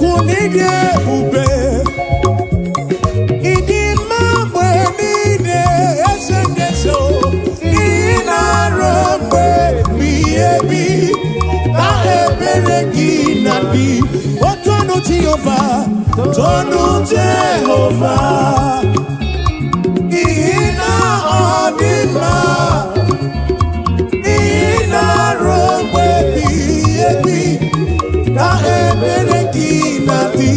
Chukwu n'ịdị ebube, ịdị mma mgbe niile, eze ndị eze o. Ị na-arụ mgbe ebighị ebi na ebere gị na dị otonu Jehova, tonu Jehova, n'ihi na ọ dị mma, n'ihi na-arụ mgbe ebighị ebi na ebere gị na dị.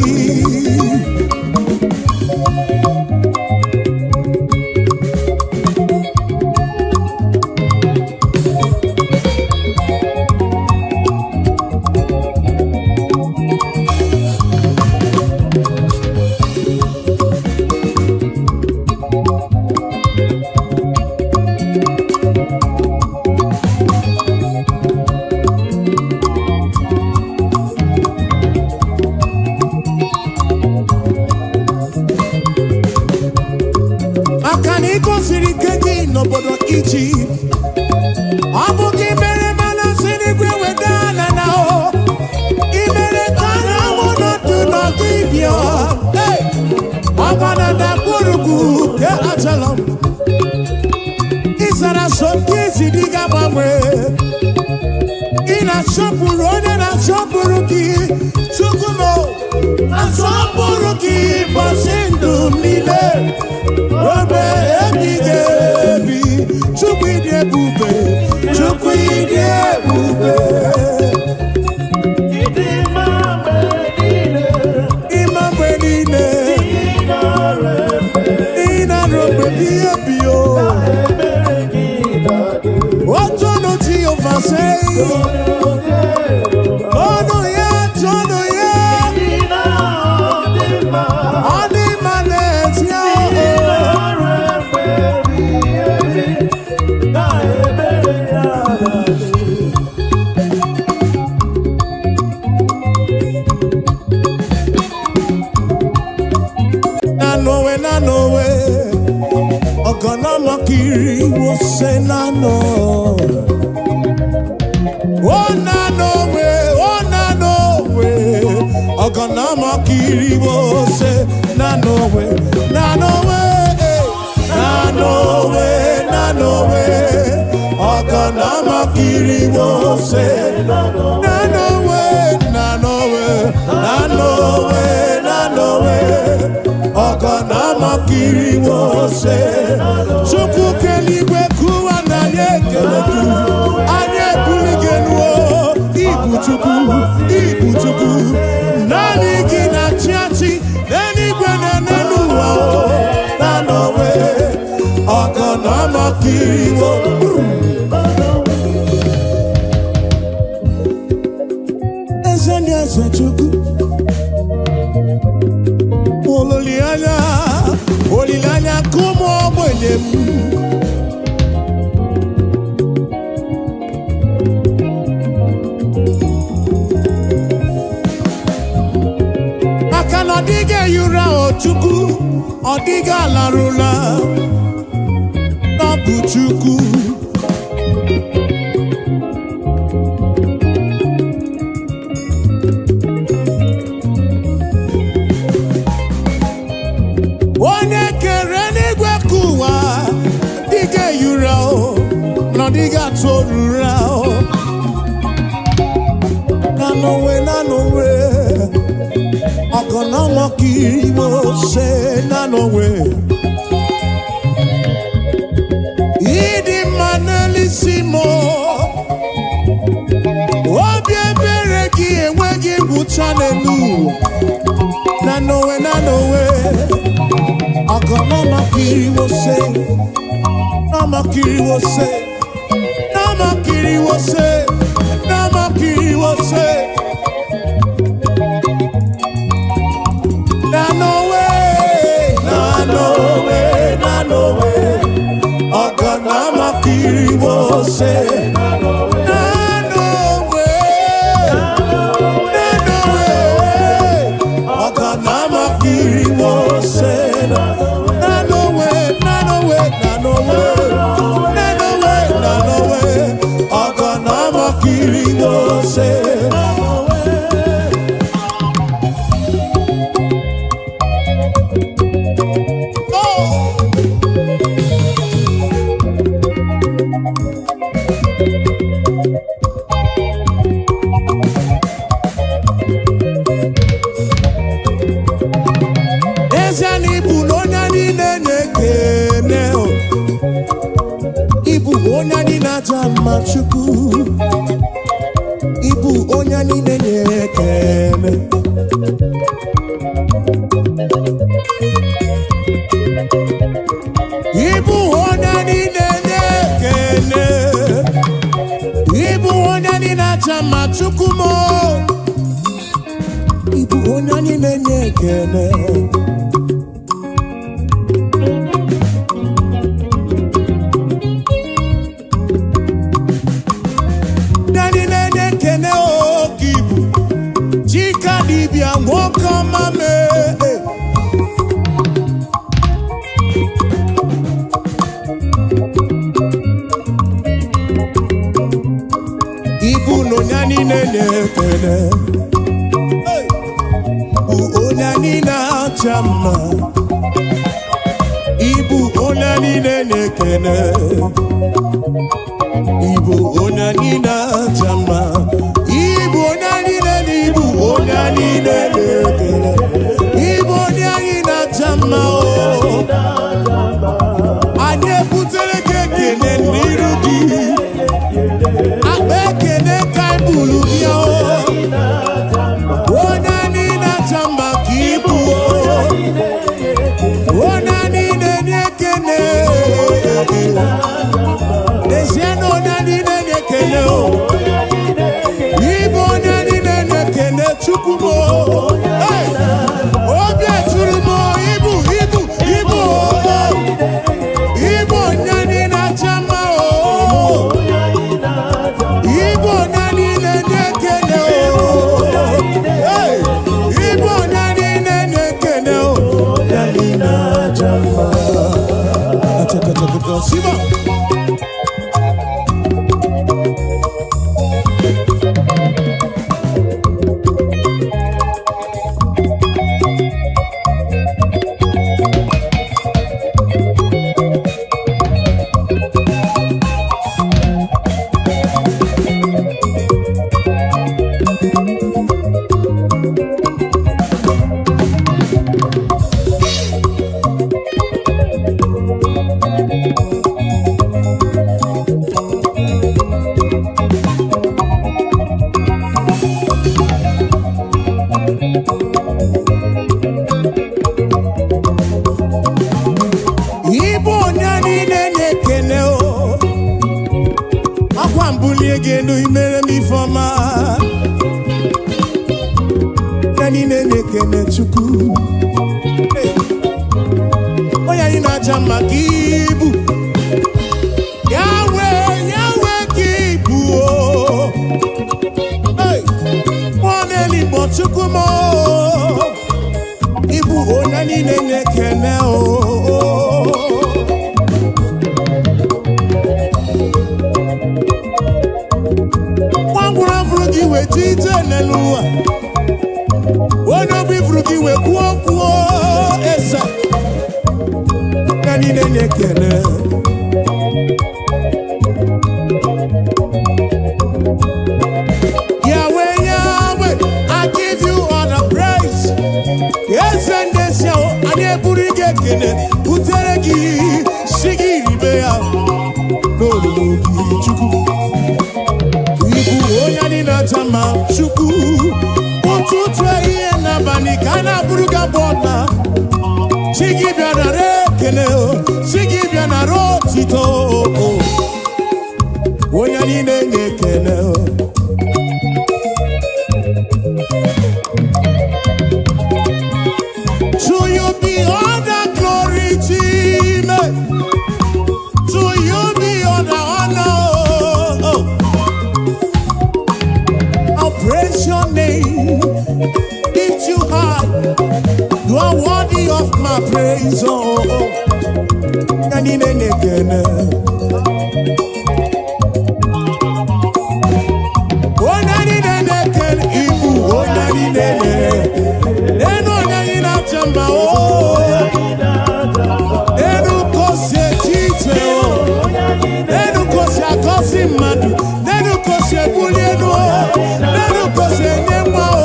Maka na ị gosiri ike gị n'obodo Ijipt, ọ bụ gị mere mana si n'igwe weda ala na o ị mere ka anyanwụ nọdụ n'ọdụ ibio ọgba na ndagwurugwu nke Ajalọm. Ị zara so nke ezi dị ga-agbanwe. Ị na-asọpụrụ onye na-asọpụrụ gị. Chukwu m, asọpụrụ gị bọsị ndụ m niile obe ebighị ebi. Chukwu, ịdị ebube, Chukwu, ịdị ebube. Ịdị mma mgbe niile. Ịma mgbe niile. Ị na-arụ efe. Ị na-arụ mgbe ebighị ebi o. Ebere gị na-adị. Otonu Jehova sei. Tonu ya, tonu ya. Ị na-adị mma. Ọ dị mma n'ezie Ị o. na-arụ efe ebighị ebi na ebere ya na-adị. Nanowe, nanowe, ọgọnọmọkiri wose nano. O nanowe, o nanowe, ọgọnọmọkiri wose nanowe, nanowe, eh. Nanowe, nanowe, ọgọnọmọkiri wose nanowe, nanowe, nanowe, nanowe, ọgọnọmọkiri wose. Chukwu keligwe kụwa na anyị ekele gị, anyị ebuli gị elu o. Ibu Chukwu, ibu Chukwu, naanị gị na-achị achị n'eluigwe na n'elu ụwa o. Nanowe, ọgọnọmọkiri wo. Eze ndị eze, Chukwu, olileanya, olileanya nke ụmụ ogbenye m. Maka na ọ dịghị ehi ụra o Chukwu, ọ dịghị alarụla ọ bụ Chukwu. Onye kere n'igwe ka ụwa dịghị ehi ụra o, na ọ dịghị atụ orura o. Nanowe, nanowe, ọgọnọmọkiri mo ṣe nanowe. Ịdị mma n'elisi m o. Obi ebere gị enweghị ngwụcha n'elu ụwa. Nanowe, nanowe, ọgọnọmọkiri mo ṣe, nọmọkiri mo ṣe, nọmọkiri mo ṣe, nọmọkiri mo ṣe. Nanowe, nanowe, nanowe, ọgọnọmọkiri mo ṣe. Nanowe, nanowe, ọgọnọmọkiri mo ṣe. Nanowe, nanowe, nanowe, nanowe, nanowe, ọgọnọmọkiri mo ṣe. na-aja mma. Chukwu, ịbụ onye niile na-ekele. Ịbụ onye niile na-ekele, ịbụ onye niile aja mma. Chukwu m, ịbụ onye niile na-ekele. Ndị niile na-ekene oke ibu chika dibịa, nwoke ọma mee. Ibu na onye niile na-ekele Hey! Bụ onye niile acha mma. Ibu onye niile na-ekele, ibu onye niile acha mma, ibu onye niile na ibu onye niile na-ekele, ibu onye anyị na-acha mma o. Anyị ebutere gị ekele n'iru gị, akpa ekele ka anyị buru bịa o. Onye niile acha mma ka ibu o. Onye niile na-ekele. N'ezie na onye niile na-ekele o. Ịbụ onye niile na-ekele. Chukwu m o. Hey! Obi eturu m o, ibu ibu ibu o. Ịbụ onye niile acha mma o. Ịbụ onye niile na-ekele o. Hey! Ịbụ onye niile na-ekele o. Onye niile acha mma. Achakachakaka, Siba. Ịbụ onye niile na-ekele o. Akwa mbulie gị elu, imere m ifeọma. Onye niile na-ekele Chukwu. Hey! Onye anyị na-aja mma ka ibu. Yahweh, Yahweh ka ibu o. Hey! Mmụọ na-eligbo, Chukwu m o. Ịbụ onye niile na-ekele o. Nwa ngwụrụ fụrụ gị wee ji ije n'elu ụwa. Onye obi fụrụ gị wee kwuo kwuo eze. Onye niile na-ekele. Yahweh, Yahweh, I give you all the praise. Eze ndị ezi ahụ, anyị eburu gị ekele butere gị, si gị ribe ya n'olulu gị. Chukwu, ịbụ onye anyị na-aja mma. Chukwu, ụtụtụ, ehihie n'abalị ka a na-abụrụ gị abụ ọna. Chi gị bịa nara ekele o, chi gị bịa nara otito o. Onye niile na-ekele o. To you be all the glory, Chime. To you be all the honor. Oh. I'll praise your name, lift you high. You are worthy of my praise. Oh, oh. Onye niile na-ekele. Onye niile na-ekele, ibu onye niile na-ekele. Enu onye anyị na-acha mma o. Enu ka o si eche iche o. Enu ka o si agọzi mmadụ. Enu ka o si ebuli elu o. Enu ka o si enye nwa o.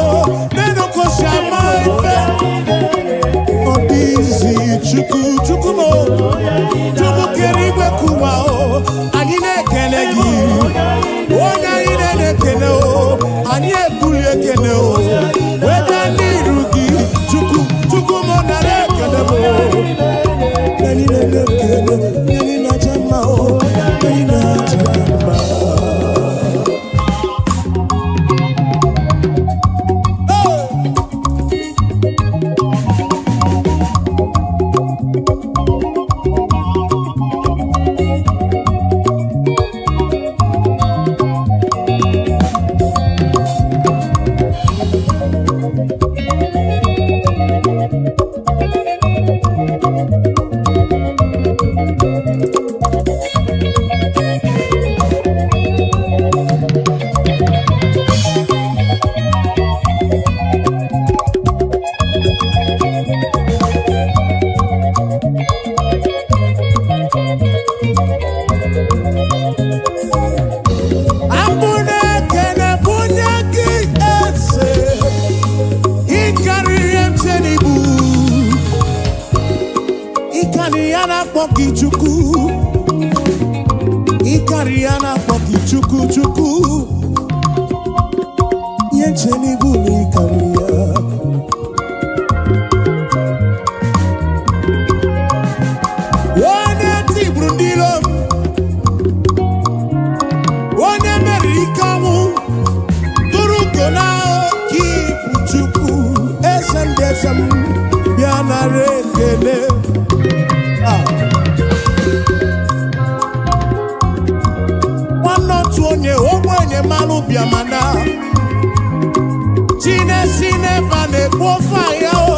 Enu ka o si ama ife. Ọ dị izi. Chukwu, Chukwu m o. Chukwu kere igwe kụwa o. Anyị na ya na-akpọ gị Chukwu. Ịkarịrị ya na-akpọ gị Chukwu, Chukwu. Ihe nche n'ibu na ịkarịrị ya. Onye tigburu ndị iro m, onye meriri ike ọnwụ, tụrụ ugo na oke ibu. Chukwu, eze ndị eze m, bịa nara ekele. Ah. Nwanne otu onye ogbenye mmanụ bịamana chinesi n'ebe a na-ekpu ofe ahịa o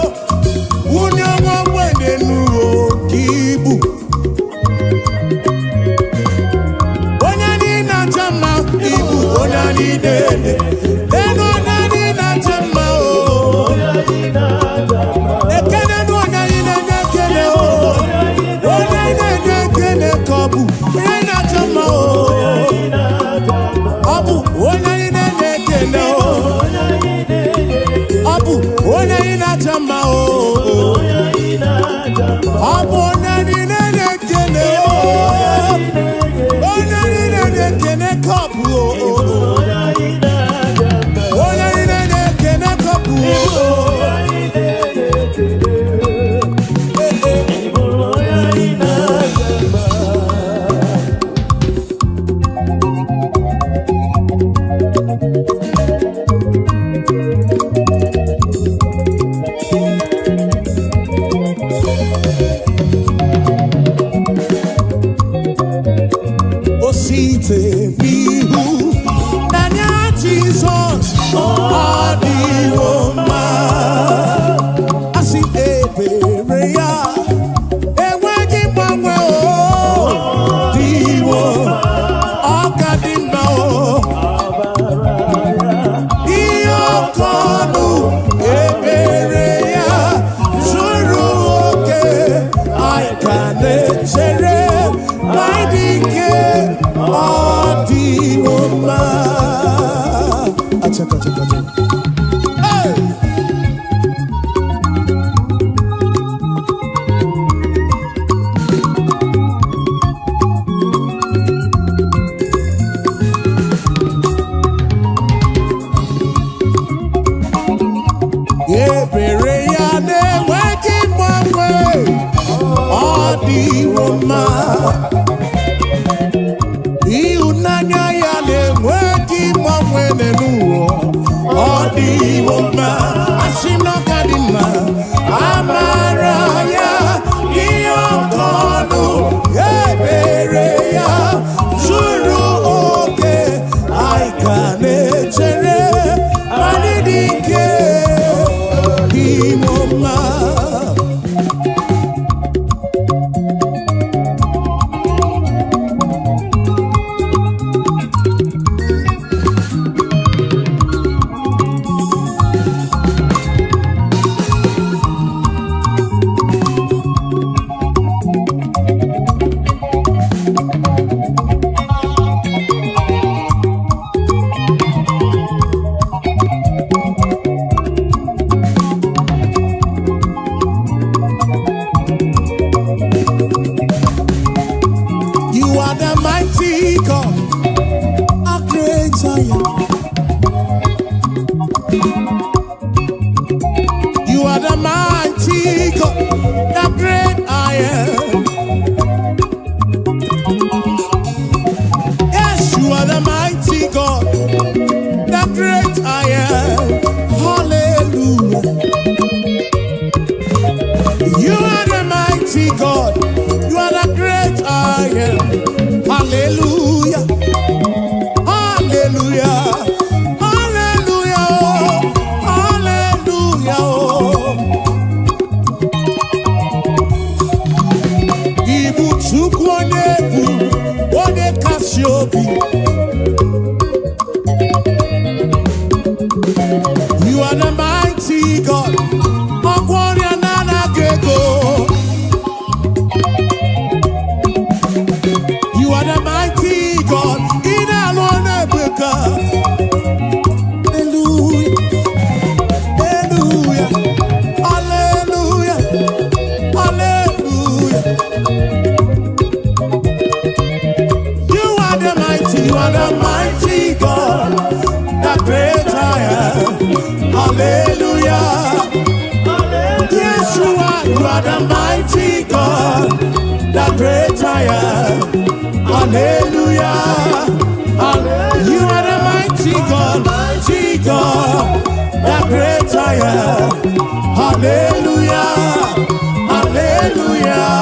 wunye nwa ogbenye n'uwe oke ibu. Onye anyị na-acha mma, ibu onye anyị na-ele elu, onye anyị na-acha mma o. Ekene nụ onye anyị na-enye ekele o. Onye anyị na-enye ekele ka ọ bụ onye anyị na-acha mma o. Ọ bụ onye anyị na-enye ekele o. Ọ bụ onye anyị na-acha mma o. Ọ bụ onye anyị na-enye ekele o. Onye anyị na-enye ekele ka ọ bụ o. Onye anyị na-enye ekele ka ọ bụ o. Eh, eh. O site n'ihu n'anya Jizọs, ọ dịwo mma. Asị ebere ya enweghị mgbanwe, o dịwo, ọ ka dị mma o. Ihe ọkọ ọnụ ebere ya zuru oke, anyị ka na-echere na ịdị ike, ọ dịwo mma. Achaka, achaka, achaka. Hey! Ebere ya na-enweghị mgbanwe, ọ dịwo mma. Ịhụnanya ya na-enweghị mgbanwe n'ụwa, ọ dịwo mma. Asị m na ọ ka dị mma. Amara ya ihe ọkọ ọnụ, ebere ya zuru oke, anyị ka na-echere anyị dị ike, dịwo mma. You are the mighty God, a great I am. You are the mighty God, the great I am. Yes, you are the mighty God, the great I am. Hallelujah. You are the mighty God, you are the great I am. Hallelujah. Hallelujah. Hallelujah. Hallelujah. Ibu Chukwu onye bụ onye kasị obi. You are the mighty God. Ọgwọ ọrịa na-anaghị ego. You are the mighty God, the great I am. Hallelujah. Hallelujah. You are the mighty God, mighty God, the great I am. Hallelujah. Hallelujah.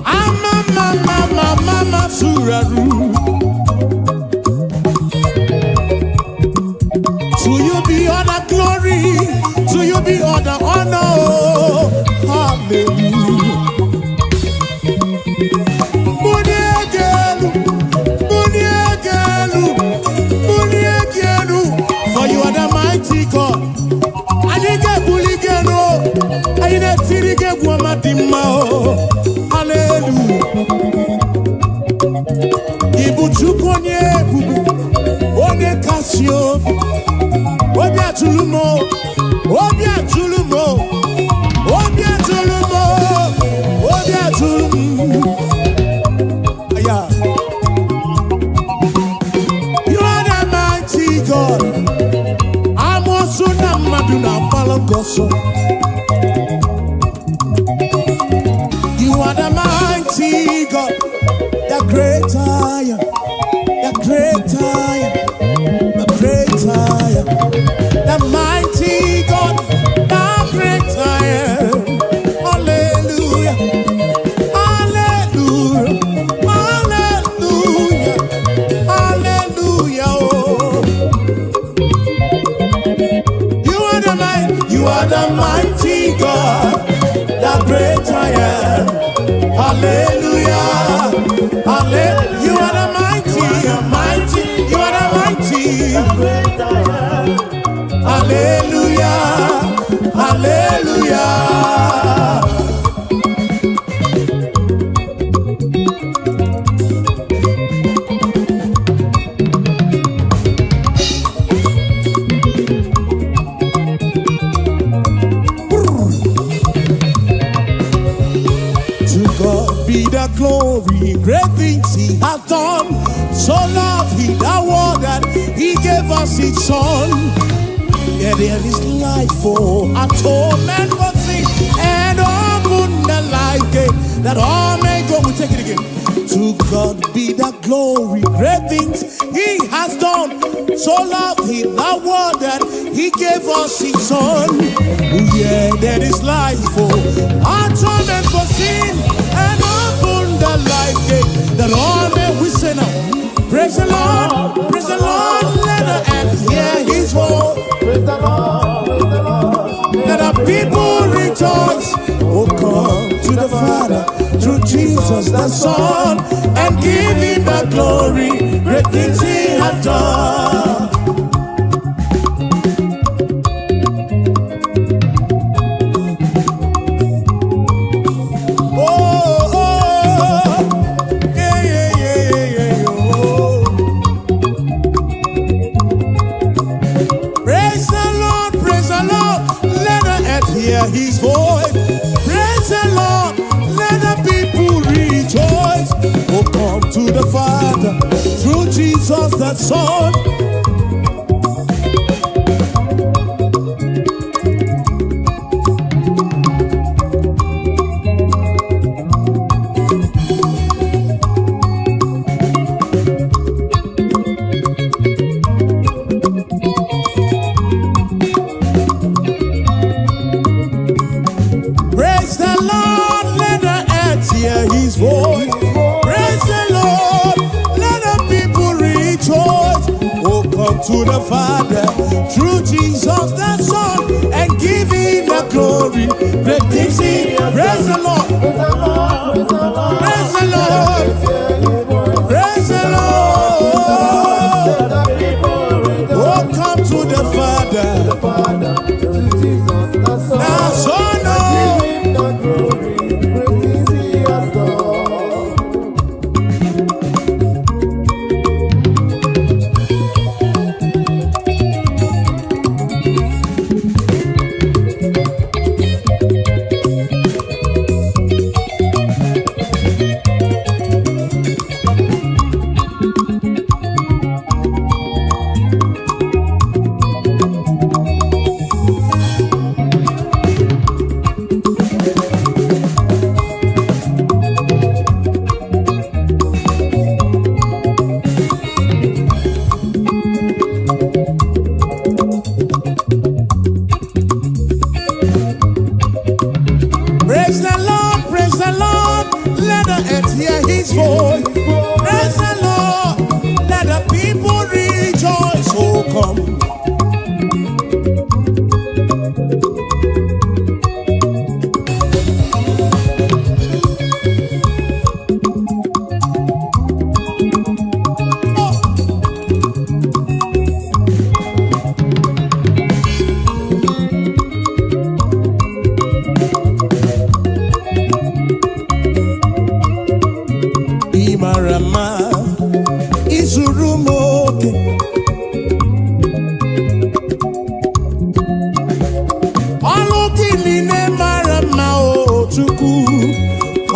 Ama mama mama mama suraru. To you be all the glory, to you be all the honor. Hallelujah. Muniegelu, muniegelu, muniegelu. For you are the mighty God. Anyị ga-ebuli gị elu, anyị na-etiri gị egwu ọma dị mma o. Hallelujah. Ị bụ Chukwu onye ebube, onye kasị obi. Obi atụrụ m o, obi atụrụ m o, obi atụrụ m o, obi atụrụ m. Yeah. You are the mighty God. Amoosu na mmadụ na-agbalụ gị ọsọ. You are the mighty God, the great I am, the great I am, the great I am, the mighty God, the great I am. Hallelujah, hallelujah, hallelujah, hallelujah. Oh. You are the mighty, you are the mighty God, the great I am. Hallelujah, hallelujah. You are the mighty, mighty, you are the mighty. Great I am. Hallelujah, hallelujah. To God be the glory, great things He hath done. So loved He the world that He gave us His Son. Yeah, there is life for atonement for sin and open the life gate that all may go. We take it again. To God be the glory, great things He has done. So loved He the world that He gave us His Son. Yeah, there is life for atonement for sin and open the life gate that all may we say now. Praise the Lord, praise the Lord, let the earth hear His voice. Praise the Lord, praise the Lord. Let the people rejoice. Oh, come to the Father through Jesus the Son and give him the glory. Great things he hath done. Oh, oh, yeah, yeah, yeah, yeah, yeah, oh. Praise the Lord, praise the Lord, let the earth hear his voice. Praise the Lord, let the people rejoice. Oh, come to the Father through Jesus the Son. Praise the Lord, let the earth hear his voice. Praise the Lord, let the people rejoice. Oh, come to the Father through Jesus the Son and give him the glory. Great things he. Praise the Lord, Praise the Lord, praise the Lord. praise the Lord, praise the Lord. Let the people rejoice. Oh, come to the Father, The Father, through Jesus the Son. the Son. Oh. Give him the glory, great things he has done.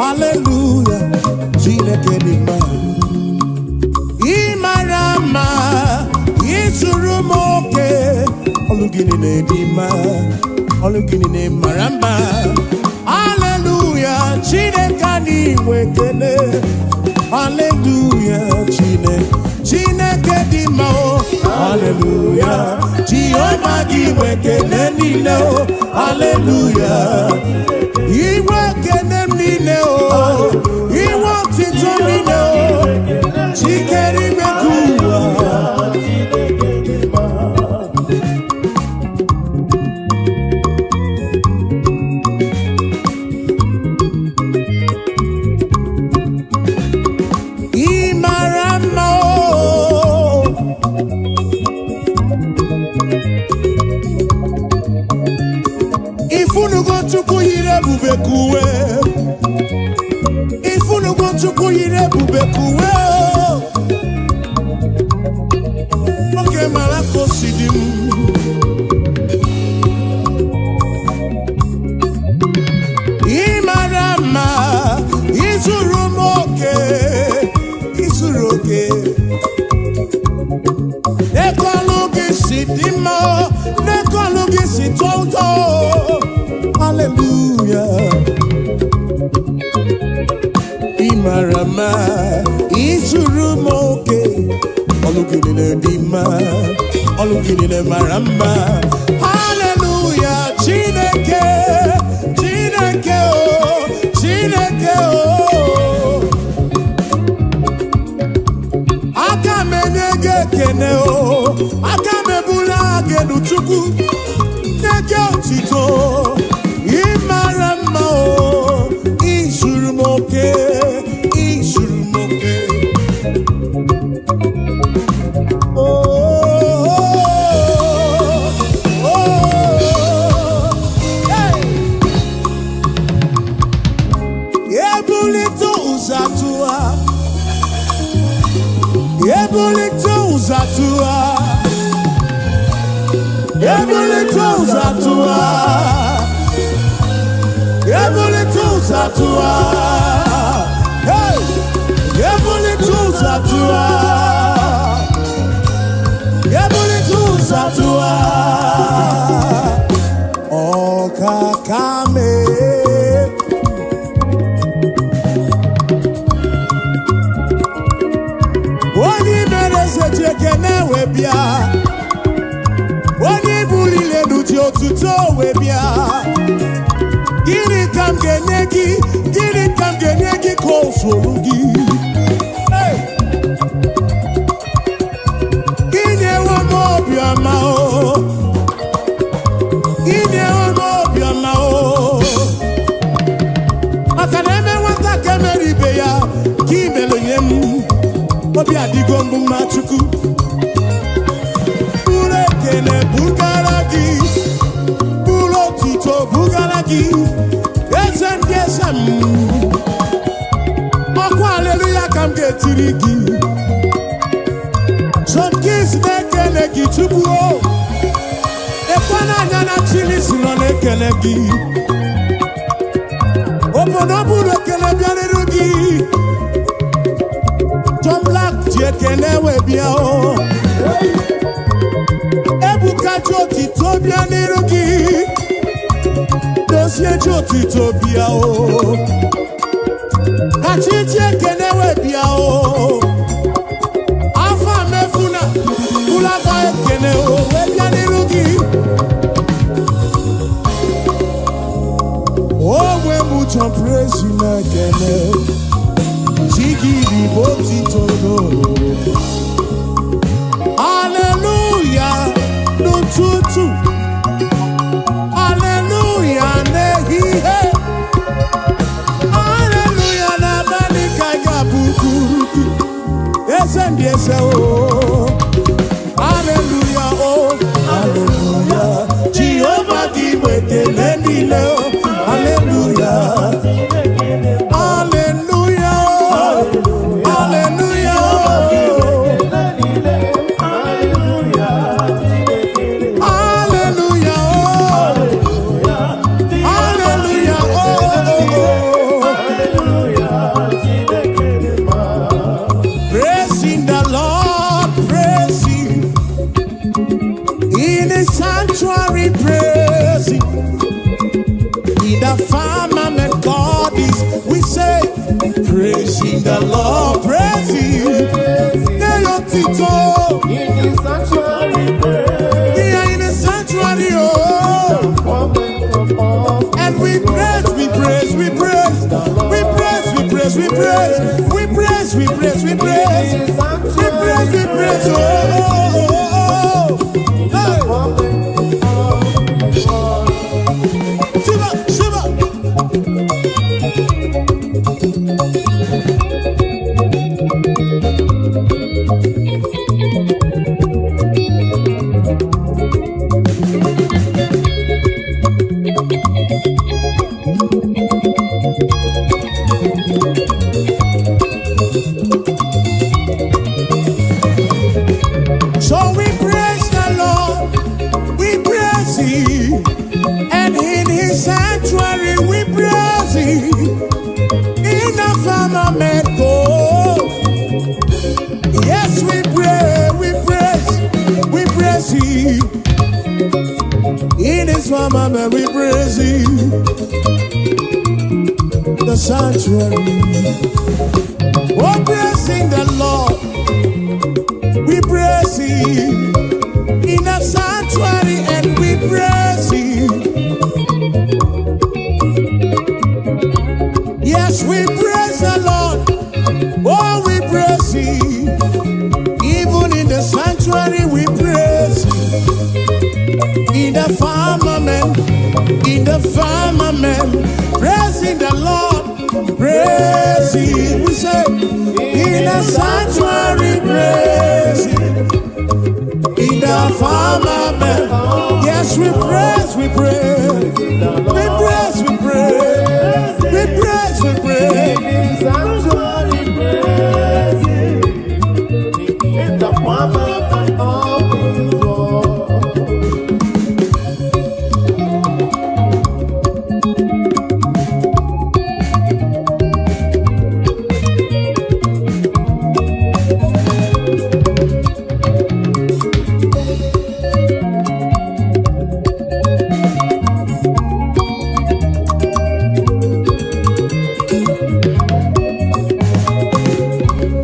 Haleluya, Chineke dị mma. Ị mara mma, ịzụrụ m oke. Ọlụ gị niile dị mma, ọlụ gị niile mara mma. Haleluya, Chineke anyị nwe ekele. Haleluya, Chineke, Chineke dị mma o. Haleluya, Jehova gị nwe ekele niile o. Haleluya, inwe ekele m niile o, inwe otito niile o. Chikere ime ka ụwa. Chineke dị mma. Ị mara mma o. Ifunugo Chukwu yiri ebube ka uwe. Ifunugo Chukwu yiri ebube ka uwe o. Nwoke mara ka o si dị m. Ị mara mma, ịzụrụ m oke, ịzụrụ oke. N'ekọlụ gị si dị mma, n'ekọlụ gị si tọọ ụtọ. Hallelujah. Ị mara mma, ịzụrụ m oke. Ọlụ gị niile dị mma, ọlụ gị niile mara mma. Hallelujah, Chineke, Chineke o, Chineke o. Aka m enye gị ekene o, aka m ebuli gị elu Chukwu, nye gị otito. Ị mara mma o, ịzụrụ m oke, ịzụrụ m oke. Oh, oh, oh, hey. Ebulite ụzọ atụwa, ebulite ụzọ atụwa, ebulite ụzọ atụwa, ebulite ụzọ atụwa, hey! Ebulite ụzọ atụwa, ebulite ụzọ atụwa, ọkaka mee. Onye mere eze ji ekene wee bịa, onye buliri elu ji otuto wee bịa. Gịnị ka m ga-enye gị? Gịnị ka m ga-enye gị ka o zuru gị? Hey! Inyewo m obiọma o, inyewo m obiọma o. Maka na eme nwata ka emere ibe ya, ka imere nye m. Obi adịgo mbụ mma Chukwu. Buru ekele bugara gị, buru otuto bugara gị, eze ndị eze m. Ọkwa aleluya ka m ga-etiri gị. John Kings na-ekele gị Chukwu o. Ekwe n'anya na Chili si nọ na-ekele gị. Obodo buru ekele bịarịrị gị. John Black ji ekele wee bịa o. Ebuka ji otito bịa n'iru gị. Dozie ji otito bịa o. Kachi ji ekele wee bịa o. Afọ mefuna ụlọakọ ekele o wee bịa n'iru gị. Onwe m John Praise na-ekele. Chigidi bụ otito n'olulu. Hallelujah n'ụtụtụ. Hallelujah n'ehihie. Hallelujah n'abalị ka ị ga-abụ kwuru gị. Eze ndị eze o. Hallelujah o. Hallelujah. Jehova gị bụ ekele niile o. Hallelujah. Hallelujah o. Hallelujah o. Hallelujah o. Hallelujah o. Sanctuary, praise Him. In the firmament, God is. We say, praising the Lord, praise Him. Nye ya otito. In the sanctuary, praise. We are in the sanctuary, oh. Firmament of And we praise, we praise, we praise. We praise, we praise, we praise. We praise, we praise, we praise. We praise, we praise, oh, oh, oh, oh. Hey. Shiva, Shiva. So we praise the Lord, we praise Him, and in His sanctuary we praise Him. In the firmament, oh, yes, we pray, we praise Him. In His firmament, we praise Him. The sanctuary, oh, praising the Lord, we praise Him. In the sanctuary, and we praise Him. Yes, we praise the Lord. Oh, we praise Him. Even in the sanctuary, we praise Him. In the firmament, praising the Lord, praise Him. We say, in the sanctuary, praise Him. In the firmament, yes, we praise, we praise, we praise, we praise, we praise, we praise. In the sanctuary, praise Him. In the firmament of His word.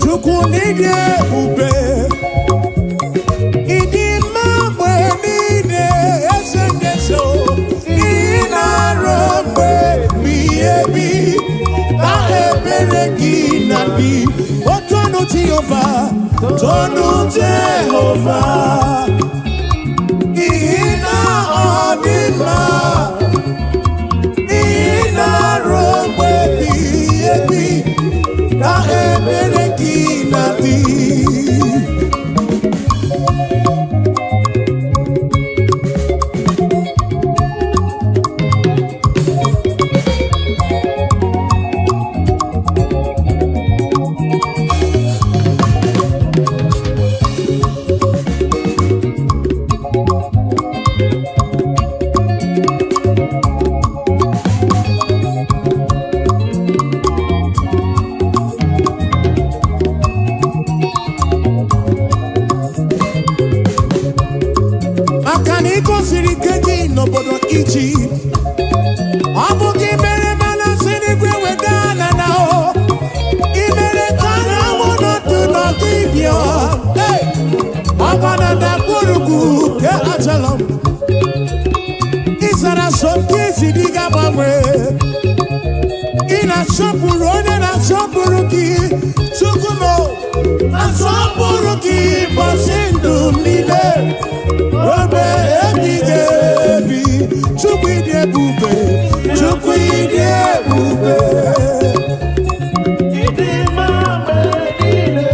Chukwu n'ịdị ebube, ịdị mma mgbe niile, eze ndị eze o. Ị na-arụ mgbe ebighị ebi, na ebere gị na-adị. O tonu Jehova, tonu Jehova, n'ihi na ọ dị mma. Ị na-arụ mgbe ebighị ebi, na ebere gị na-adị. Maka na ị gosiri ike gị n'obodo Ijipt, ọ bụ gị mere mana si n'igwe weda na na o ị mere ka anyanwụ nọdụ n'ọdịbịa. Hey! Ọgba na ndagwurugwu nke Ajalon, ị zara so nke isi dị ga-agbanwe. Ị na-asọpụrụ onye na-asọpụrụ gị. Chukwu m, asọpụrụ gị ụbọchị ndụ m niile, obe ebighị ebi. Chukwu, ịdị ebube, Chukwu, ịdị ebube. Ịdị mma mgbe niile.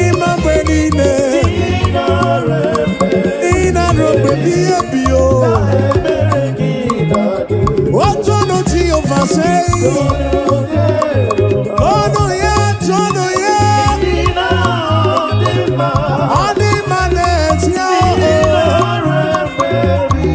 Ịma mgbe niile. Ị nara efe. Ị na-arụ mgbe ebighị ebi o. Ebere gị na-adị. Otonu Jehova, sei. Tonu ya, tonu ya. Ịdị na ọ dị mma. Ọ dị mma n'ezie Ị o. nara efe ebighị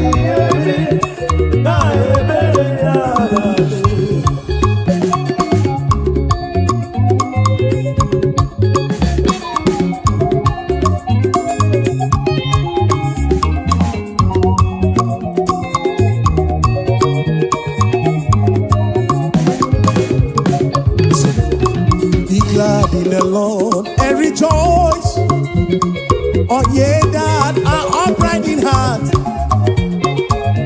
rejoice, all ye that are upright in heart,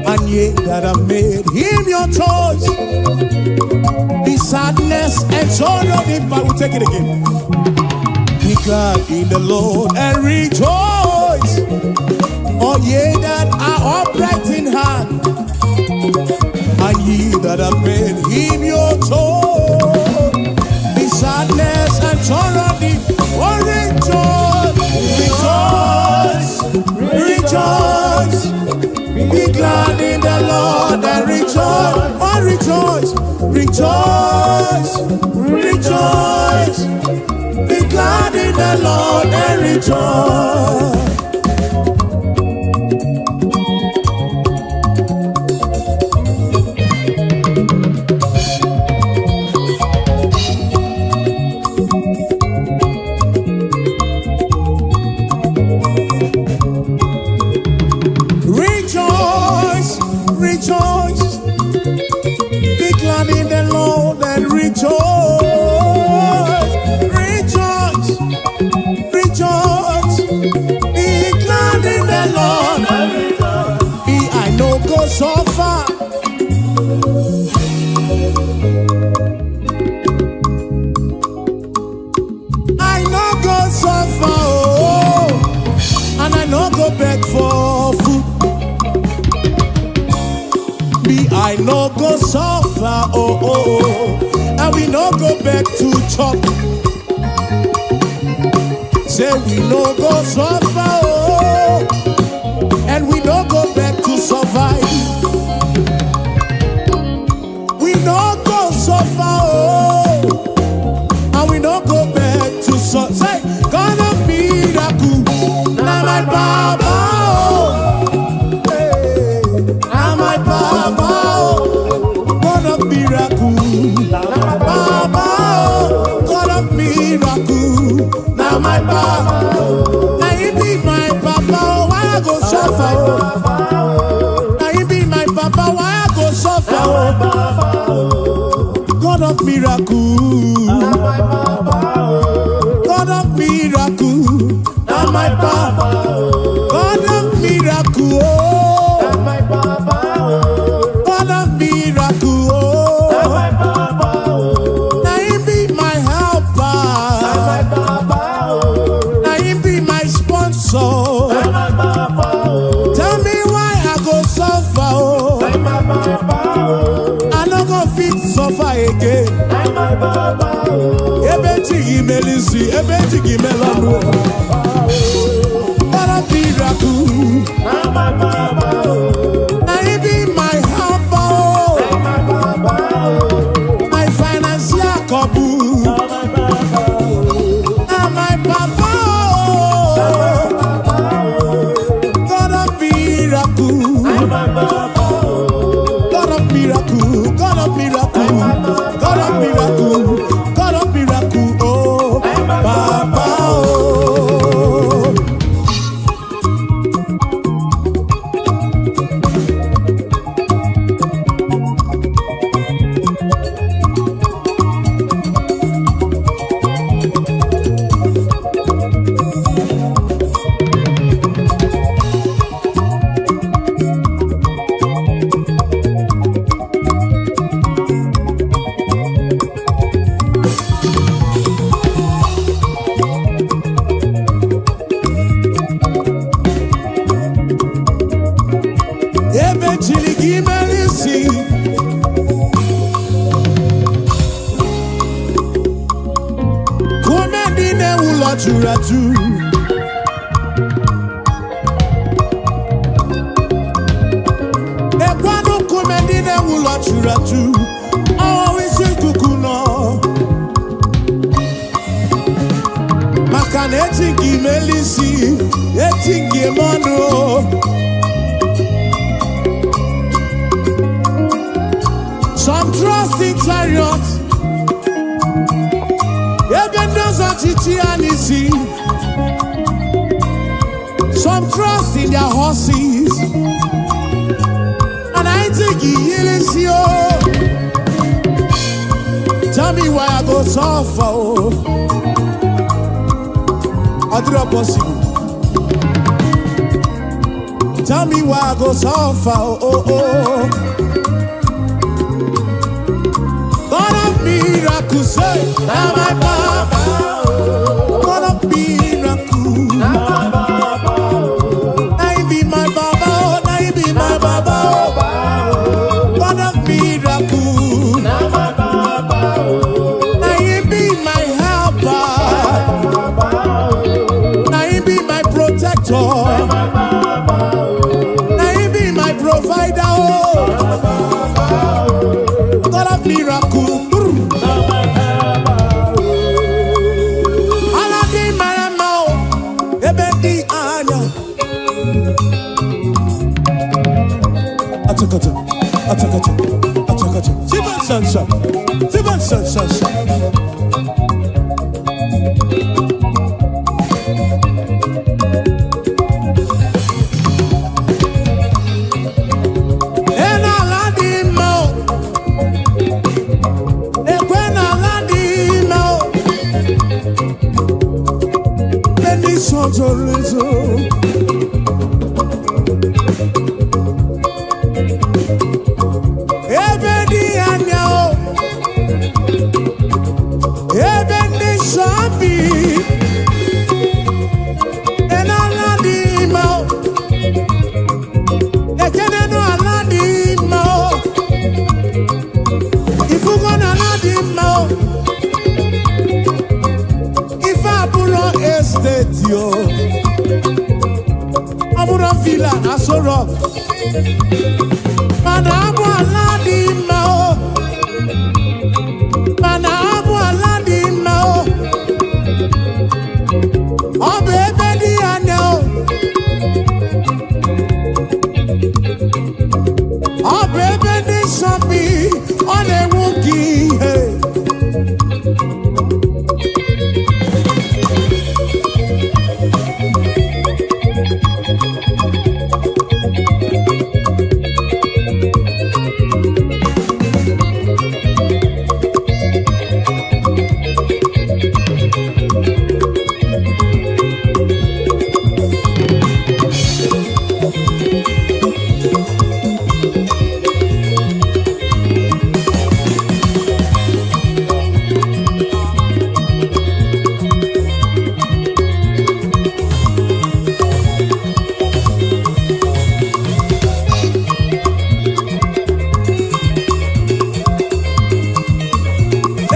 and ye that have made him your choice. The sadness and sorrow depart. We take it again. Be glad in the Lord and rejoice, all ye that are upright in heart, and ye that have made him your choice. The sadness and sorrow depart. Oh, rejoice, rejoice, rejoice. Be glad in the Lord and rejoice. Oh, rejoice, rejoice, rejoice. Be glad in the Lord and rejoice. Rejoice, rejoice. Be glad in the Lord and rejoice. Rejoice, rejoice. Be glad in the Lord. Be I no go suffer. I no go suffer, oh, and I no go beg for food. Me, I no go suffer, oh, and we no go beg to chop. Say we no go suffer, oh, and we no go beg to survive. We no go suffer, oh, and we no go beg to survive. Say, God of miracle, na my baba, oh, hey, na my baba, oh, God of miracle, baba, oh, God of miracle, na my baba. Na he be my papa, oh, why I go suffer? Oh? Na he be my papa, why I go suffer? Oh? God of miracle, God of miracle, na my papa. God of miracle, oh, God of miracle, oh. Na him be my helper, na him be my sponsor. Tell me why I go suffer, oh. I no go fit suffer again. Ebe chi gị mere isi, ebe chi gị mere ọnụ. God of miracle, na him be my helper, oh. My financial couple, na my papa, oh. God of miracle, God of miracle, God of miracle, God of miracle, God of miracle, oh, Papa, oh. Ebe chiri gị mere isi, kume ndị na-ewu ụlọ juru ajụ. Ekwanụ nkume ndị na-ewu ụlọ juru ajụ, ọwụ isi ikuku nọ. Maka na eti nke imeli isi, eti nke ime ọnụ o. Some trust in chariots, ebe ndị ọzọ chichi ya n'isi. Some trust in their horses, and I think he o. Tell me why I go suffer, oh. Ọ dịrọ possible. Tell me why I go suffer, oh. God of miracles, say, na my papa. God of miracles, na him be my baba, oh, na him be my baba, oh. God of miracles, na him be my helper, na him be my protector, na him be my provider, oh. God of miracles. Ala dị mara mma o, ebe dị anya. Achakacha, achakacha, achakacha. Siban sansa, siban sansa. Ena ala dị mma o, ekwe na ala dị mma o. Ndị nsọ zoro ezo. Ebe dị anya o, ebe ndị nsọ bi, n'ala dị mma o, ekenenu ala dị mma o, ifugo na ala dị mma o, ife abụrọ estate o, ọ bụrụ villa na Aso Rock, mana abụ ala dị mma o, mana abụ ala dị mma o, ọ bụ ebe dị anya o, ọ bụ ebe ndị nsọ bi, ọ na-enwu ka ihe.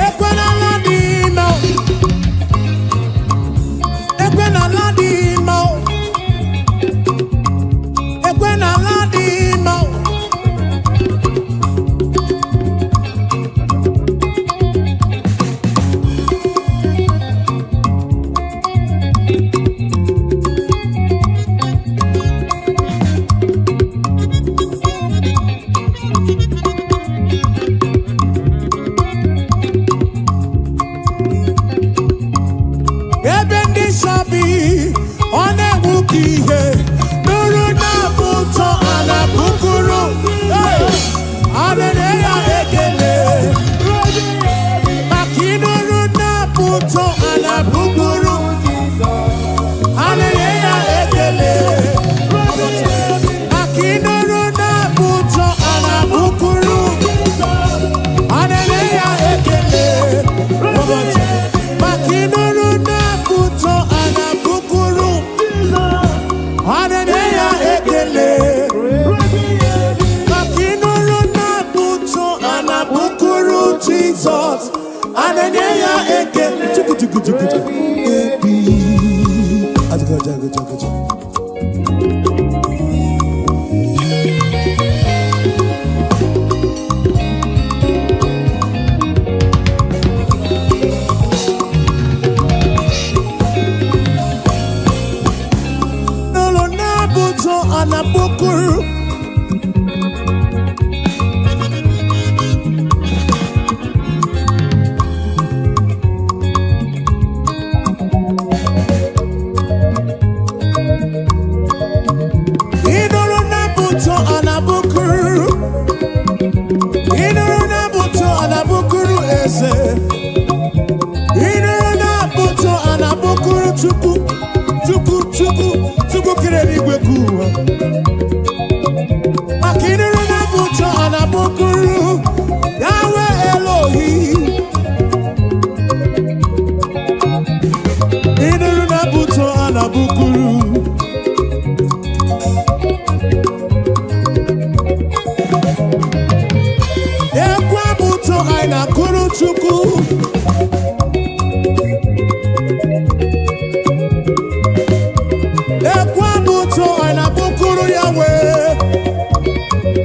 Ekwe n'ala dị mma o. Ekwe n'ala dị mma o. Ekwe n'ala dị mma o. Ebe ndị nsọ bi, ọ na-enwu ka ihe. Nụrụ na-abụ ụtọ a na-abụkụrụ. Hey! A na-enye ya ekele. Maka ịnụrụ na-abụ ụtọ a na-abụkụrụ. A na-enye ya ekele. Maka ịnụrụ na-abụ ụtọ a na-abụkụrụ. A na-enye ya ekele. Maka ịnụrụ na-abụ ụtọ a na-abụkụrụ. A na-enye ya ekele. Maka ịnụrụ na-abụ ụtọ a na-abụkụrụ Jizọs. A na-enye ya ekele. Chuku chuku chuku chuku. Ebi. Ajụjụ, ajụjụ, ajụjụ. N'ụlọ na-abụ ụtọ a na-abụkụrụ.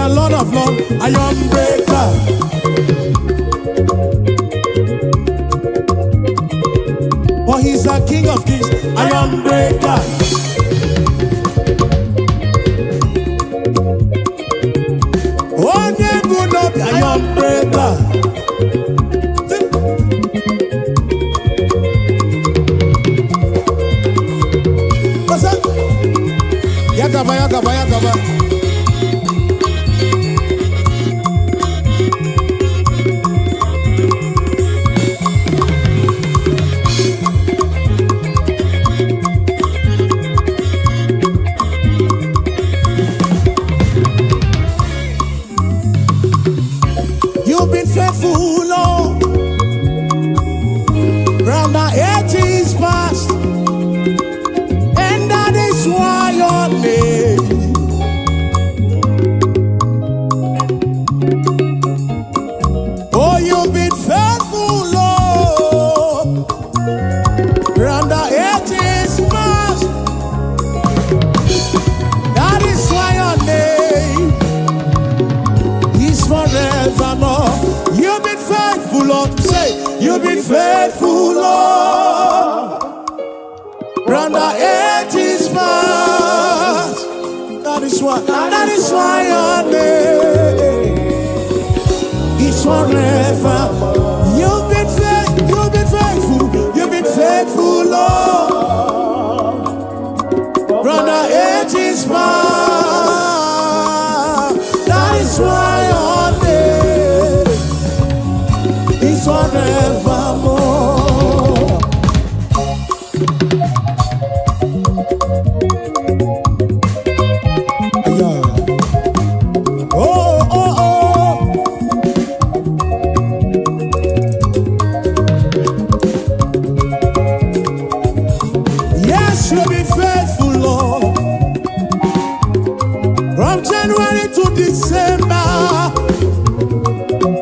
a Lord of Lords, iron breaker. For he's a King of Kings, iron breaker. Onye bụ n'obi, iron breaker. What's up? Ya gaba, ya gaba, ya gaba. You've been faithful, Lord, from the ages past, and that is why your name. Oh, you've been faithful, Lord, from the ages past. That is why your name is forevermore. You've been faithful, Lord. Say, you've been faithful, Lord, from the ages past. That is why your name is forever. You've been faithful, you've been faithful, you've been faithful, Lord. From the ages past. That is why your name is forevermore. Yeah. Oh. Yes, you've been faithful, Lord. From January to December.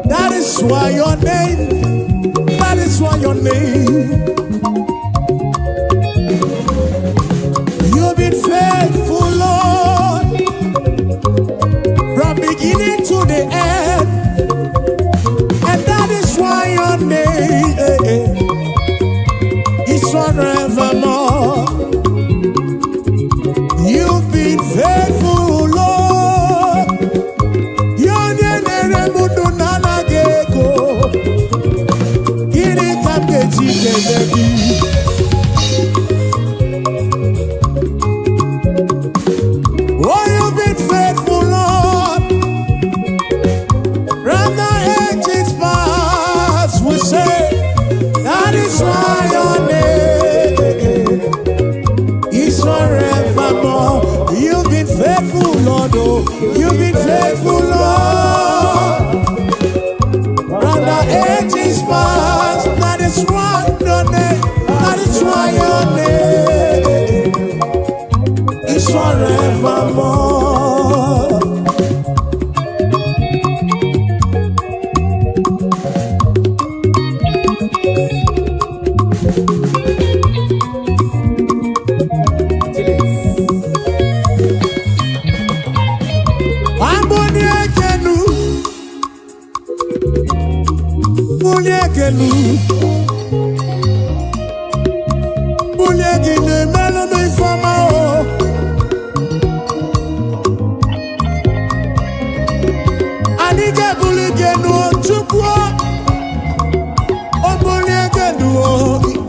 That is why your name, that is why your name. You've been faithful, Lord. From beginning to the end. And that is why your name is forevermore. You've been faithful, Lord. Onye na-ere m ndụ na-anaghị ego. Gịnị ka m ga-eji kelee gị? Oh, you've been faithful, Lord. From the ages past, we say, that is why your name is forevermore. You've been faithful, Lord. Oh, you've been faithful, Lord. From the ages past, that is why your name, that is why your name is forevermore. Chilis. Amboni ekenu, bulie ekenu, bulie gị na-emelụ m ifeọma o. Anyị ga-ebuli gị enu o, Chukwu o. O bulie gị enu o,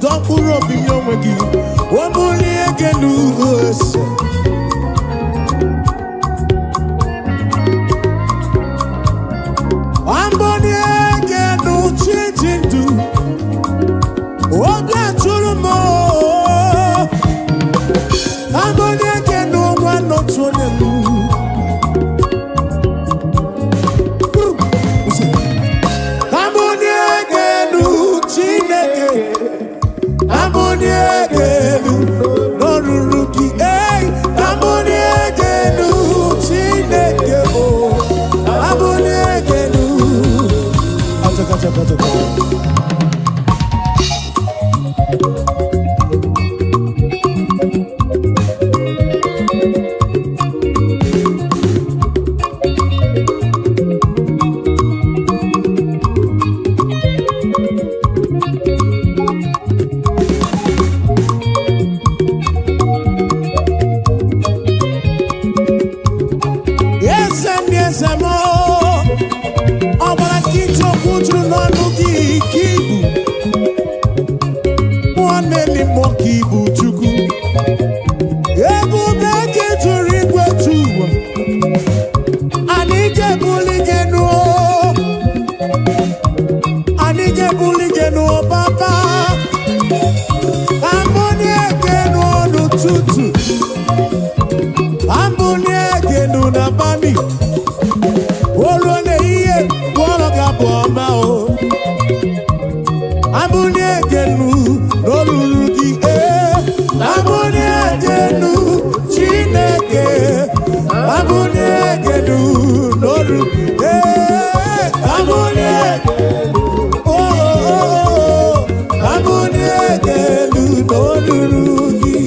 dọ mkpụrụ obi nye onwe gị. O bulie gị enu ese. Amboni ekenu chi ji ndụ. Obi atụrụ m o. Amboni ekenu nwa n'otu onye m. Amboni ekenu Chineke. Amboni ekenu n'olulu gị. Hey! N'abalị o ruo n'ehihie, gụọrọ gị abụ ọma. O abụnie genu n'olulu gị, ee, abụnie genu, Chineke, abụnie genu n'olu, ee, abụnie, oh, oh, oh, abụnie genu n'olulu gị.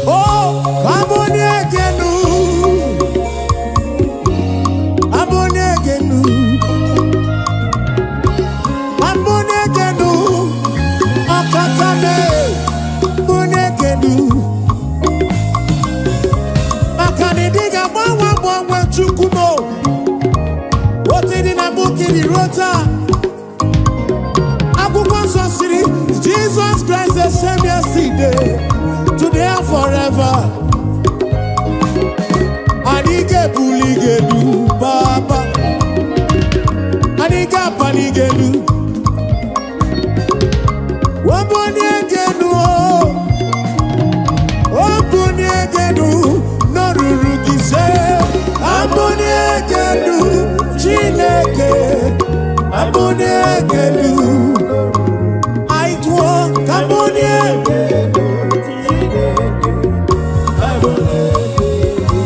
Oh, abụnie genu, abụnie genu, abụnie genu, ọkaka me, abụnie genu. Maka na ịdị ga-agbanwe agbanwe, Chukwu m o. Otu dị na mbụ kiri ruo taa. Akwụkwọ nsọ siri, Jesus Christ the same yesterday, today and forever. Anyị ga-ebuli gị elu, Papa. Anyị ga-apali gị elu. Obunie gị elu, o. Obunie gị elu, n'oruru gị se. Abunie gị elu, Chineke. Abunie gị elu. Anyị tụọ ka abunie. Chineke, abụnie gị elu.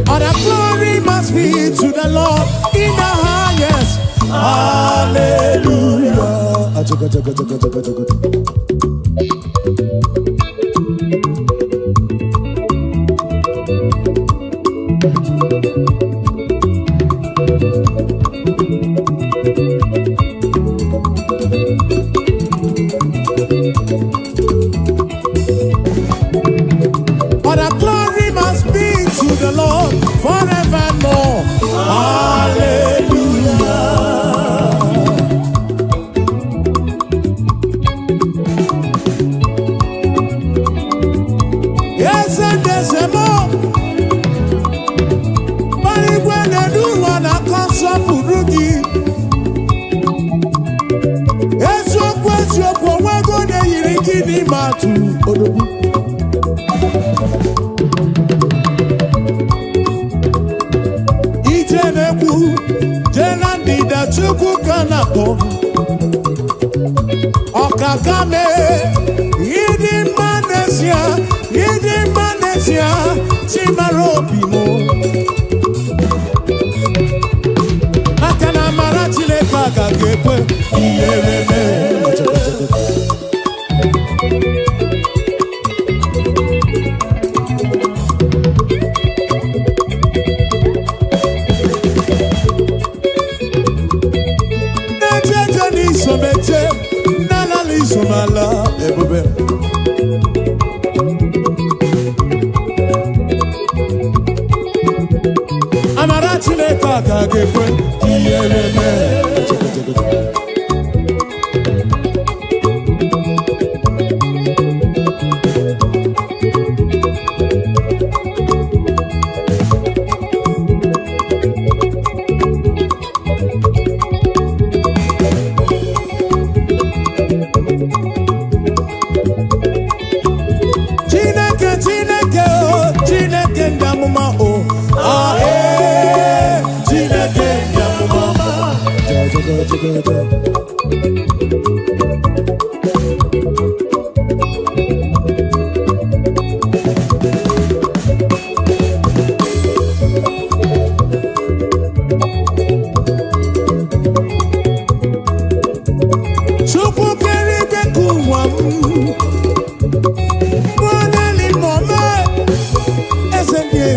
All the glory must be to the Lord in the highest. Hallelujah. Achoka, choka, choka, choka, choka. All the glory must be to the Lord forevermore. Hallelujah. Yes, and there's a more. Igwe na-edu ụwa na-akọ nsọpụrụ gị. Eziokwu, eziokwu, onwego na-eyiri gị n'ime atụ odogwu. Ije na-ekwu jee na ndịda, Chukwu ka na-akpọ. Ọkaka mee, ịdị mma n'ezie, ịdị mma n'ezie, Chimara obi m. Maka na amara Chineke agaghị ekwe ihere mee. Na-eche eche n'isomeche, na-alala isomala, ebube. Amara Chineke agaghị ekwe ihere mee. Chineke, Chineke o, Chineke ndị amụma o, ah, ee, Chineke ndị amụma. Ja, ja, ja, ja, ja.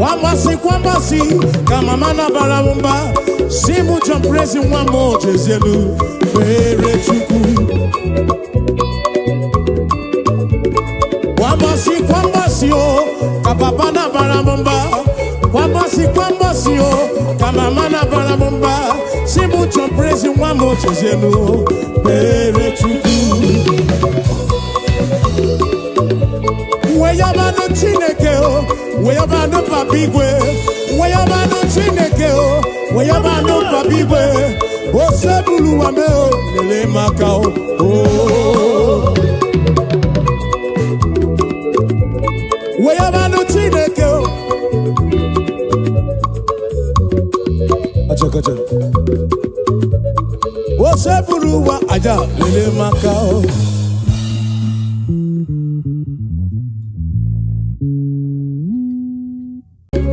Kwa mbọsị kwa mbọsị ka mama na-abara m mba, si mụ John Prezi nwa m, jezielu kpere Chukwu. Kwa mbọsị kwa mbọsị o ka papa na-abara m mba, kwa mbọsị kwa mbọsị o ka mama na-abara m mba, si mụ John Prezi nwa m, jezielu kpere Chukwu. Weyabanụ Chineke o, weyabanụ Papa igwe, weyabanụ Chineke o, weyabanụ Papa igwe, osebuluwa me o, lele maka o o. Weyabanụ Chineke o. Achakacha. Osebuluwa aja, lele maka o.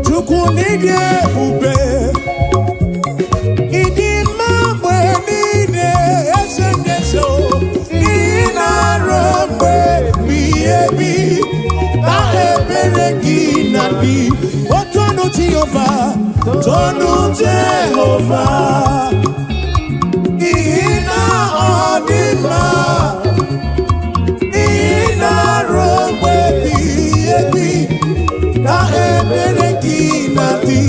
Chukwu n'ịdị ebube, ịdị mma mgbe niile, eze ndị eze o, ị na-arụ mgbe ebighị ebi na ebere gị na dị otonu Jehova, tonu Jehova, n'ihi na ọ dị mma, ị na-arụ mgbe ebighị ebi na ebere gị na dị.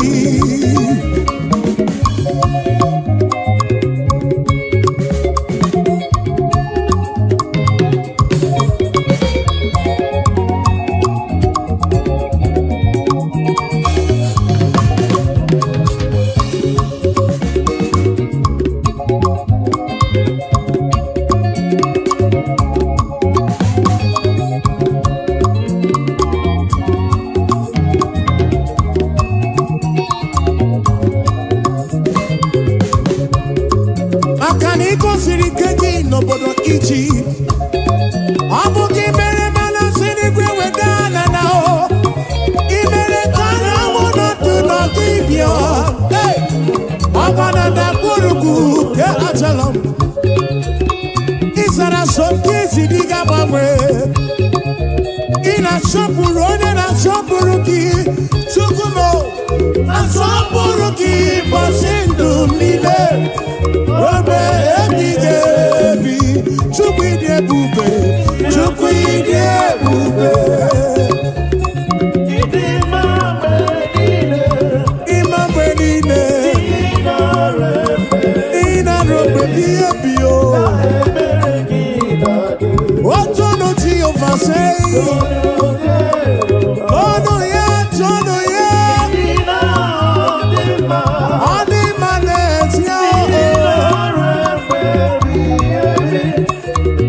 Maka na ị gosiri ike gị n'obodo Ijipt, ọ bụ gị mere mana si n'igwe weda ala na o ị mere ka anyanwụ nọdụ n'ọdụ ibia ọgba na ndagwurugwu ke achala m ịzara so nke isi dị ga-agbanwe. Ị na-asọpụrụ onye na-asọpụrụ gị. Chukwu m, asọpụrụ gị ụbọchị ndụ m niile ruo ebighị ebi. Chukwu, ịdị ebube, Chukwu, ịdị ebube. Ịdị mma mgbe niile. Ịma mgbe niile. Ị nara efe. Ị na-arụ mgbe ebighị ebi o. Ebere gị na-adị. Otonu Jehova sei. Ọnụ ya, tọnụ ya. Ị na-adị mma. Ọ dị mma n'ezie Ị o. nara efe ebighị ebi.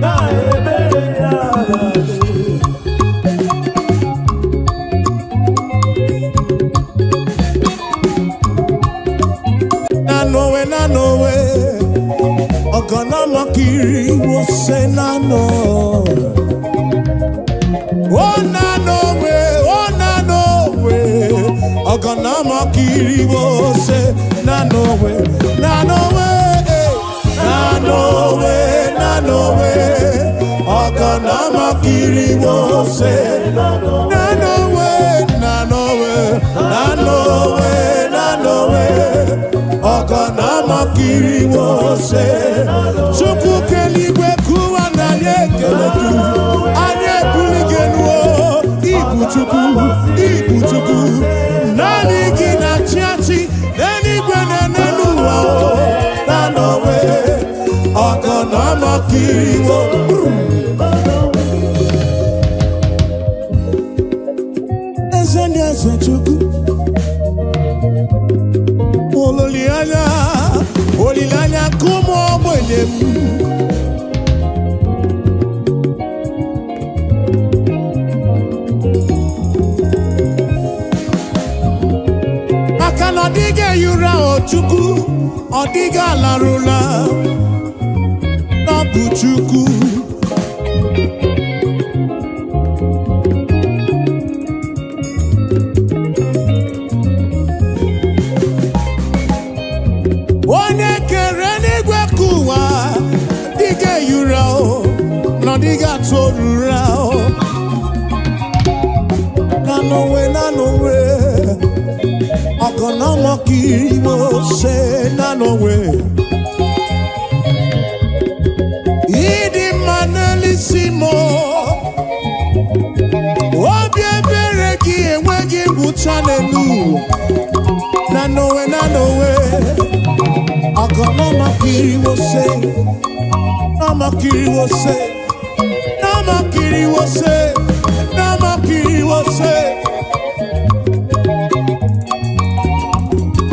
Na ebere ya na-adị. Nanowe, nanowe, ọ̀gànàmọ́kiri wo ṣe nano. Ó nanowe, ó nanowe, ọ̀gànàmọ́kiri wo ṣe nanowe, nanowe, eh, nanowe, nanowe, ọ̀gànàmọ́kiri wo ṣe nanowe, nanowe, nanowe, nanowe, ọ̀gànàmọ́kiri wo ṣe. Chukwu keligwe kụwa na anyị ekele gị, anyị ebuli gị elu o. Ibu Chukwu, ibu Chukwu, naanị gị na-achị achị n'eluigwe na n'elu ụwa o. Nanowe, ọ̀gànàmọ́kiri wo. Eze ndị eze, Chukwu, olileanya, olileanya nke ụmụ ogbenye m. Maka na ọ dịghị ehi ụra o Chukwu, ọ dịghị alarụla n'ọbụ Chukwu. Onye kere n'igwe ka ụwa dịghị ehi ụra o, na ọ dịghị atụ ụra o. Na n'onwe, na n'onwe. Ọgọnọmọkiriwose na n'onwe. Ịdị mma n'elisi m, obi ebere gị enweghị ngwụcha n'elu ụwa. Na n'onwe, na n'onwe. Ọgọnọmọkiriwose, nọmọkiriwose, nọmọkiriwose, nọmọkiriwose.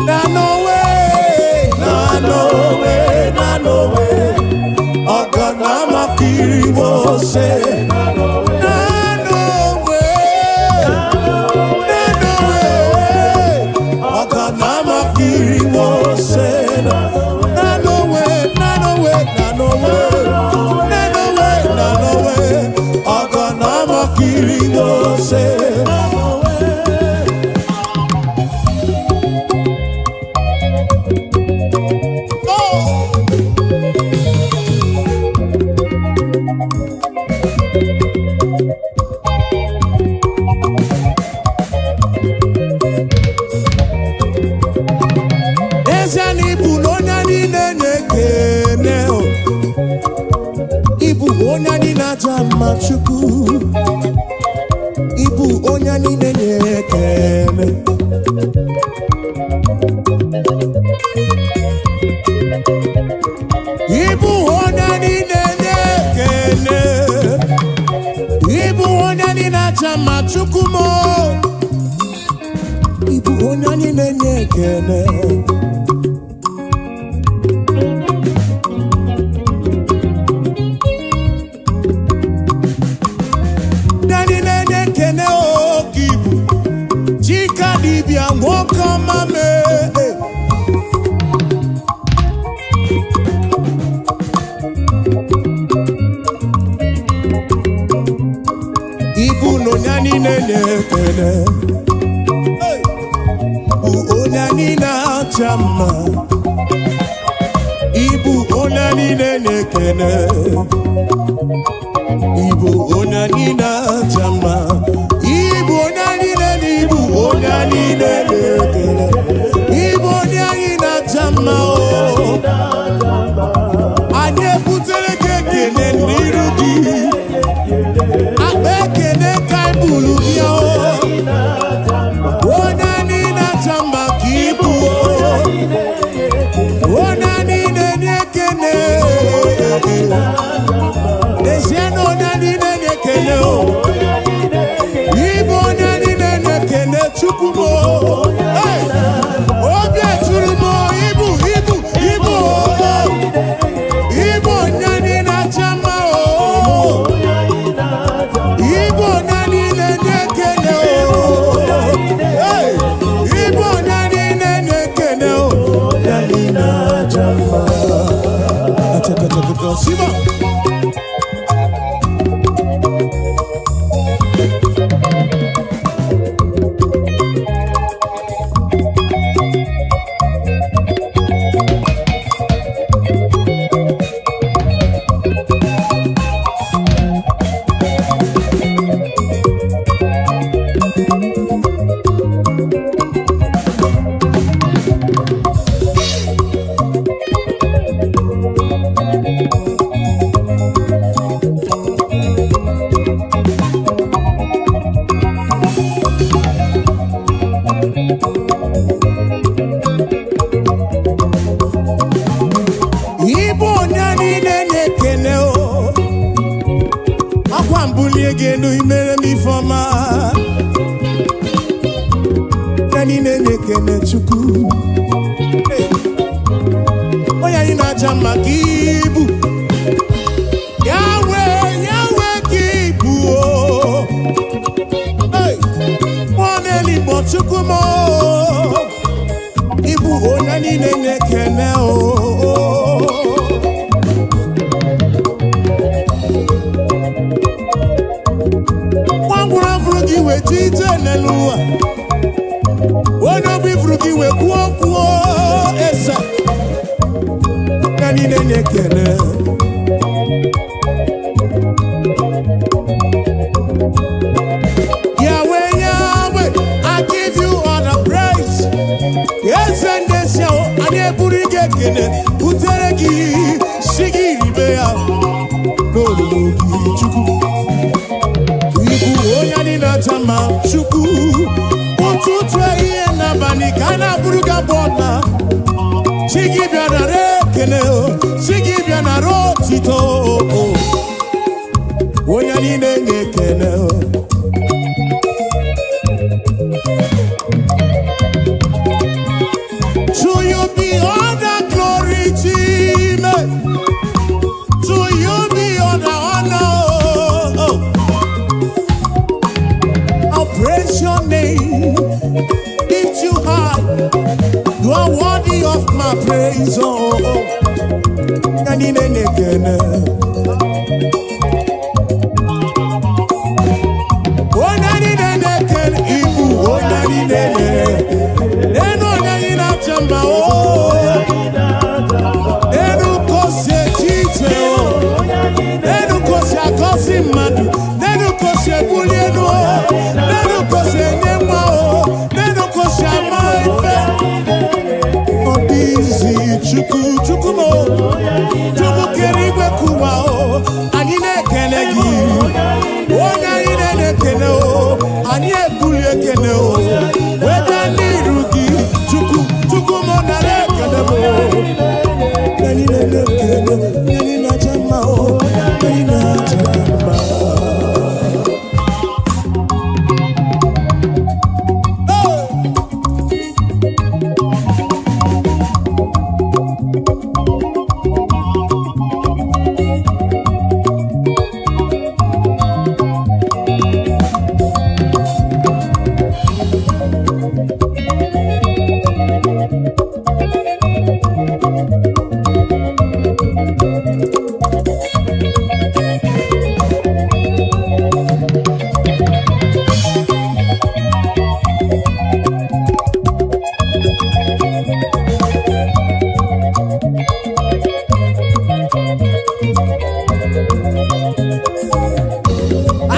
Na n'onwe, na n'onwe, na n'onwe. Ọgọnọmọkiriwose. Na n'onwe, na n'onwe. Ọgọnọmọkiriwose. Na n'onwe, na n'onwe, na n'onwe. Na n'onwe, na n'onwe. Ọgọnọmọkiriwose. Oh! N'ezie na ịbụ na onye niile na-ekene o. Ịbụ onye anyị na-aja mma, Chukwu. Ịbụ onye niile na-ekene. Ịbụ onye niile na-ekene. Ịbụ onye anyị na-aja mma, Chukwu m o. Ịbụ onye niile na-ekene. Ndị niile na-ekene oke ibu Chika dibịa, nwoke ọma mee. Ibu na onye niile na-ekene. Hey! Bụ onye niile acha mma. Ibu onye niile na-ekene. Ibu onye niile acha mma. Ibu onye niile na ibu onye niile na-ekene. Ibu onye anyị na-acha mma o. Anyị ebutere gị ekene n'iru gị. Akpa ekene ka anyị buru bịa o. Onye niile acha mma ka ibu o. Onye niile na-ekene. N'ezie na onye niile na-ekene o. Ịbụ onye niile na-ekene, Chukwu m o. Hey! Obi eturu m o, ibu, ibu, ibu o. Ịbụ onye niile acha mma o. Ịbụ onye niile na-ekene o. Hey! Ịbụ onye niile na-ekene o. Onye niile acha mma. Achakachakaka, Siba. Ịbụ onye niile na-ekene o. Akwa mbulie gị elu, imere m ifeọma. Onye niile na-ekene Chukwu. Hey! Onye anyị na-aja mma ka ibu. Yahweh, Yahweh ka ibu o. Hey! Mmụọ na-eligbo, Chukwu m o. Ịbụ onye niile na-ekene o. Nwa ngwụrụ afụrụ gị wee ji ije n'elu ụwa. Onye obi furu gị wee kwuo okwu o, eze. Onye niile na-ekene. Yahweh, Yahweh, I give you all the praise. ekene butere gị, si gị ribe ya n'olulu gị. Chukwu, ịbụ onye anyị na-acha mma. Chukwu, ụtụtụ, ehihie n'abalị ka a na-abụrụ gị abụ ọma. Chi gị bịa nara ekele o, chi gị bịa nara otito o. Onye anyị na-enye ekele o. To you be all the glory, Chime. To you be all the honor. Oh. I'll praise your name, lift you high. You are worthy of my praise. Oh. Anyị na-enye ekele. Onye anyị na-enye ekele, ịbụ onye anyị na-enye. Enu onye anyị na-acha mma o. Enu ka o si eche iche o. Enu ka o si agọzi mmadụ. Enu ka o si ebuli elu o. Enu ka o si enye nwa o. Enu ka o si ama ife. Ọ dị izi. Chukwu, Chukwu m o. Chukwu kere igwe kụwa o. Anyị na-ekele gị. Onye anyị na-ekele o. Anyị ebuli ekele o. Weta n'iru gị. Chukwu, Chukwu m, nara ekele m o. Anyị na-ekele, anyị na-aja mma o. Anyị na-aja mma. Hey!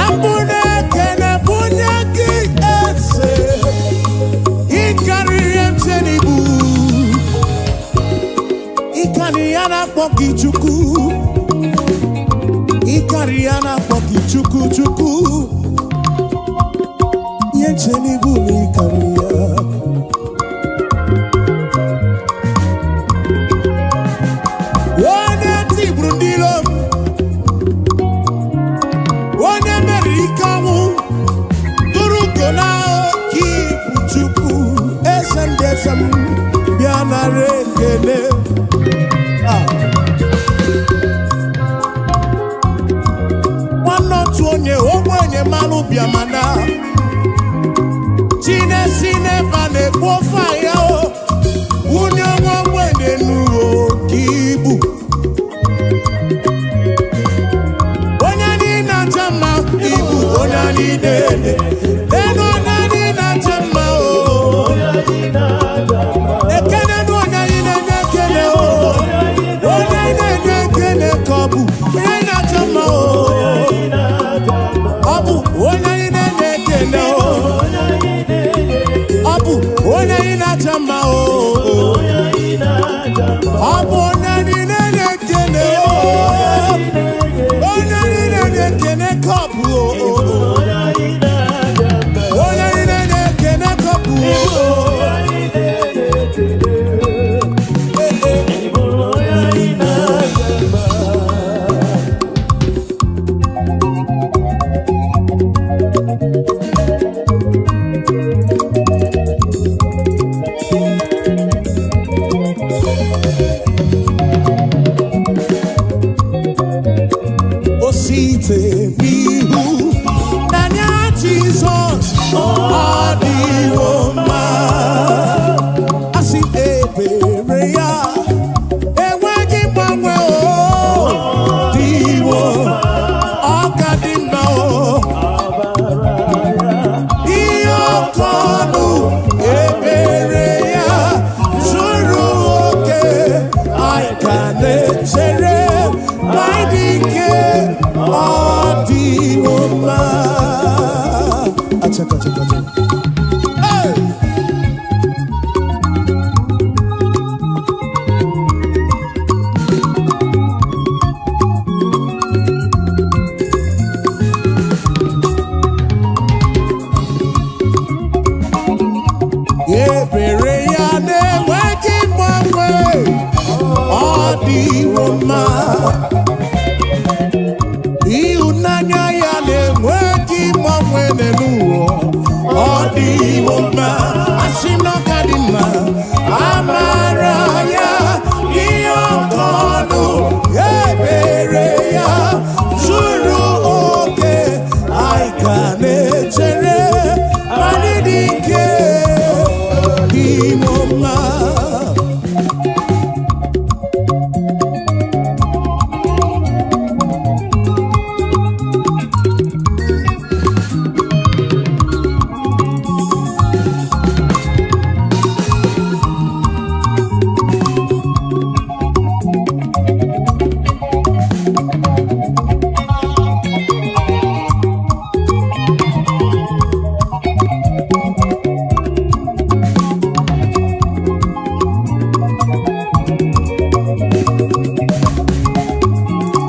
Abụ na-ekele bunye gị, eze. Ịkarịrị mche n'ibu, ịkarị ya na-akpọ gị Chukwu, ịkarị ya na-akpọ gị Chukwu. Chukwu, ihe nche n'ibu na ịkarị ya. Onye tigburu ndị iro m, onye meriri ike ọnwụ, tụrụ ugo na oke ibu. Chukwu, eze ndị eze m, bịa nara ekele. Ah. Nwanne otu onye ogbenye mmanụ bịa, mana chinesi n'ebe a na-ekpu ofe ya o, wunye nwa ogbenye n'uo ka ibu. Onye anyị na-acha mma, ibu onye anyị na-ele elu, onye anyị na-acha mma o. Ekele nụ onye anyị na-enye ekele o. Onye anyị na-enye ekele ka ọ bụ onye anyị na-acha mma o. Ọ bụ onye anyị na-enye ekele o. Ọ bụ onye anyị na-acha mma o. Ọ bụ onye anyị na-enye ekele o. Onye anyị na-enye ekele ka ọ bụ o. Onye anyị na-enye ekele ka ọ bụ o. Eh, eh. Ebere ya na-enweghị mgbanwe, ọ dịwo mma. Ịhụnanya ya na-enweghị mgbanwe n'elu ụwa, ọ dịwo mma. Asị m na ọ ka dị mma. Amara ya dị oke ọnụ, ebere ya zuru oke. Anyị ka na-echere anyị dị ike dịwo mma.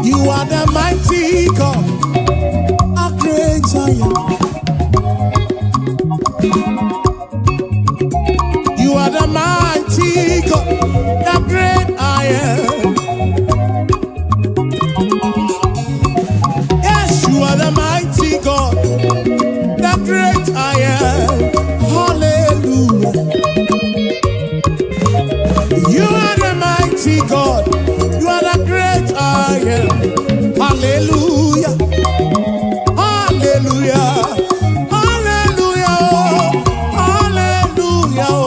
You are the mighty God, a great I am. You are the mighty God, the great I am. Yes, you are the mighty God, the great I am. Hallelujah. You are the mighty God, you are the great I am. Hallelujah. Hallelujah. Hallelujah. Hallelujah.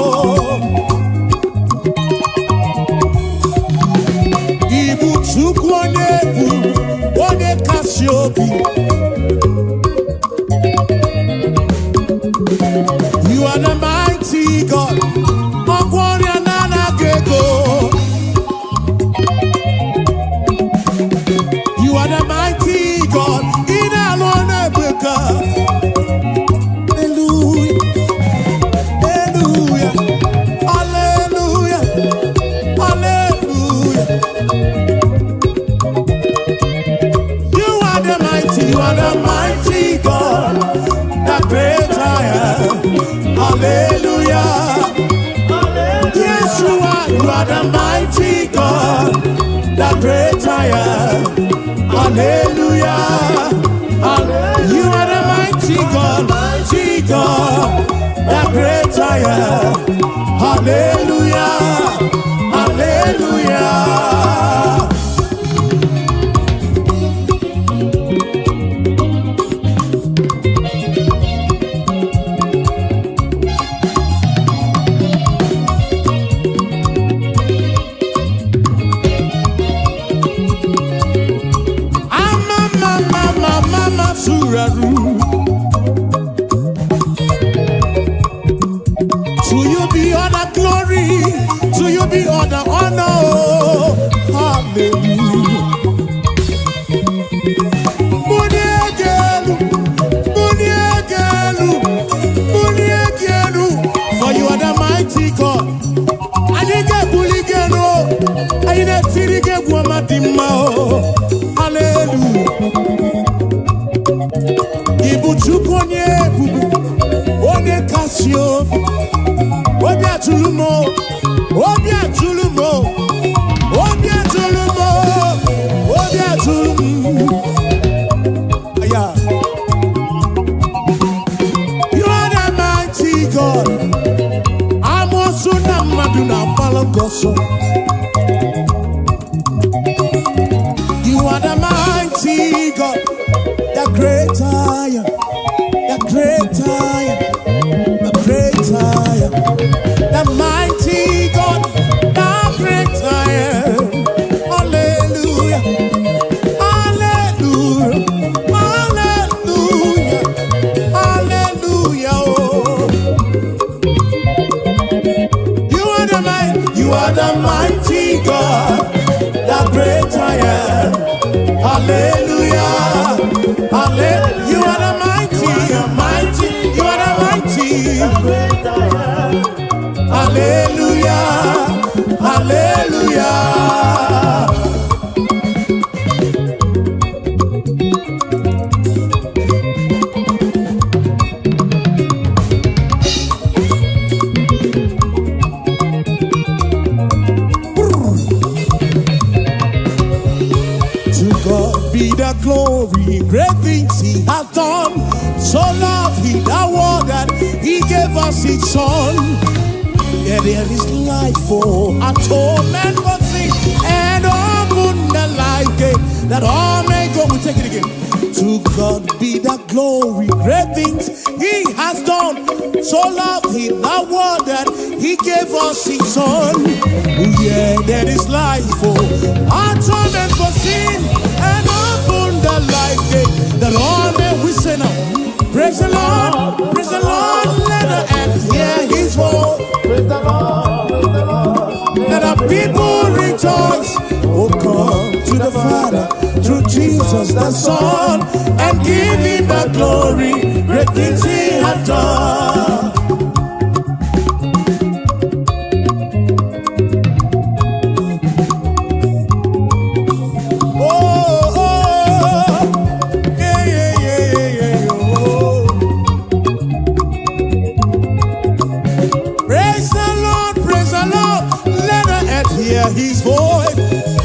Ibu Chukwu onye bụ onye kasị obi. You are the mighty God. Ọgwọ ọrịa na-anaghị ego. You are the mighty God. Ị na-alụ ọrụ ebube. Hallelujah. Hallelujah. Hallelujah. Hallelujah. You are the mighty, you are the mighty God, the great I am. Hallelujah. Yes, you are the mighty God, the great I am. Hallelujah. You are the mighty God, mighty God, the great I am. Hallelujah. Hallelujah. Ama mama mama masuraru. To you be all the glory, to you be all the honor. Hallelujah. Muniegelu, muniegelu, muniegelu. For you are the mighty God. Anyị ga-ebuli gị elu, anyị na-etiri gị egwu ọma dị mma o. Hallelujah. Ị bụ Chukwu onye ebube, onye kasị obi. Obi atụrụ m o, obi atụrụ m o, obi atụrụ m o, obi atụrụ m. Yeah. You are the mighty God. Amoosu na mmadụ na-agbalụ gị ọsọ. You are the mighty God, the great I am, the great I am, the great I am, the mighty God, the great I am. Hallelujah, hallelujah, hallelujah, hallelujah. Oh. You are the mighty, you are the mighty God, the great I am. Hallelujah, hallelujah. You are the mighty, mighty, you are the mighty. Hallelujah, hallelujah. gave us His Son. Yeah, there is life for atonement for sin and open the life gate that all may go. We take it again. To God be the glory, great things He has done. So loved He the world that He gave us His Son. Yeah, there is life for atonement for sin and open the life gate that all may we say now. Praise the Lord, praise the Lord, let the earth hear His voice. Praise the Lord, praise the Lord. Let the people rejoice. Oh, come to the Father through Jesus the Son and give him the glory. Great things he hath done. Oh, oh, yeah, yeah, yeah, yeah, yeah, oh. Praise the Lord, praise the Lord, let the earth hear his voice.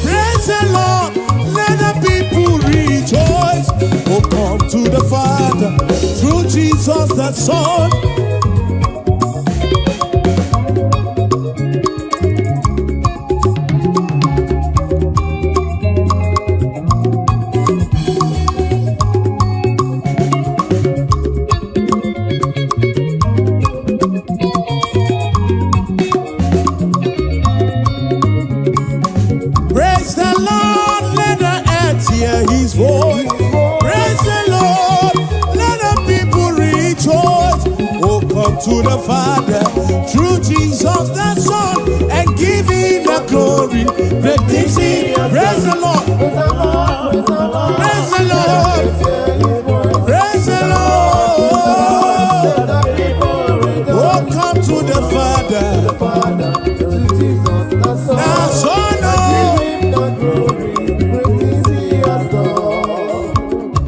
Praise the Lord, let the people rejoice. Oh, come to the Father through Jesus the Son. Praise the Lord, let the earth hear his voice. Praise the Lord, let the people rejoice. Oh, come to the Father through Jesus the Son and give him the glory. Great things he. Praise the Lord. Praise the Lord, praise the Lord. Praise the Lord. Hear his voice. Praise the Lord. Let the people rejoice. Oh, come to the Father. The Father, through Jesus the Son. The Son, oh. Give him the glory, great things he has done.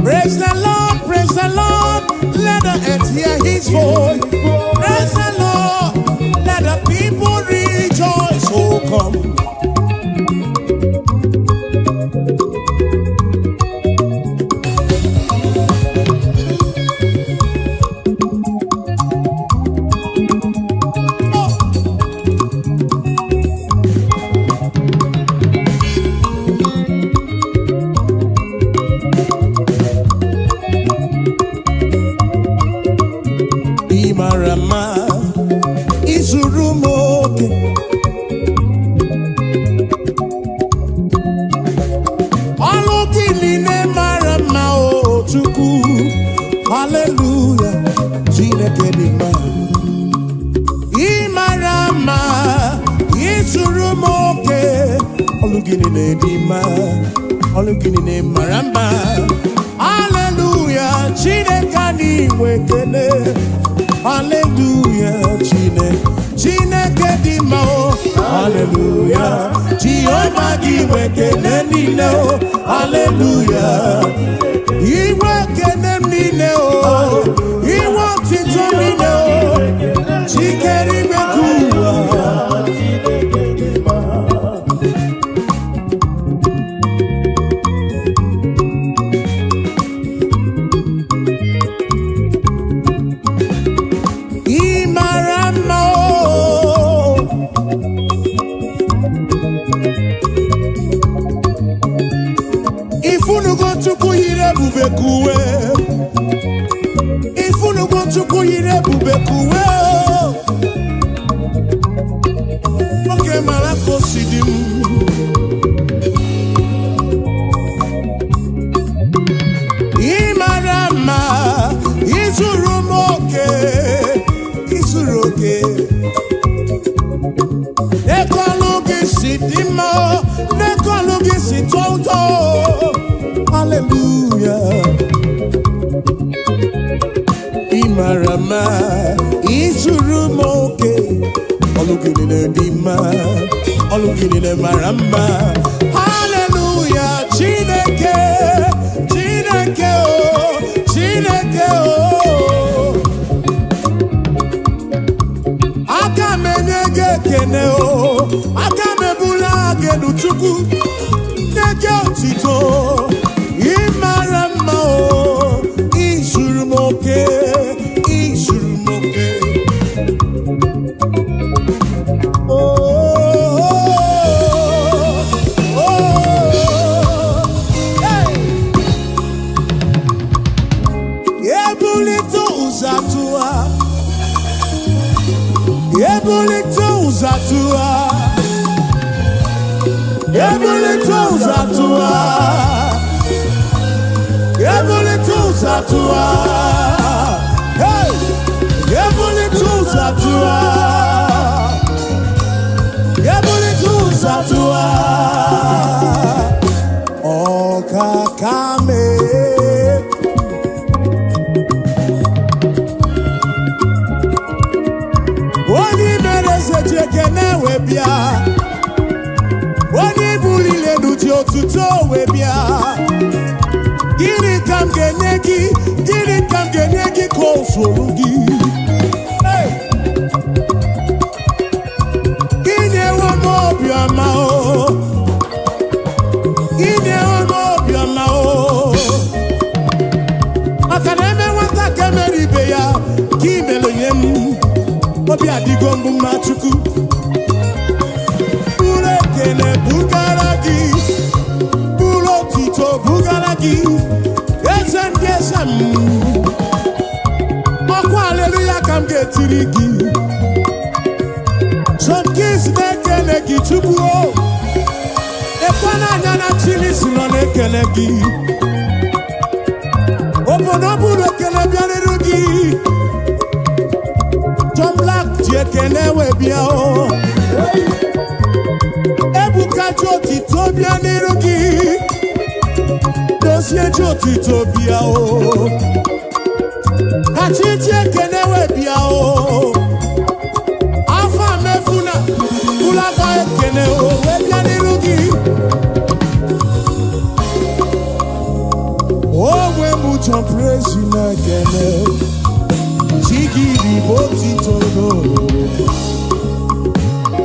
Praise the Lord, praise the Lord, let the earth hear his voice. Praise the Lord, let the people rejoice. Oh, come. Oh. Ị mara mma, izuru m oke. Ọlụ gị niile mara mma o Chukwu, haleluya, Chineke dị mma. Ị mara mma, izuru m oke. Ọlụ gị niile dị mma, ọlụ gị niile mara mma. Haleluya, Chineke anyị nwe ekele. Haleluya, Chineke, Chineke dị mma o. Haleluya, Jehova gị nwe ekele niile o. Haleluya, inwe ekele m niile o. Inwe otito niile o. Chikere igwe ka ụwa. Chineke dị mma. Ị mara mma o. Ifunugo Chukwu yiri ebube ka uwe. Ifunugo Chukwu yiri ebube ka uwe o. Oge mara ka o si dị m. Ị mara mma, izuru m oke, izuru oke. Ekọlụ Haleluya. Ị mara mma, izuru m oke. Ọlụ gị niile dị mma, ọlụ gị niile mara mma. Haleluya, Chineke, Chineke o, Chineke o. Aka m enye gị ekene o, aka m ebula gị elu, Chukwu, nye gị otito. Ị mara mma o, izuru m oke, izuru m oke. Oh, oh, hey. Ebulite ụzọ atụwa, ebulite ụzọ atụwa, ebulite ụzọ atụwa, ebulite ụzọ atụwa. Hey! Ebulite ụzọ atụwa, ebulite ụzọ atụwa. Ọkaka mee. Onye mere eze ji ekene wee bịa, onye buliri elu ji otuto wee bịa. Gịnị ka m ga-enye gị? Gịnị ka m ga-enye gị ka o zuru gị? Hey! Inyewo m obiọma o, inyewo m obiọma o, maka na eme nwata ka emere ibe ya ka imere nye m. Obi adịgo mbụ mma. Chukwu, buru ekele bugara gị, buru otuto bugara gị, eze ndị eze m. Ọkwa aleluya ka m ga-etiri gị. John Keys na-ekele gị, Chukwu o. Ekwe n'anya na Chilisi nọ na-ekele gị. Obodo buru ekele bịarịrị gị. John Black ji ekele wee bịa o. Ebuka ji otito bịa n'iru gị. Dozie ji otito bịa o. Kachi ji ekele wee bịa o. Afọ mefuna ụlọaka ekele o wee bịa n'iru gị. Onwe m John Praise na-ekele Chigiri bụ otito n'olulu.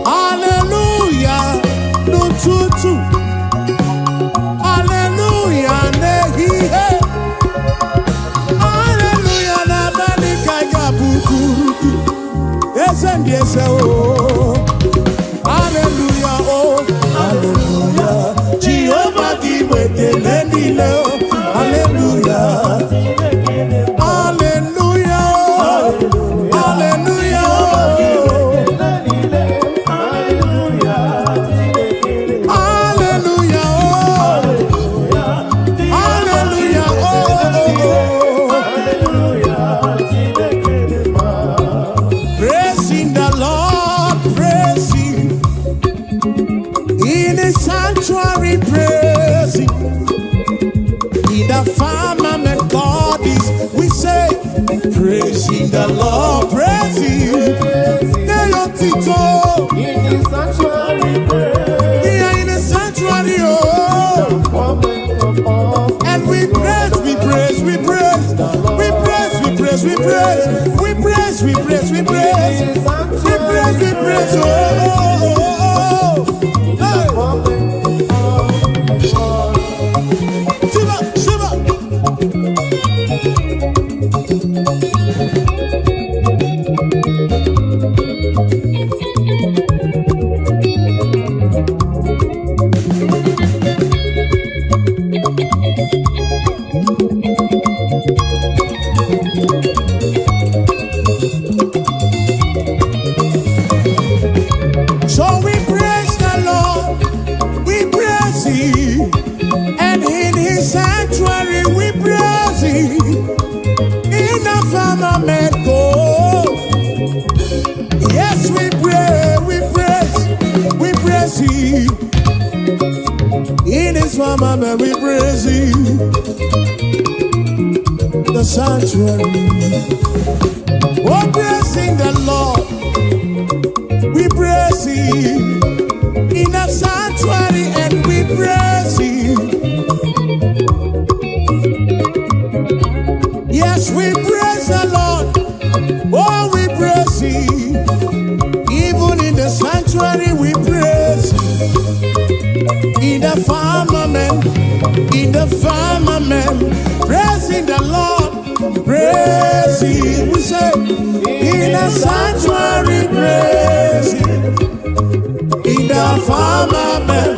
Haleluya n'ụtụtụ, haleluya n'ehihie, haleluya n'abalị ka ị ga-abụ kwuru gị, eze ndị eze o. Haleluya o, haleluya. Jehova gị bụ ekele niile o. Haleluya, haleluya o, haleluya o. Hallelujah, oh. Hallelujah, oh, oh, oh. Praising the Lord, praise Him. In His sanctuary, praise Him. In the firmament God is, we say, praising the Lord, praise Him. Tito. In the sanctuary, praise. Yeah, in the sanctuary, oh. Moment of all. And we praise, we praise, we praise, we praise, we praise, we praise, we praise, we praise, we praise, we praise, we praise, oh, oh, oh, oh. Hey. Moment of all. Shiva, Shiva. In his firmament we praise him. The sanctuary. Oh, praising the Lord. We praise him. In the sanctuary and we praise him. Yes, we praise the Lord. Oh, we praise him. Even in the sanctuary, we praise him. In the firmament, in the firmament, praising the Lord, praise him. We say, in the sanctuary, praise him. In the firmament,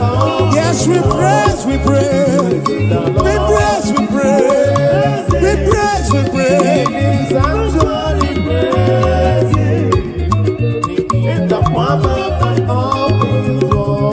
yes, we praise, we praise, we praise, we praise, we praise, we praise. In sanctuary, praise Him. In the firmament of His word.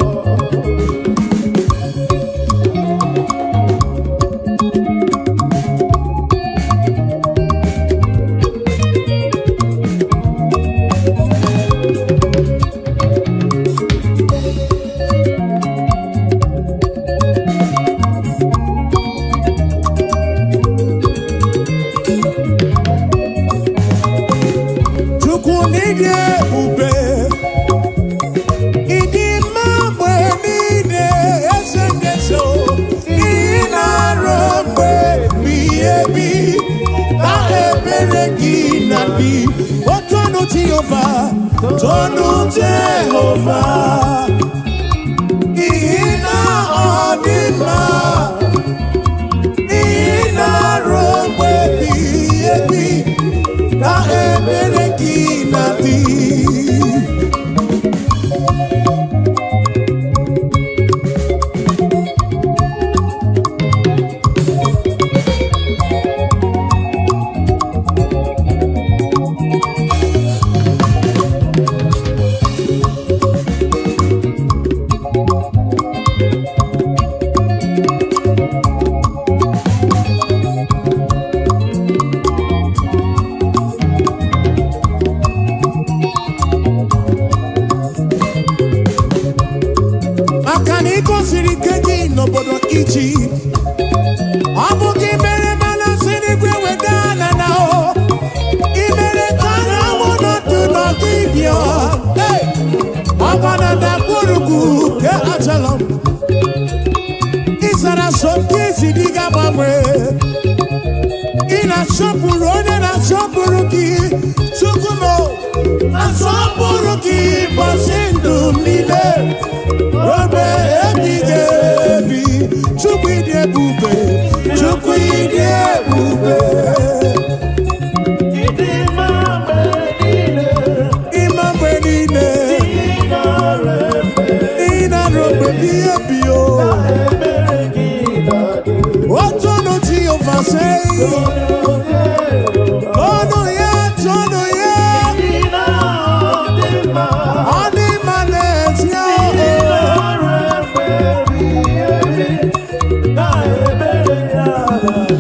Chukwu n'ịdị ebube, ịdị mma mgbe niile, eze ndị eze o. Ị na-arụ mgbe ebighị ebi, na ebere gị na-adị. O tonu Jehova, tonu Jehova, n'ihi na ọ dị mma. Ị na-arụ mgbe ebighị ebi, na ebere gị na-adị. Maka na ị gosiri ike gị n'obodo Ijipt, ọ bụ gị mere mana si n'igwe weda na na o ị mere ka anyanwụ nọdụ n'ọdịbịa. Hey! Ọgba na ndagwurugwu nke Ajalon, ị zara so nke isi dị ga-agbanwe. Ị na-asọpụrụ onye na-asọpụrụ gị. Chukwu m, asọpụrụ gị ụbọchị ndụ m niile ruo ebighị ebi. Chukwu, ịdị ebube, Chukwu, ịdị ebube. Ịdị mma mgbe niile. Ịma mgbe niile. Ị nara efe. Ị na-arụ mgbe ebighị ebi o. Ebere gị na-adị. Tonu Jehova, sei. Tonu ya, tonu ya. Ị na-adị mma. Ọ dị mma n'ezie Ị o. nara efe ebighị ebi. Na ebere ya na-adị.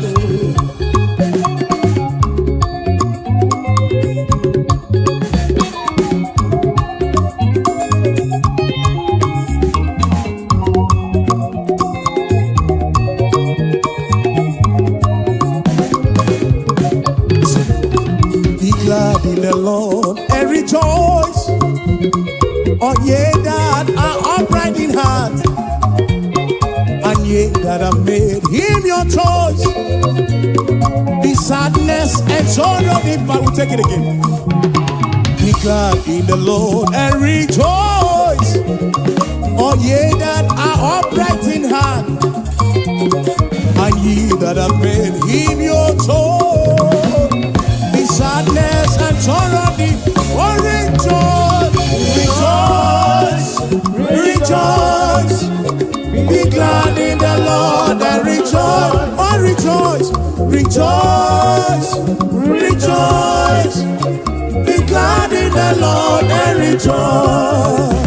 Be glad in the Lord and rejoice, all ye that are upright in heart, and ye that have made him your choice. Be sadness and sorrow depart. We'll take it again. Be glad in the Lord and rejoice, all ye that are upright in heart, and ye that have made him your choice. Be sadness and sorrow deep. Oh, rejoice, rejoice, rejoice. Be glad in the Lord and rejoice. Oh, rejoice, rejoice, rejoice. Be glad in the Lord and rejoice.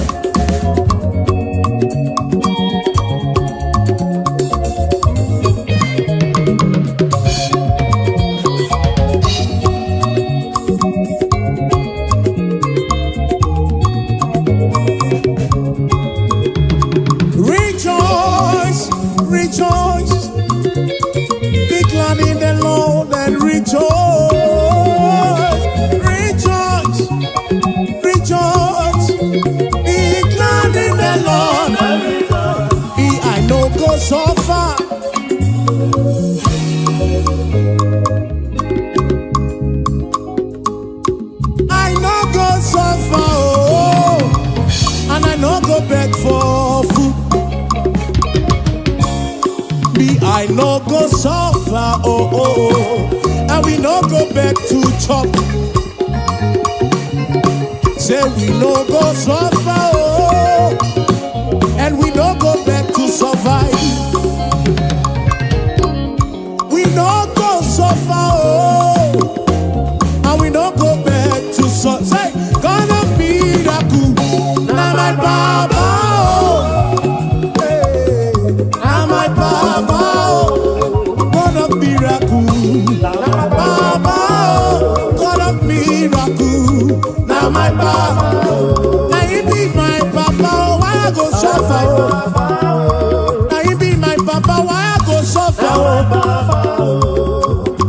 Rejoice. Rejoice, rejoice, rejoice. Be glad in the Lord. Me, I no go suffer. I no go suffer, oh, and I no go beg for food. Me, I no go suffer, oh, and we no go beg to chop. Say we no go suffer, oh, and we no go beg to survive. We no go suffer, oh, and we no go beg to survive. Say, God of miracle, na my baba, oh, hey, na my baba, oh, God of miracle, baba, oh, God of miracle, na my baba. Na he be my papa, oh, why I go suffer? Oh? Na he be my papa, why I go suffer? Oh?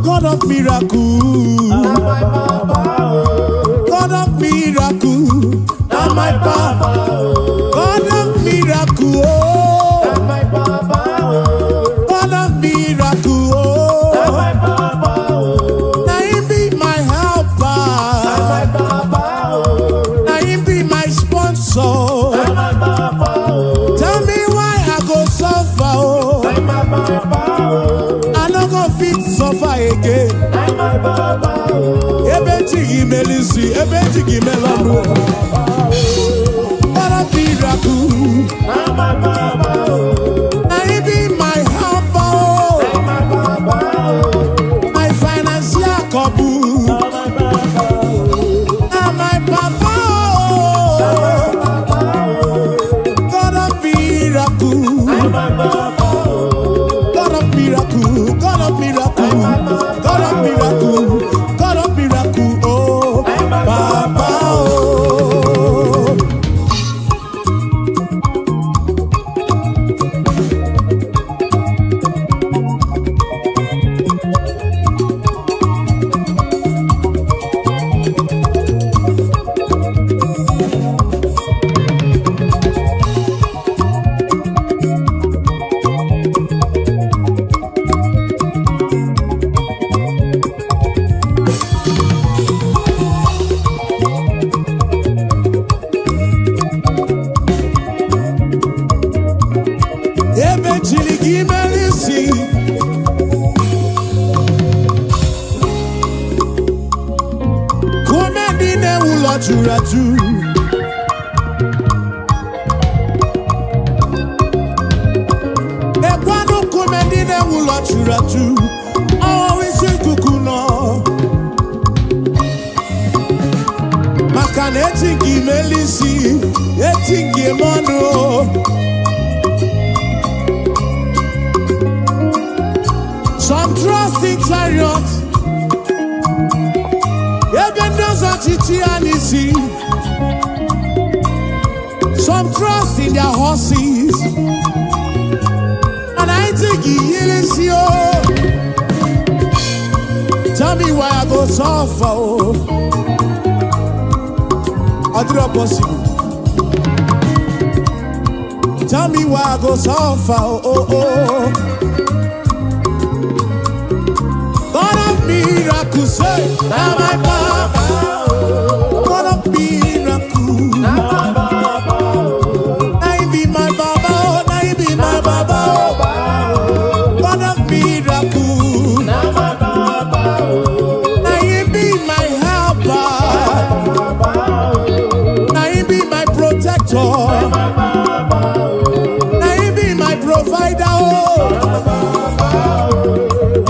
God of miracle, God of miracle, na my papa. God of miracle, oh, God of miracle, oh. Na him be my helper, na him be my sponsor. Tell me why I go suffer, oh. I no go fit suffer again. Ebe chi gị mere isi, ebe chi gị mere ọnụ. God of miracle, na him be my helper, oh. My financial couple, na my papa, oh. God of miracle, God of miracle, God of miracle, God of miracle, God of miracle, oh, Papa, oh. Ebe chiri gị mere isi. Kume ndị na-ewu ụlọ juru ajụ. Ekwanụ nkume ndị na-ewu ụlọ juru ajụ. Ọwụ isi ikuku nọ. Maka na eti gị mere isi, eti gị eme ọnụ o. Some trust in chariots. Ebe ndị ọzọ ọchịchị ya n'isi. Some trust in their horses. And I think he isi o. Tell me why I go suffer o. Ọ dịrọ possible. Tell me why I go suffer oh, oh. God of miracles, say, na my papa. God of miracle, na he be my baba, oh, na he be my baba, oh. God of miracle, na he be my helper, na he be my protector, na he be my provider, oh.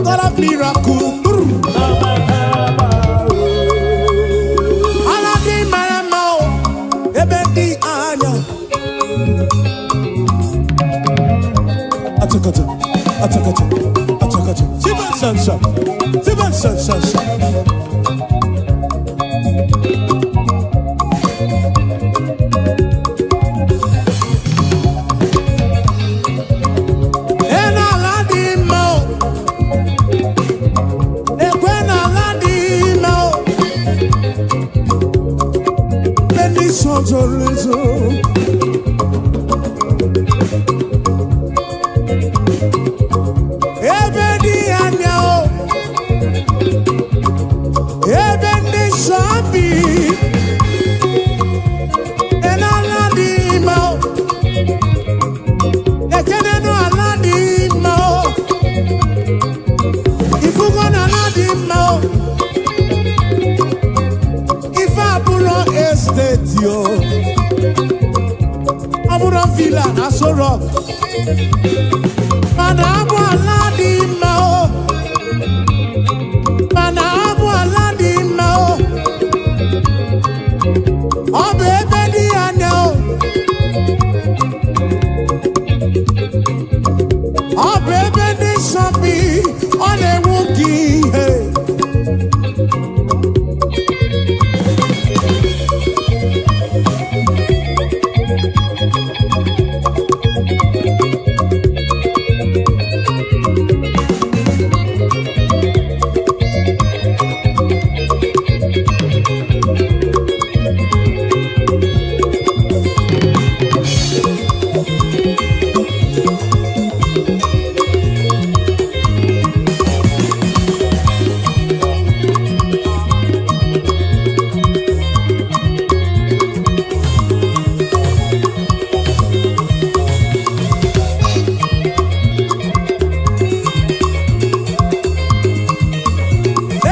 God of miracle. Brr. Ala dị mara mma o, ebe dị anya. Achakacha, achakacha, achakacha. Siban sansa, siban sansa. Ena ala dị mma o, ekwe na Mana abụ ala dị mma o. Mana abụ ala dị mma o. Ọ bụ ebe dị anya o. Ọ bụ ebe ndị nsọ bi, ọ na-enwu gị ihe.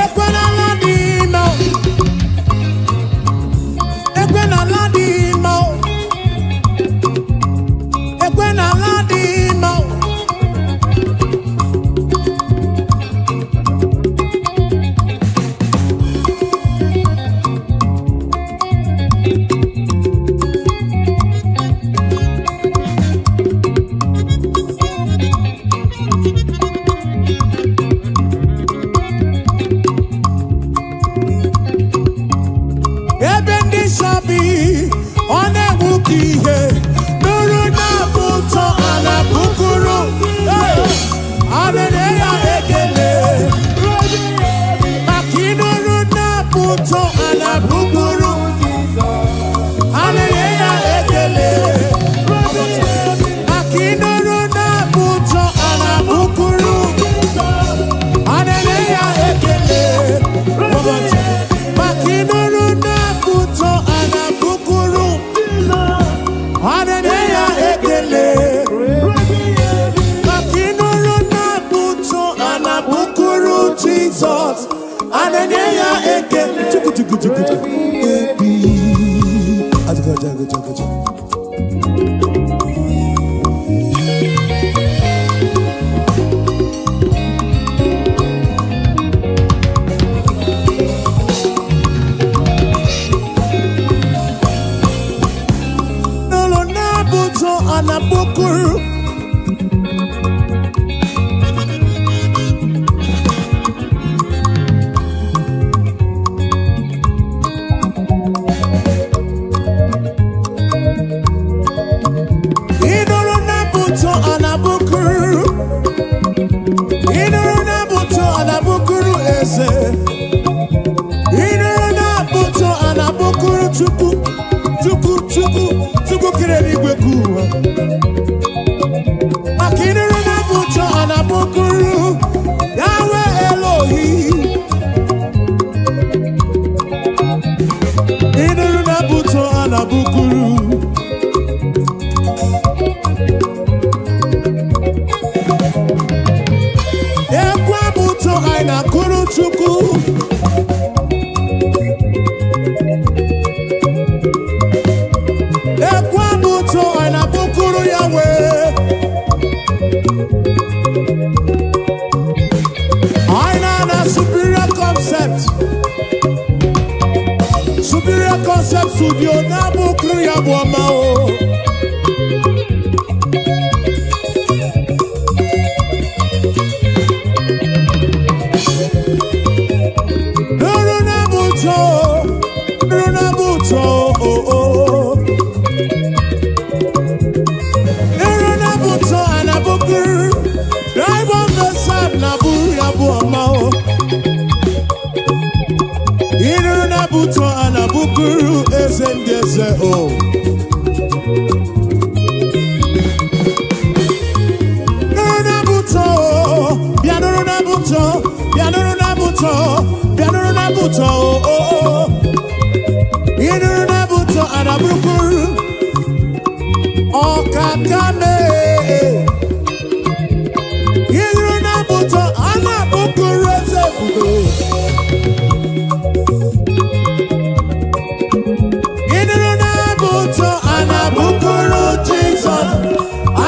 Ekwenala dị mma o. Ekwenala dị mma o. Ekwenala dị mma o. Ebe ndị nsọ bi, ọ na-enwu ka ihe. Nụrụ na-abụ ụtọ ala bukuru. Alele ya ekele. Maka ịnụrụ na-abụ ụtọ ala bukuru. Alele ya ekele. Maka ịnụrụ na-abụ ụtọ ala bukuru. Alele ya ekele. Maka ịnụrụ na-abụ ụtọ ala bukuru. Alele ya ekele. Maka ịnụrụ na-abụ ụtọ ala bukuru Jizọs. Alele ya ekele. Chukwu chukwu chukwu chukwu. Ebi. Ajụjụ ajụjụ ajụjụ. Nụrụ na-abụ ụtọ ala bukuru. Ịnụrụ na-abụ ụtọ ala bukuru. Ịnụrụ na-abụ ụtọ ala bukuru eze. Ịnụrụ na-abụ ụtọ ala bukuru Chukwu. Chukwu Chukwu Chukwu kere eluigwe ka ụwa. Maka ịnụrụ na-abụ ụtọ ala bukuru Yahweh Elohi. Ịnụrụ na-abụ ụtọ ala bukuru. Ekwe bụ ụtọ anyị na-akụrụ Chukwu. Ekwe bụ ụtọ anyị na-abụkụrụ ya wee. Anyị na-ana Superior Concept. Superior Concept Studio na-abụkụrụ ya bụ ọma o. Nụrụ na-abụ ụtọ, nụrụ na-abụ ụtọ, o o. Nụrụ na-abụ ụtọ a na-abụkụrụ. Drive on the sand na-abụrụ ya bụ ọma o. Ịnụrụ na-abụ ụtọ a na-abụkụrụ eze ndị eze o. Nụrụ na-abụ ụtọ, bịa nụrụ na-abụ ụtọ, bịa nụrụ na-abụ ụtọ, bịa nụrụ na-abụ ụtọ, o o o. Ịnụrụ na-abụ ụtọ a na-abụkụrụ ọkaka mee. Ịnụrụ na-abụ ụtọ a na-abụkụrụ eze ebube. Ịnụrụ na-abụ ụtọ a na-abụkụrụ Jizọs. A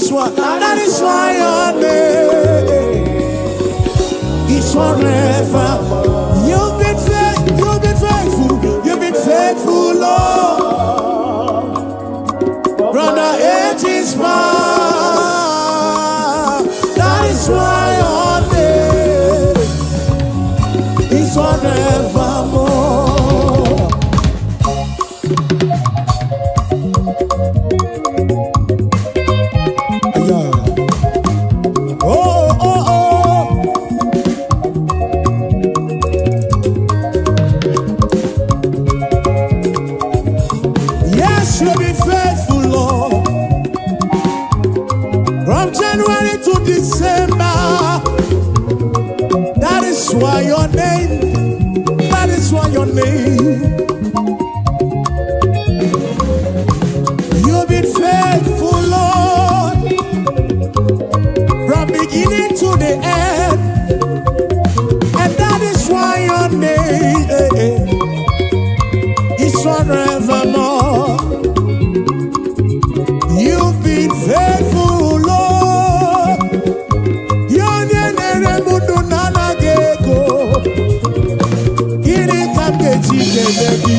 That is why your name is forever. You've been faithful, you've been faithful, you've been faithful, Lord. From the ages past. That is why your name is forevermore. Yeah. Oh. Yes, you've been faithful, Lord. From January to December. That is why your name, that is why your name. You've been faithful, Lord, from beginning to the end. And that is why your name is forevermore. You've been faithful, Lord. Onye na-ere m ndụ na-anaghị ego. Gịnị ka m ga-eji kelee gị?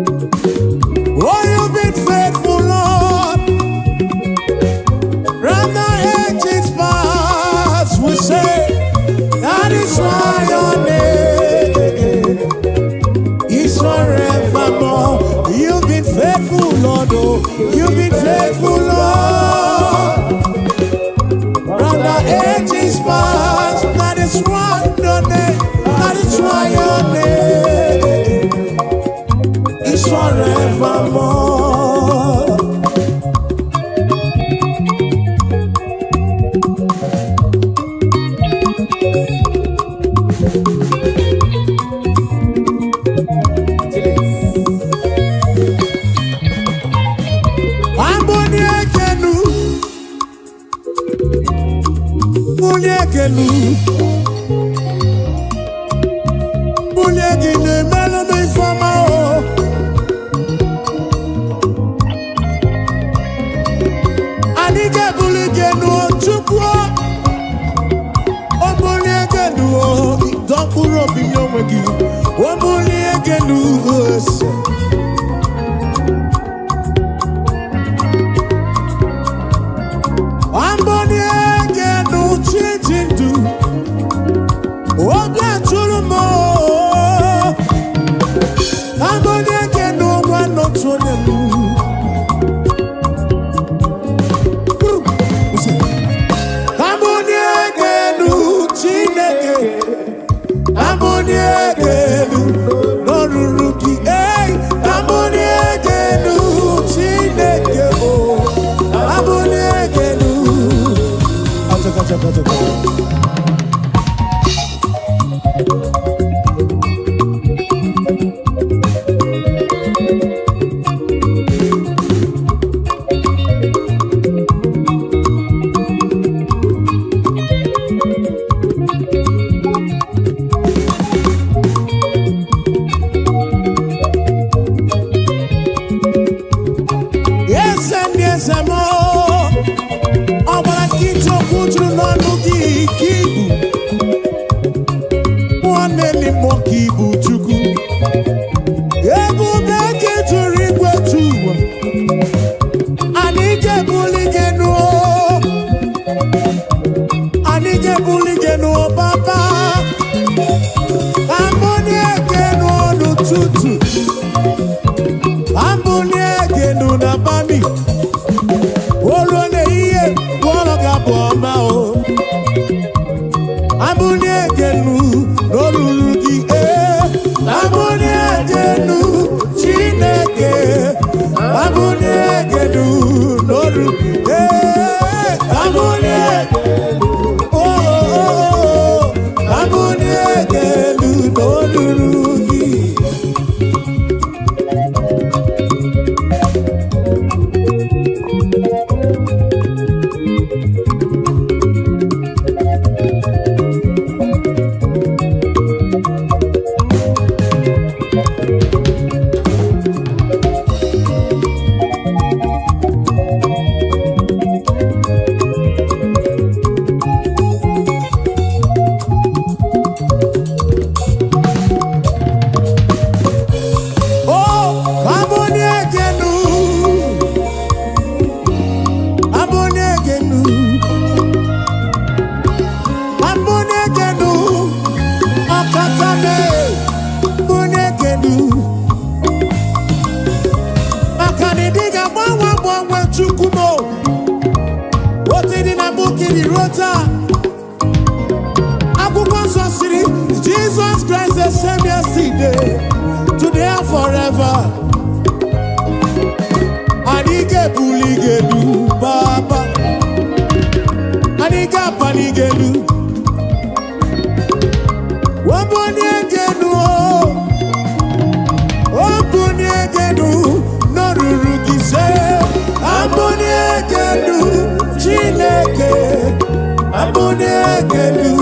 Oh, you've been faithful, Lord. From the ages past, we say, that is why your name is forevermore. You've been faithful, Lord. Oh, you've been faithful, Lord. From the ages past, that is why your name, that is why your name is forevermore. Chilis. Amboni ekenu, bulie ekenu, bulie gị na-emelụ m ifeọma o. Anyị ga-ebuli gị enu o, Chukwu o. O bulie gị enu o, dọ mkpụrụ obi nye onwe gị. O bulie gị enu ese. Amboni egenu chi ndụ, obi atụrụ m o. Amboni egenu nwa n'otu onye m. Amboni egenu Chineke, amboni egenu n'ọrụrụ gị. Ei, amboni egenu Chineke o, amboni egenu. Achaka, achaka, achaka. Eze ndị eze m, ọ gbara nkịtị, okwu juru n'ọnụ gị. Chukwu m otu dị na mbụ kiri ruo taa. Akwụkwọ nsọ siri Jesus Christ the same yesterday, today and forever. Anyị ga-ebuli gị elu, Baba. Anyị ga-apali gị elu. Wabuni gị elu o. Obunie gị elu n'oruru gị se. Abunie gị elu, Chineke. Abunie gị elu.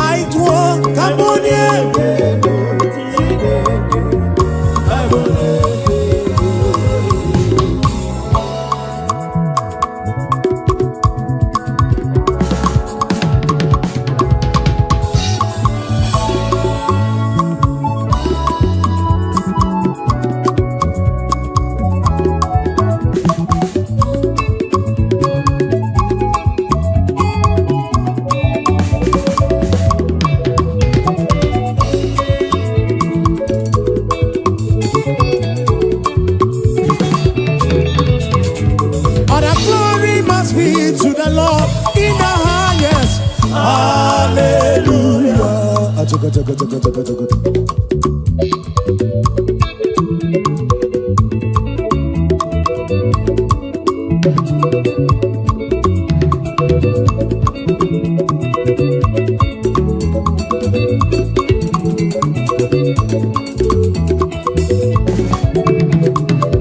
Anyị tụọ ka bunie. Chineke, abulie gị elu. All the glory must be to the Lord in the highest. Hallelujah. Achaga, chaga, chaga, chaga, chaga.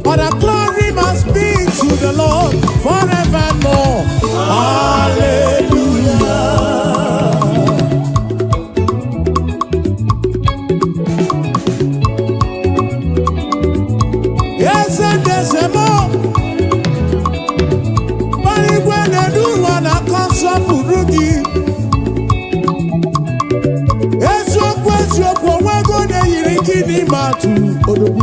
All the glory must be to the Lord forevermore. Hallelujah. Yes, and there's a more. Igwe na-edu ụwa na-akọ nsọpụrụ gị. Eziokwu, eziokwu, onwego na-eyiri gị n'ime atụ odogwu.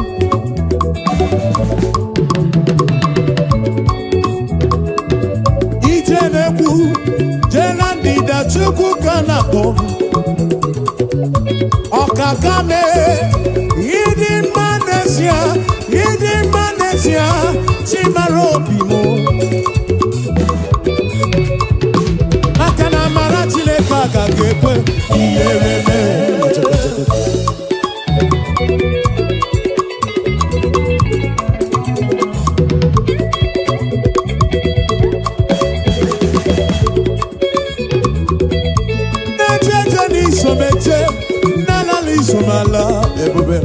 Ije na-ekwu jee na ndịda, Chukwu ka na-akpọ ọkaka mee. Ịdị mma n'ezie, ịdị mma n'ezie, Chimara obi m, maka na amara Chineke agaghị ekwe ihere mee. Na-eje eje n'isomeje, na-alala isomala ebube.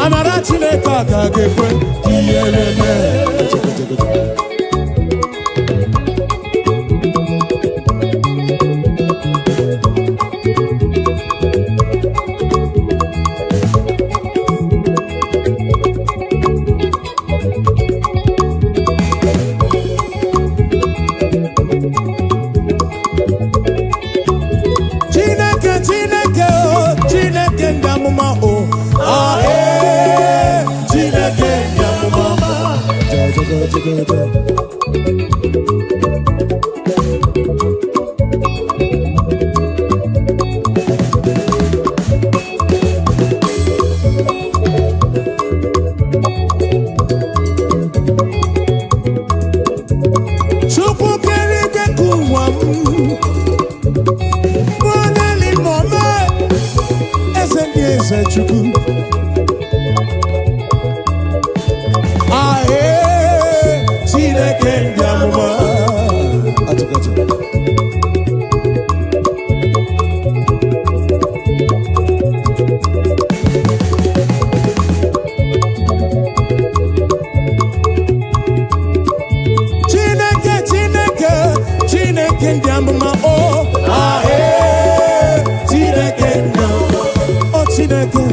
Amara Chineke agaghị ekwe ihere mee. Chineke, Chineke o, Chineke ndị amụma o, ah, ee, Chineke ndị amụma. Ja, ja, ja, ja, ja. Chukwu kere igwe nke ụwa m, Nwaneli mọme, eze ndị eze, Chukwu. Ahee, Chineke ndị amụma. Atụkatụ. Chineke, Chineke, Chineke ndị amụma o, ahee, Chineke ndị amụma o, Chineke,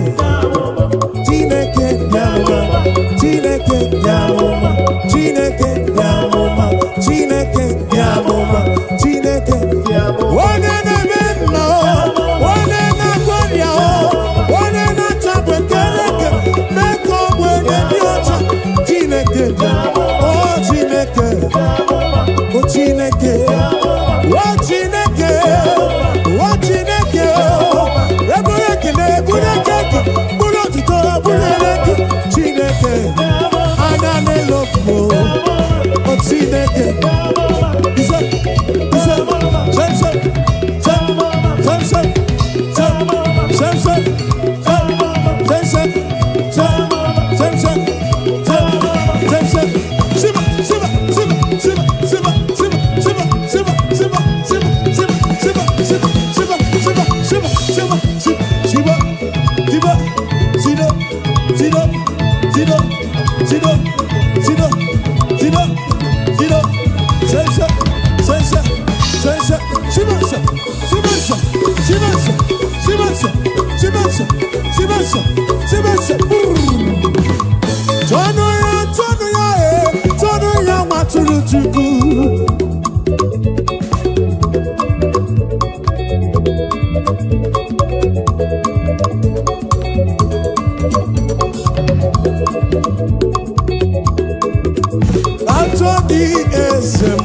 Chineke ndị amụma, Chineke ndị amụma, Chineke ndị amụma, Chineke ndị amụma, Chineke onye na-eme mma o, onye na-agwọ ọrịa o, onye na-achapụ ekereke mee ka ogbenye dị ọcha. Chineke o, Chineke o, Chineke o, Chineke o, Chineke o, eburu ekele, eburu. Atọ gị eze m.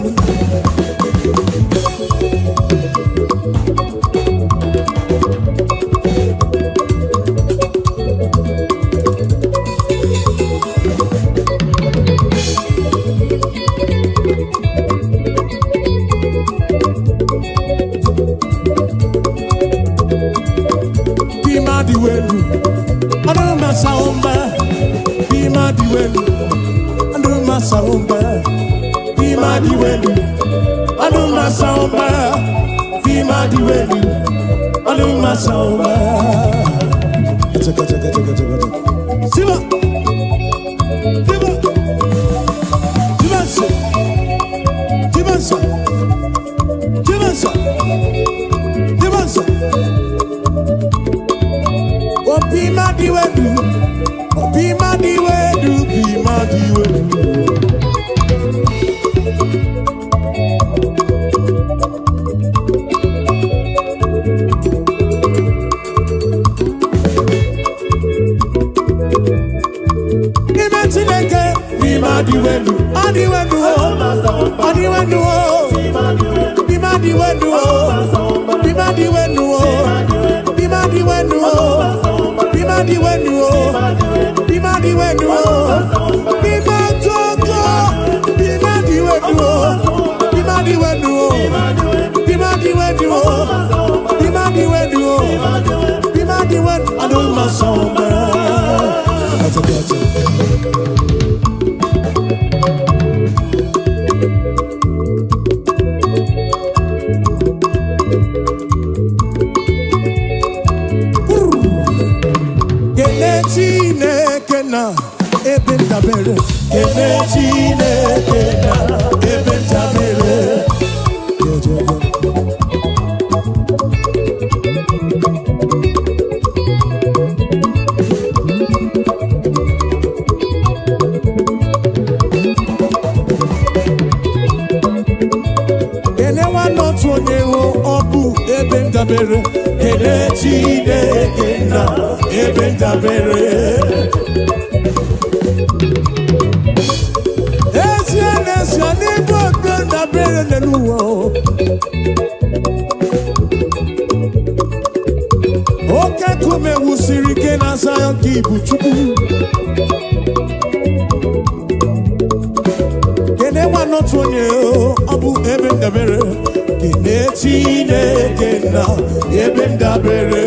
Bima dị welu, ọdụ masa ụmba. Bima dị welu, ọdụ masa ụmba. Bima dị welu, ọdụ masa ụmba. Bima dị welu, ọdụ masa ụmba. Chaka, chaka, chaka, chaka, chaka. Siba! Siba! Siba nso! Siba nso! Siba nso! Siba nso! Obi madiwedu, obi madiwedu, bi madiwedu. N'ime Chineke, n'ime adịwedu, adịwedu o, adịwedu o, bi madiwedu o, bi madiwedu o, bi madiwedu o, bi madiwedu o, bi madiwedu o, bi majojo, bi madiwedu o, bi madiwedu o, bi madiwedu o, bi madiwedu o, bi madiwedu. Adúmọ̀sánwó. Gotcha, gotcha. Kele Chineke na ebe ndabere. Kele Chineke na ebe ndabere. Kele nwanne otu onye hụ ọ bụ ebe ndabere. Kele Chineke na ebe ndabere. Ezie n'ezie n'ebe ebe ndabere n'elu ụwa o. Oke nkume wusiri ike na Zayọn ka ibu Chukwu. Kene nwanne otu onye o, ọ bụ ebe ndabere. Kene Chineke na ebe ndabere.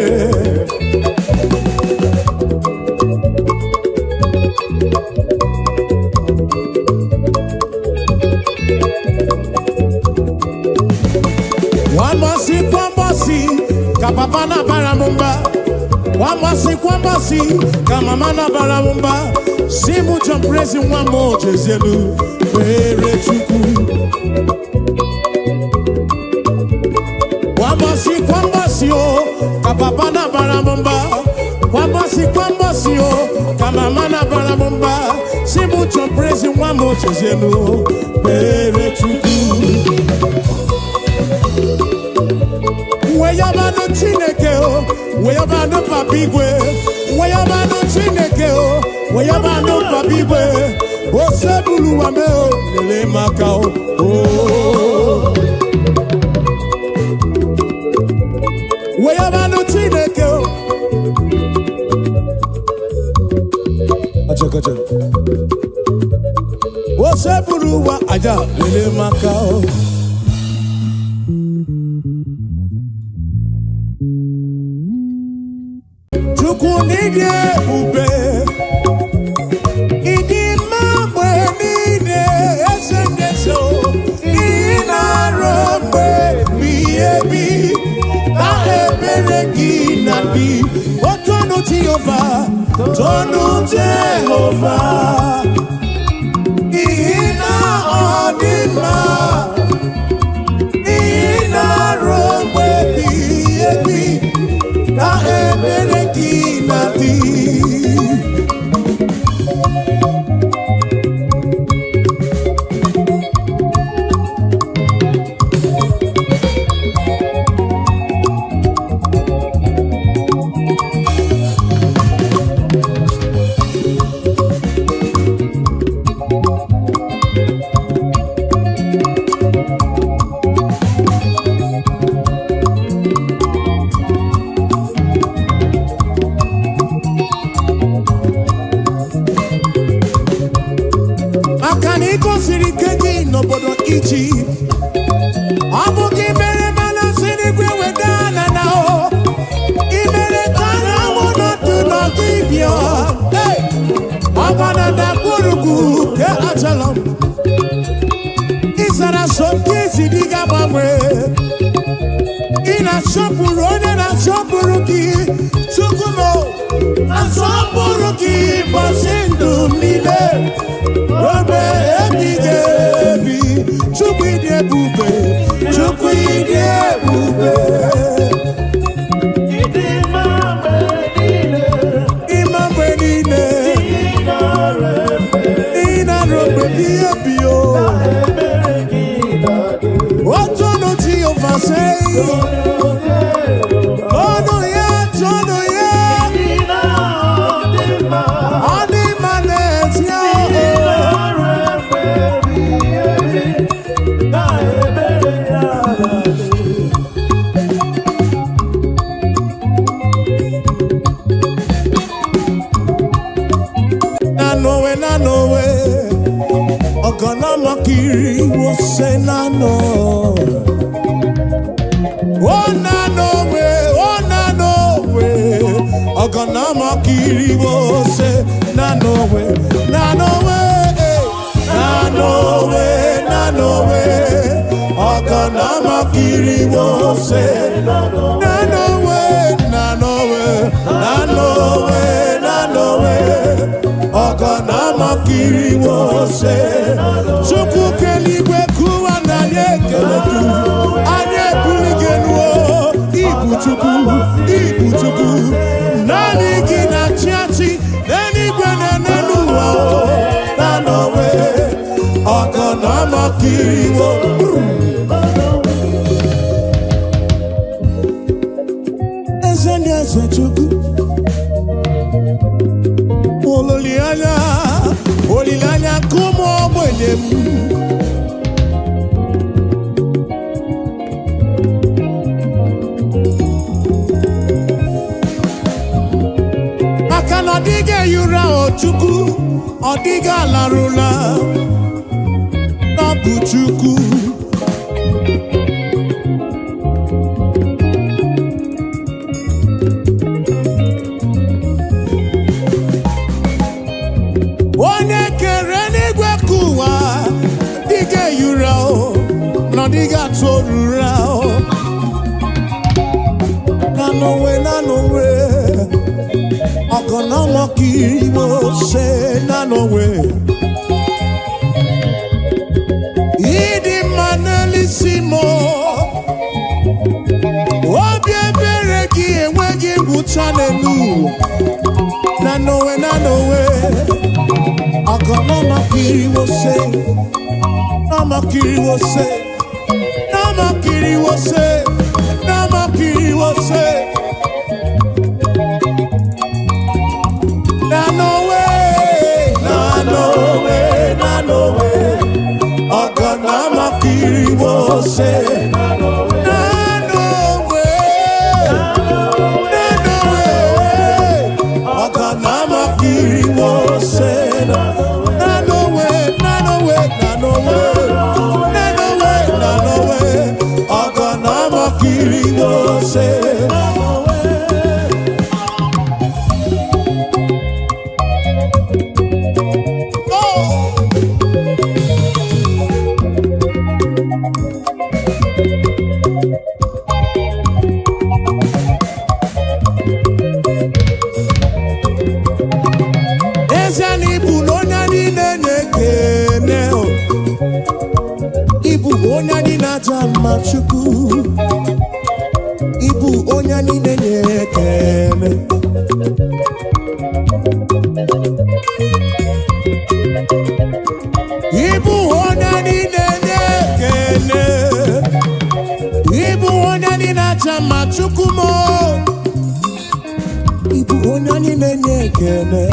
Nwambọsị kwambọsị ka papa na-abara m mba. Nwambọsị kwambọsị ka mama na-abara m mba. Si mụ John Prezi nwa m ojezielu kpere Chukwu. Kwambọsị kwambọsị o ka papa na-abara m mba. Kwambọsị kwambọsị o ka mama na-abara m mba. Si mụ John Prezi nwa m ojezielu kpere Chukwu. Weyabanụ Chineke o, weyabanụ Papa Igwe, weyabanụ Chineke o, weyabanụ Papa Igwe, osebulu wa me o, lele maka o. o. Weyabanụ Chineke o. Acha, acha. Osebulu wa aja, lele maka o. Chukwu n'ịdị ebube, ịdị mma mgbe niile, eze ndị eze o, ị na-arụ mgbe ebighị ebi, na ebere gị na dị. Otonu Jehova, tonu Jehova, n'ihi na ọ dị mma, ị na-arụ mgbe ebighị ebi, na ebere gị na dị. Ke achala m. Ịzara so nke isi dị ga-agbanwe. Ị na-asọpụrụ onye na-asọpụrụ gị. Chukwu m, asọpụrụ gị ụbọchị ndụ m niile. Ruo ebighị ebi. Chukwu, ịdị ebube. Chukwu, ịdị ebube. Ịdị mma mgbe niile. Ịma mgbe niile. Ị nara efe. Ị na-arụ mgbe ebighị ebi o. Ebere gị na-adị. Otonu Jehova sei. Ọnụ ya, tọnụ ya. Ị na-adị mma. Ọ dị mma n'ezie Ị o. nara efe ebighị ebi. Na ebere ya na-adị. Nanowe, nanowe, ọ̀gànàmọ́kiri wo ṣe nánà. Ó nanowe, ó nanowe, ọ̀gànàmọ́kiri wo ṣe nanowe, nanowe, eh, nanowe, nanowe, ọ̀gànàmọ́kiri wo ṣe nanowe, nanowe, nanowe, nanowe, ọ̀gànàmọ́kiri wo ṣe. Chukwu keligwe kụwa na anyị ekele gị. Anyị ebuli gị elu o. Ibu Chukwu, ibu Chukwu, naanị gị na-achị achị n'eluigwe na n'elu ụwa o. Nanowe, ọ̀gànàmọ́kiri wo. Eze ndị eze, Chukwu, olileanya, olileanya nke ụmụ ogbenye m. Maka na ọ dịghị ehi ụra o Chukwu, ọ dịghị alarụla na ọ bụ Chukwu. Onye kere n'igwe ka ụwa dịghị ehi ụra o, na ọ dịghị atụ ụra o. Na n'onwe, na n'onwe, ọgọnọmọkiri mo ṣe na n'onwe. Ịdị mma n'elisi m o. Obi ebere gị enweghị ngwụcha n'elu ụwa. Na n'onwe, na n'onwe, ọgọnọmọkiri mo ṣe, nọmọkiri mo ṣe, nọmọkiri mo ṣe, nọmọkiri mo ṣe. Nanowe, nanowe, nanowe, ọgọnọmọkiri mo ṣe. Nanowe, nanowe, ọgọnọmọkiri mo ṣe. Nanowe, nanowe, nanowe, nanowe, nanowe, ọgọnọmọkiri mo ṣe. Oh! Eze na ịbụ na onye niile na-ekene o. Ịbụ onye anyị na-aja mma, Chukwu. Ịbụ onye niile na-ekene. Ịbụ onye niile na-ekene. Ịbụ onye anyị na-aja mma, Chukwu m o. Ịbụ onye anyị na-enye ekene.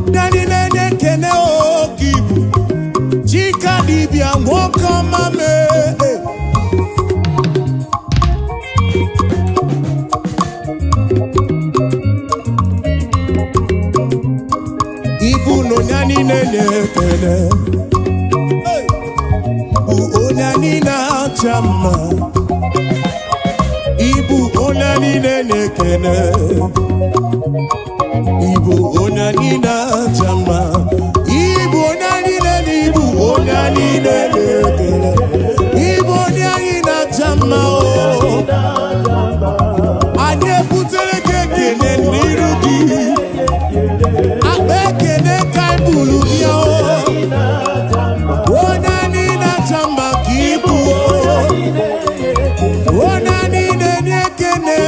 Ndị anyị na-enye ekene oke ibu Chika dibịa, nwoke ọma mee. Ibu na onye anyị na-enye ekene. Hey! Bụ onye anyị na-acha mma. onye niile na-ekene. Ịbụ onye anyị na-aja mma. Ịbụ onye niile na ịbụ onye niile na-ekele. Ịbụ onye anyị na-aja mma o. Anyị ebutere gị ekele n'iru gị. Akpa ekele ka anyị buru bịa o. Onye anyị na-aja mma ka ịbụ o. Onye anyị na-enye ekele.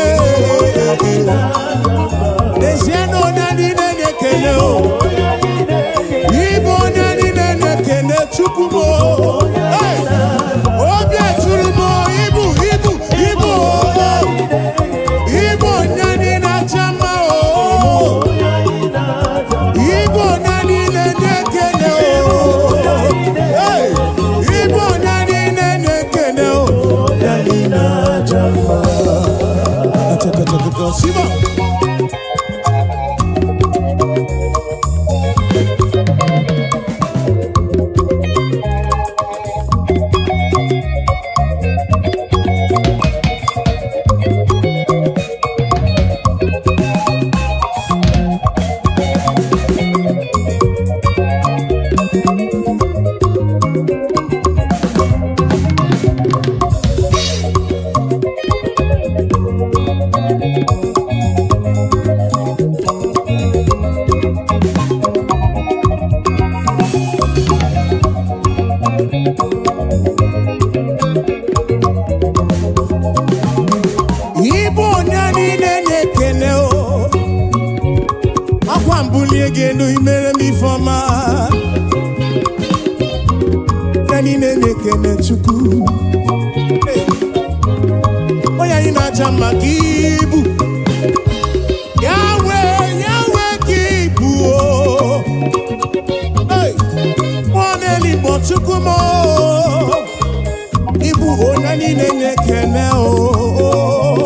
N'ezie na onye anyị na-enye ekele o. Ịbụ onye anyị na-enye ekele, Chukwu m o. Hey! Obi eturu m o, ịbụ ịbụ ịbụ o. Ịbụ onye anyị na-aja mma o. Ịbụ onye anyị na-enye ekele o. Hey! Ịbụ onye anyị na-enye ekele o. Onye anyị na-aja mma. Achakachakaka, Siba. Ịbụ onye niile na-ekele o. Akwa mbulie gị elu, imere m ifeọma. Ya niile na-ekele Chukwu. Hey! Onye anyị na-aja mma ka ibu. Yahweh, Yahweh ka ibu o. Hey! Mmụọ na-eligbo, Chukwu m o. Ịbụ onye niile na-ekele o.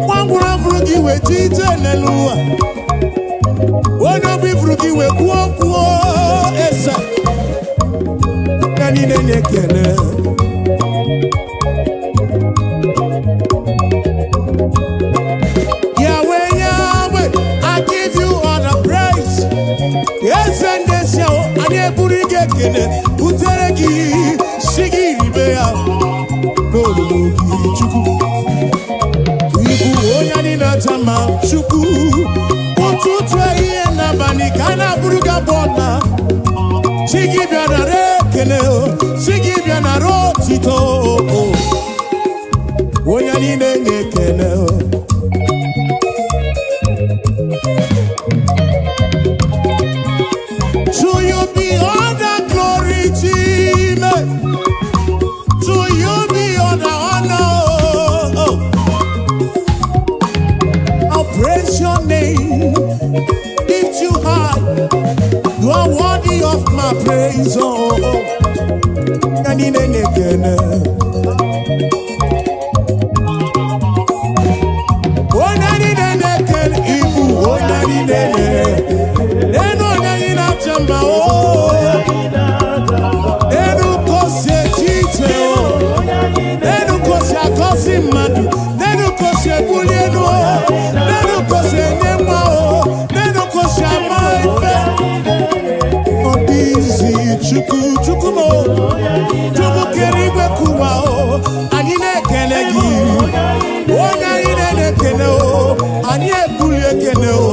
Nwa ngwụrụ fụrụ gị wee ji ije n'elu ụwa. Onye obi fụrụ gị wee kwuo kwuo eze. Ya niile na-ekele. Yahweh, Yahweh, I give you all the praise. Eze ndị esi ahụ, anyị eburu gị ekele butere gị, si gị ribe ya n'olulu gị, Chukwu. Ịbụ onye anyị na-aja mma, Chukwu. Ụtụtụ, ehihie n'abalị ka a na-abụrụ gị abụọ na chi gị bịa nara ekele o, chi gị bịa nara otito o. Onye niile na-ekele o. To you be all the glory, Chime. To you be all the honor. Oh. I'll praise your name, lift you high. You are worthy of my praise. Oh, oh. Ya niile na-ekele. Onye niile na-ekele, ibu onye niile na-ekele. Enu onye anyị na-acha mma o. Enu kosi eche iche o. Enu kosi agọzi mmadụ. Enu kosi ebuli elu o. Enu kosi enye nwa o. Enu kosi ama ife. Ọ dị izi, Chukwu, Chukwu m o. Chukwu kere igwe kụwa o. Anyị na-ekele gị. Onye anyị na-ekele o. Anyị ebuli ekele o.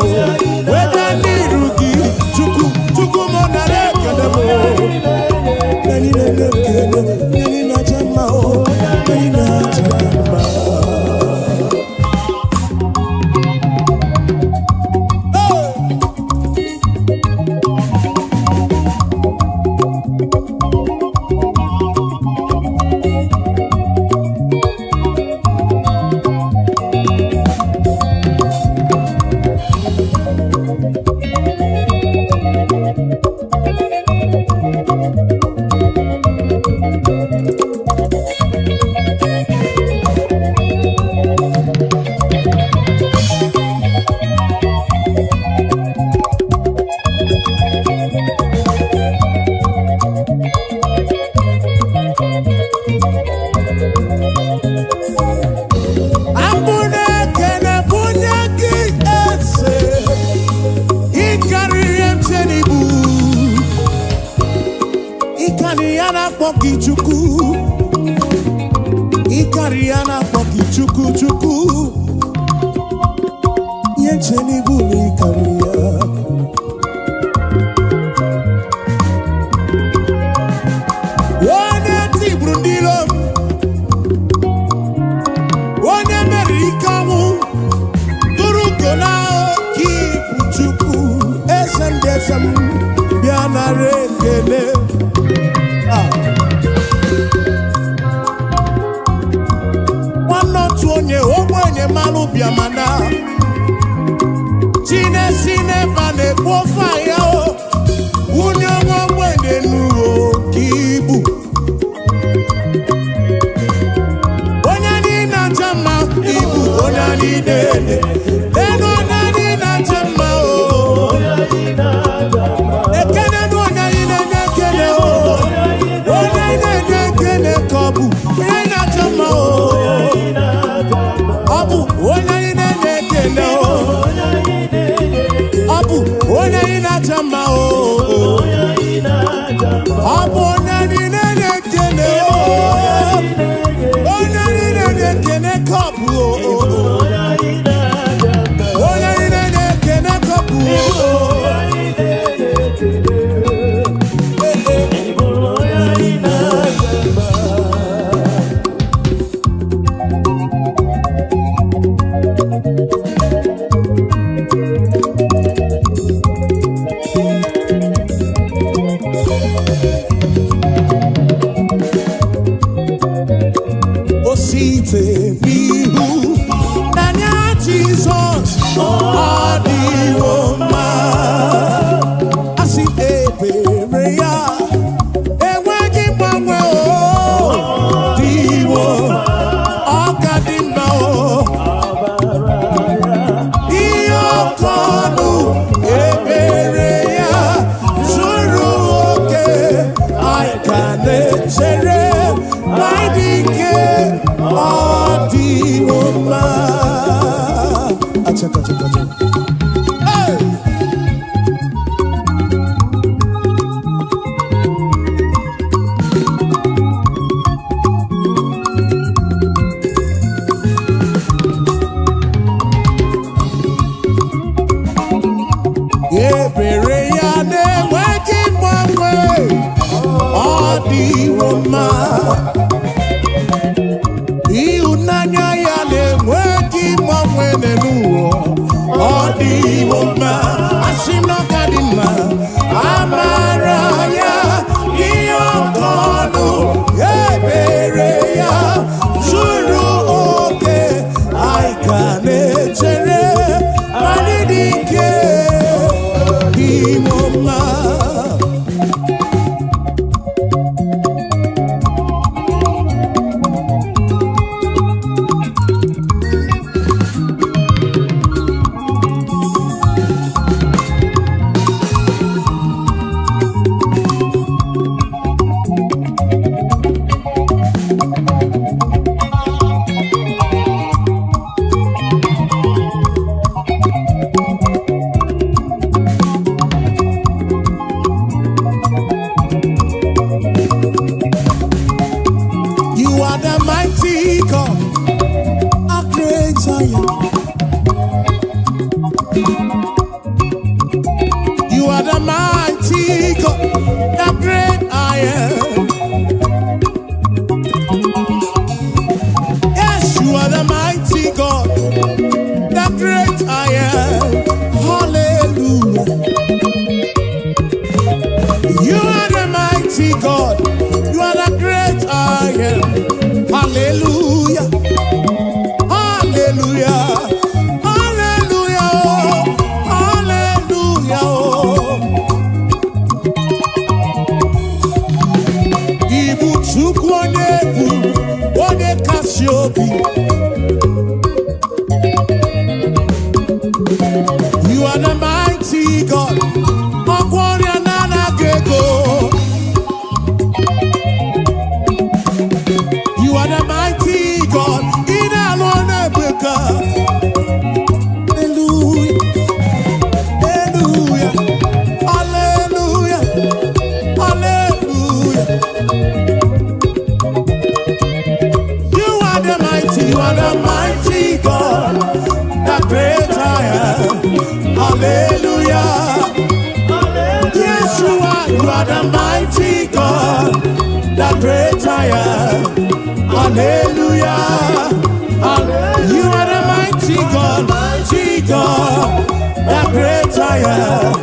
Wee bịa. na-akpọ gị Chukwu, ịkarị ya na-akpọ gị Chukwu Chukwu. Ihe nche n'ibu na ịkarị ya. Onye tigburu ndị iro m, onye meriri ike ọnwụ, tụrụ ugo na oke ibu Chukwu, eze ndị eze m, bịa nara ekele. Ah. Nwanne otu onye ogbenye mmanụ bịamana chinesi n'ebe a na-ekpu ofe ya o wunye nwa ogbenye n'uwe oke ibu. Onye anyị na-acha mma ibu, onye anyị na-ele elu, onye anyị na-acha mma o. Ekene nụ onye anyị na-enye ekele o, onye anyị na-enye ekele ka ọ bụ onye anyị na-acha mma o. Ọ bụ onye anyị na-enye ekele o, ọ bụ onye anyị na-acha mma o. Ọ bụ onye anyị na-enye ekele o, onye anyị na-enye ekele ka ọ bụ o. Onye anyị na-enye ekele ka ọ bụ o. Eh, eh. O site n'ihu n'anya Jizọs, ọ dịwo mma. Asị ebere ya enweghị mgbanwe, o dịwo, ọ ka dị mma o. Ihe ọkụ ọnụ ebere ya zuru oke, anyị ka na-echere ma dị ike, ọ dịwo mma. Achaka, achaka, achaka. Hey! Ebere ya na-enweghị mgbanwe, ọ dịwo mma. Ịhụnanya ya na-enweghị mgbanwe n'ụwa, ọ dịwo mma. Asị m na ọ ka dị mma. Amara ya ihe ọkọ ọnụ, ebere ya zuru oke, anyị ka na-echere anyị dị ike, dịwo mma. You are the mighty God, a great I am. You are the mighty God, the great I am. Yes, you are the mighty God, the great I am. Hallelujah. You are the mighty God, you are the great I am. Hallelujah. Hallelujah. Hallelujah. Hallelujah. Hallelujah. Yes, you are. You are the mighty God, the great I am. Hallelujah. You are the mighty God, the great I am.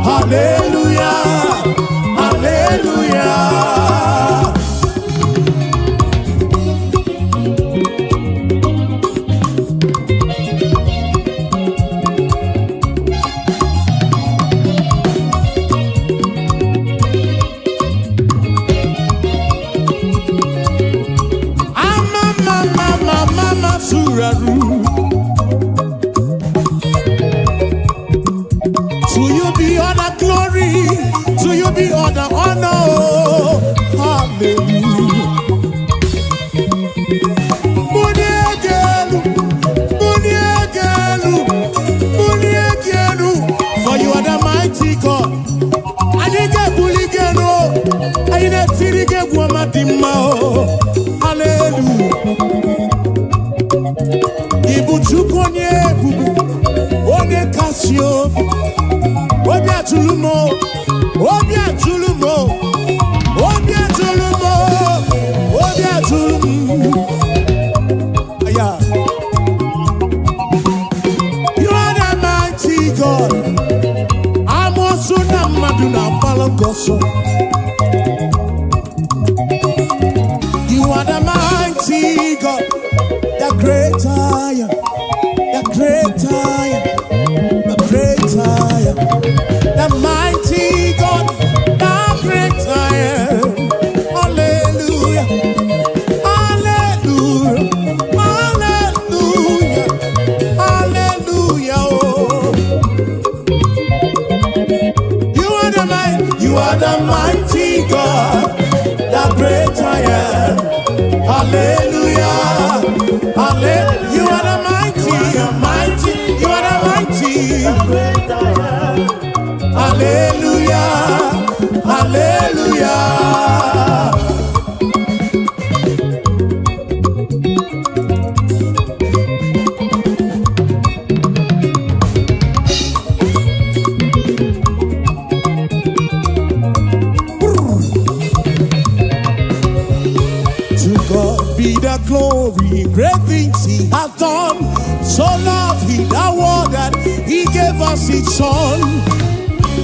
Hallelujah. Hallelujah. Ama mama mama mama suraru. To you be all the glory, to you be all the honor. Hallelujah. Muniegelu, muniegelu, muniegelu. For you are the mighty God. Anyị ga-ebuli gị elu, anyị na-etiri gị egwu ọma dị mma o. Hallelujah. Ị bụ Chukwu onye ebube, onye kasị obi. Obi atụrụ m o, obi atụrụ m o, obi atụrụ m o, obi atụrụ m. Yeah. You are the mighty God. Amoosu na mmadụ na-agbalụ gị ọsọ. You are the mighty God, the great I am, the great I am, the great I am, the mighty God, the great I am. Hallelujah, hallelujah, hallelujah, hallelujah. Oh. You are the mighty God, the great I am. Hallelujah, hallelujah. You are the mighty, mighty. You are the mighty. Hallelujah, hallelujah. To God be the glory, great things He hath done. So loved He the world that He gave us His Son.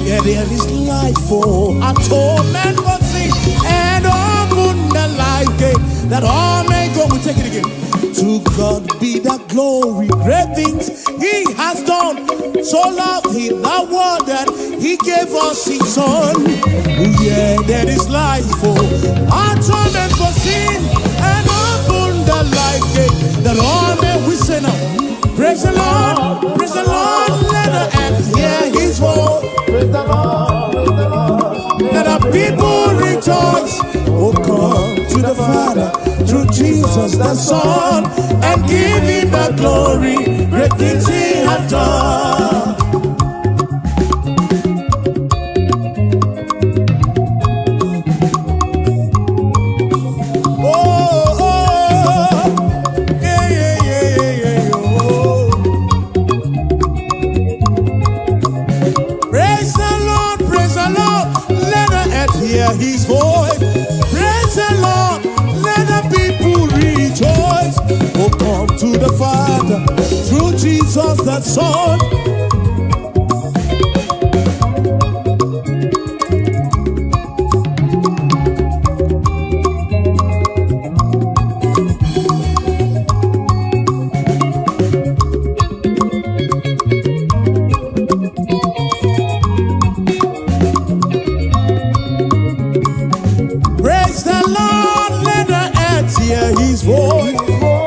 Yeah, there is life for atonement for sin and open the life gate that all may go. We take it again. To God be the glory, great things He has done. So loved He the world that He gave us His Son. Yeah, there is life for atonement for sin and open the life gate that all may we say now. Praise the Lord, praise the Lord, let the earth hear His voice. Praise the Lord, praise the Lord. Let the people rejoice. Oh, come to the Father through Jesus the Son and give him the glory. Great things he hath done. Oh, oh, yeah, yeah, yeah, yeah, yeah, oh. Praise the Lord, praise the Lord, let the earth hear his voice. Praise the Lord, let the people rejoice. Oh, come to the Father through Jesus the Son. Praise the Lord, let the earth hear his voice.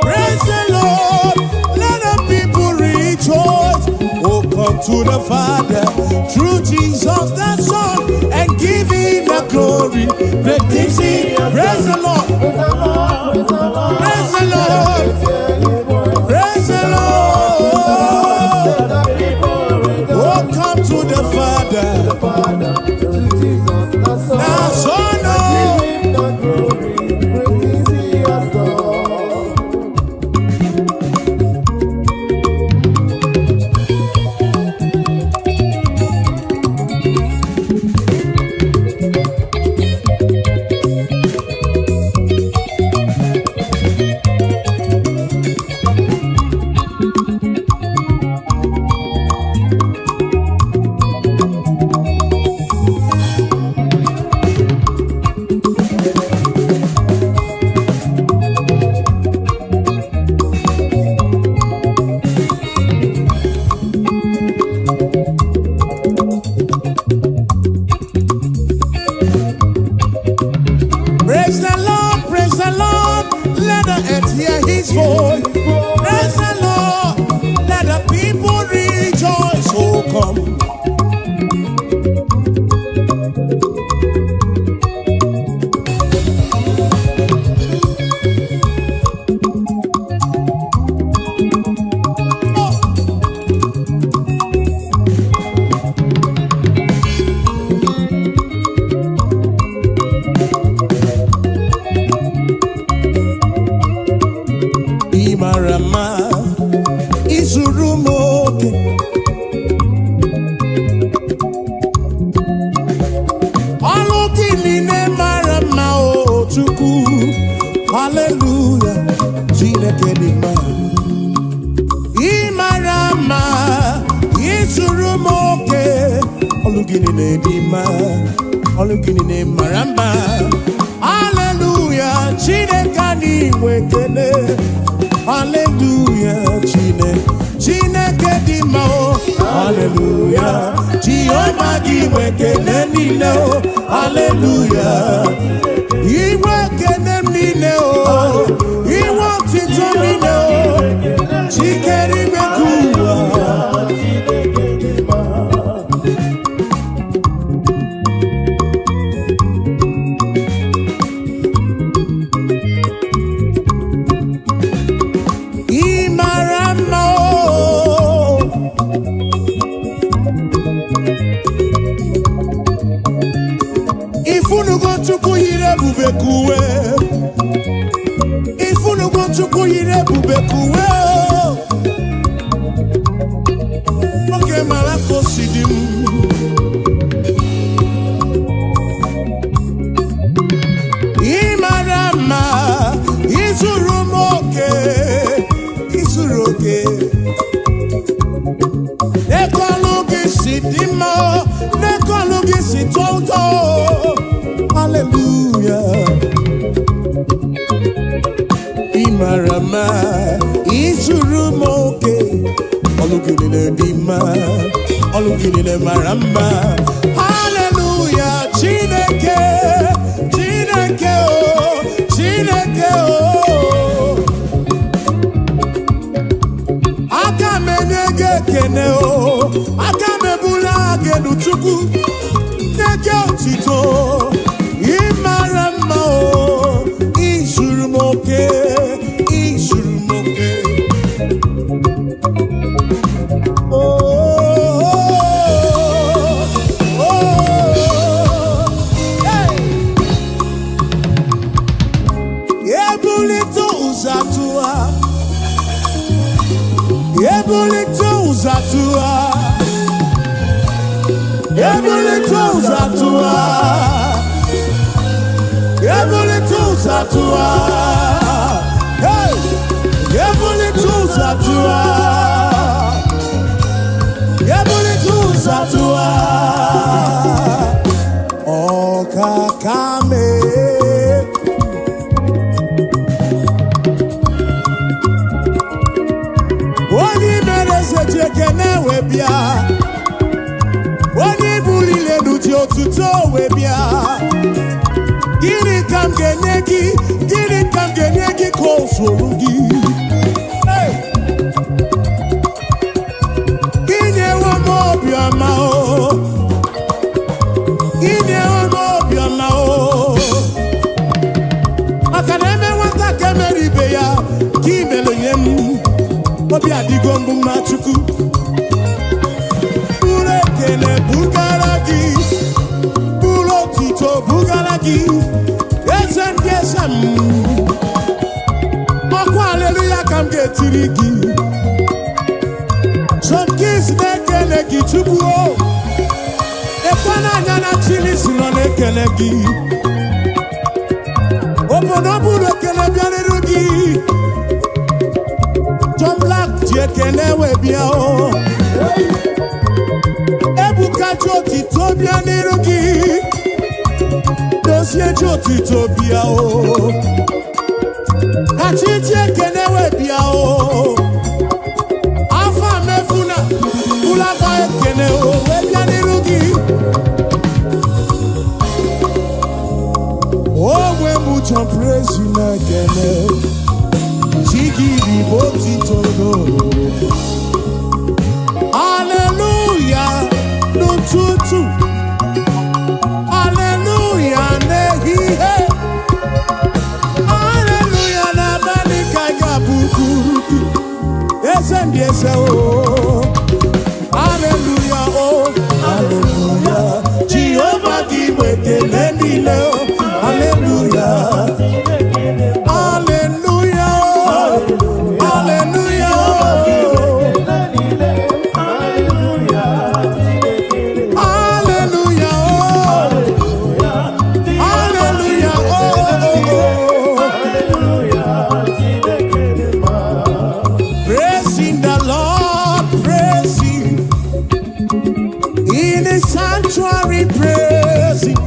Praise the Lord, let the people rejoice. Oh, come to the Father through Jesus the Son and give him the glory. Great things he. Praise the Lord, Praise the Lord, praise the Lord. praise the Lord, Hear his voice. praise the Lord. Let the people rejoice. Oh, come to the Father, The Father, through Jesus the Son. the Son. Oh. Give him the glory, great things he has done. Ọlụ gị niile dị mma, ọlụ gị niile mara mma. Haleluya, Chineke anyị nwe ekele. Haleluya, Chineke, Chineke dị mma o. Haleluya, Jehova gị nwe ekele niile o. Haleluya, inwe ekele m niile o, inwe otito niile o, chikere igwe ka ụwa. Ị mara mma o. Ifunugo Chukwu yiri ebube ka uwe. Ifunugo Chukwu yiri ebube ka uwe o. Nwoke mara ka o si dị m. Ị mara mma, izuru m oke, izuru oke. N'ekọlụ gị si dị mma, n'ekọlụ gị si tọọ ụtọ. Hallelujah. Ị mara mma, izuru m oke. Ọlụ gị niile dị mma, ọlụ gị niile mara mma. Hallelujah, Chineke, Chineke o, Chineke o. Aka m enye gị ekene o, aka m ebuli gị elu, Chukwu, nye gị otito. Ị mara mma o, izuru m oke, izuru m oke. Oh, oh, oh, hey. Ebulite ụzọ atụwa, ebulite ụzọ atụwa, ebulite ụzọ atụwa, ebulite ụzọ atụwa. Hey! Ebulite ụzọ atụwa, ebulite ụzọ atụwa. Ọkaka mee. Onye mere eze ji ekene wee bịa, onye buliri elu ji otuto wee bịa. Gịnị ka m ga-enye gị? Gịnị ka m ga-enye gị ka o zuru gị? Hey! Inyewo m obiọma o, inyewo m obiọma o, maka na eme nwata ka emere ibe ya ka imere nye m. Obi adịgo mbụ mma, Chukwu. Buru ekele bugara gị, buru otuto bugara gị, eze ndị eze m. Ọkwa aleluya ka m ga-etiri gị. Sọmkis na-ekele gị, Chukwu o. Ekwe n'anya na Chilisi nọ na-ekele gị. Obodo buru ekele bịarịrị gị. John Black ji ekele wee bịa o. Ebuka ji otito bịa n'iru gị. Dozie ji otito bịa o. Kachi ji ekele wee bịa o. Afọ mefuna ụlọakwa ekele o wee bịa n'iru gị. Onwe m John Praise na-ekele. Chigiri bụ otito n'olulu. Hallelujah n'ụtụtụ. Hallelujah n'ehihie. Hallelujah n'abalị ka ị ga-abụkwuru gị. Eze ndị eze o. Hallelujah o. Hallelujah. Jehova gị bụ ekele niile o. Hallelujah. Hallelujah o. Hallelujah o. Hallelujah o. Hallelujah o. Praising the Lord. sanctuary, praise Him.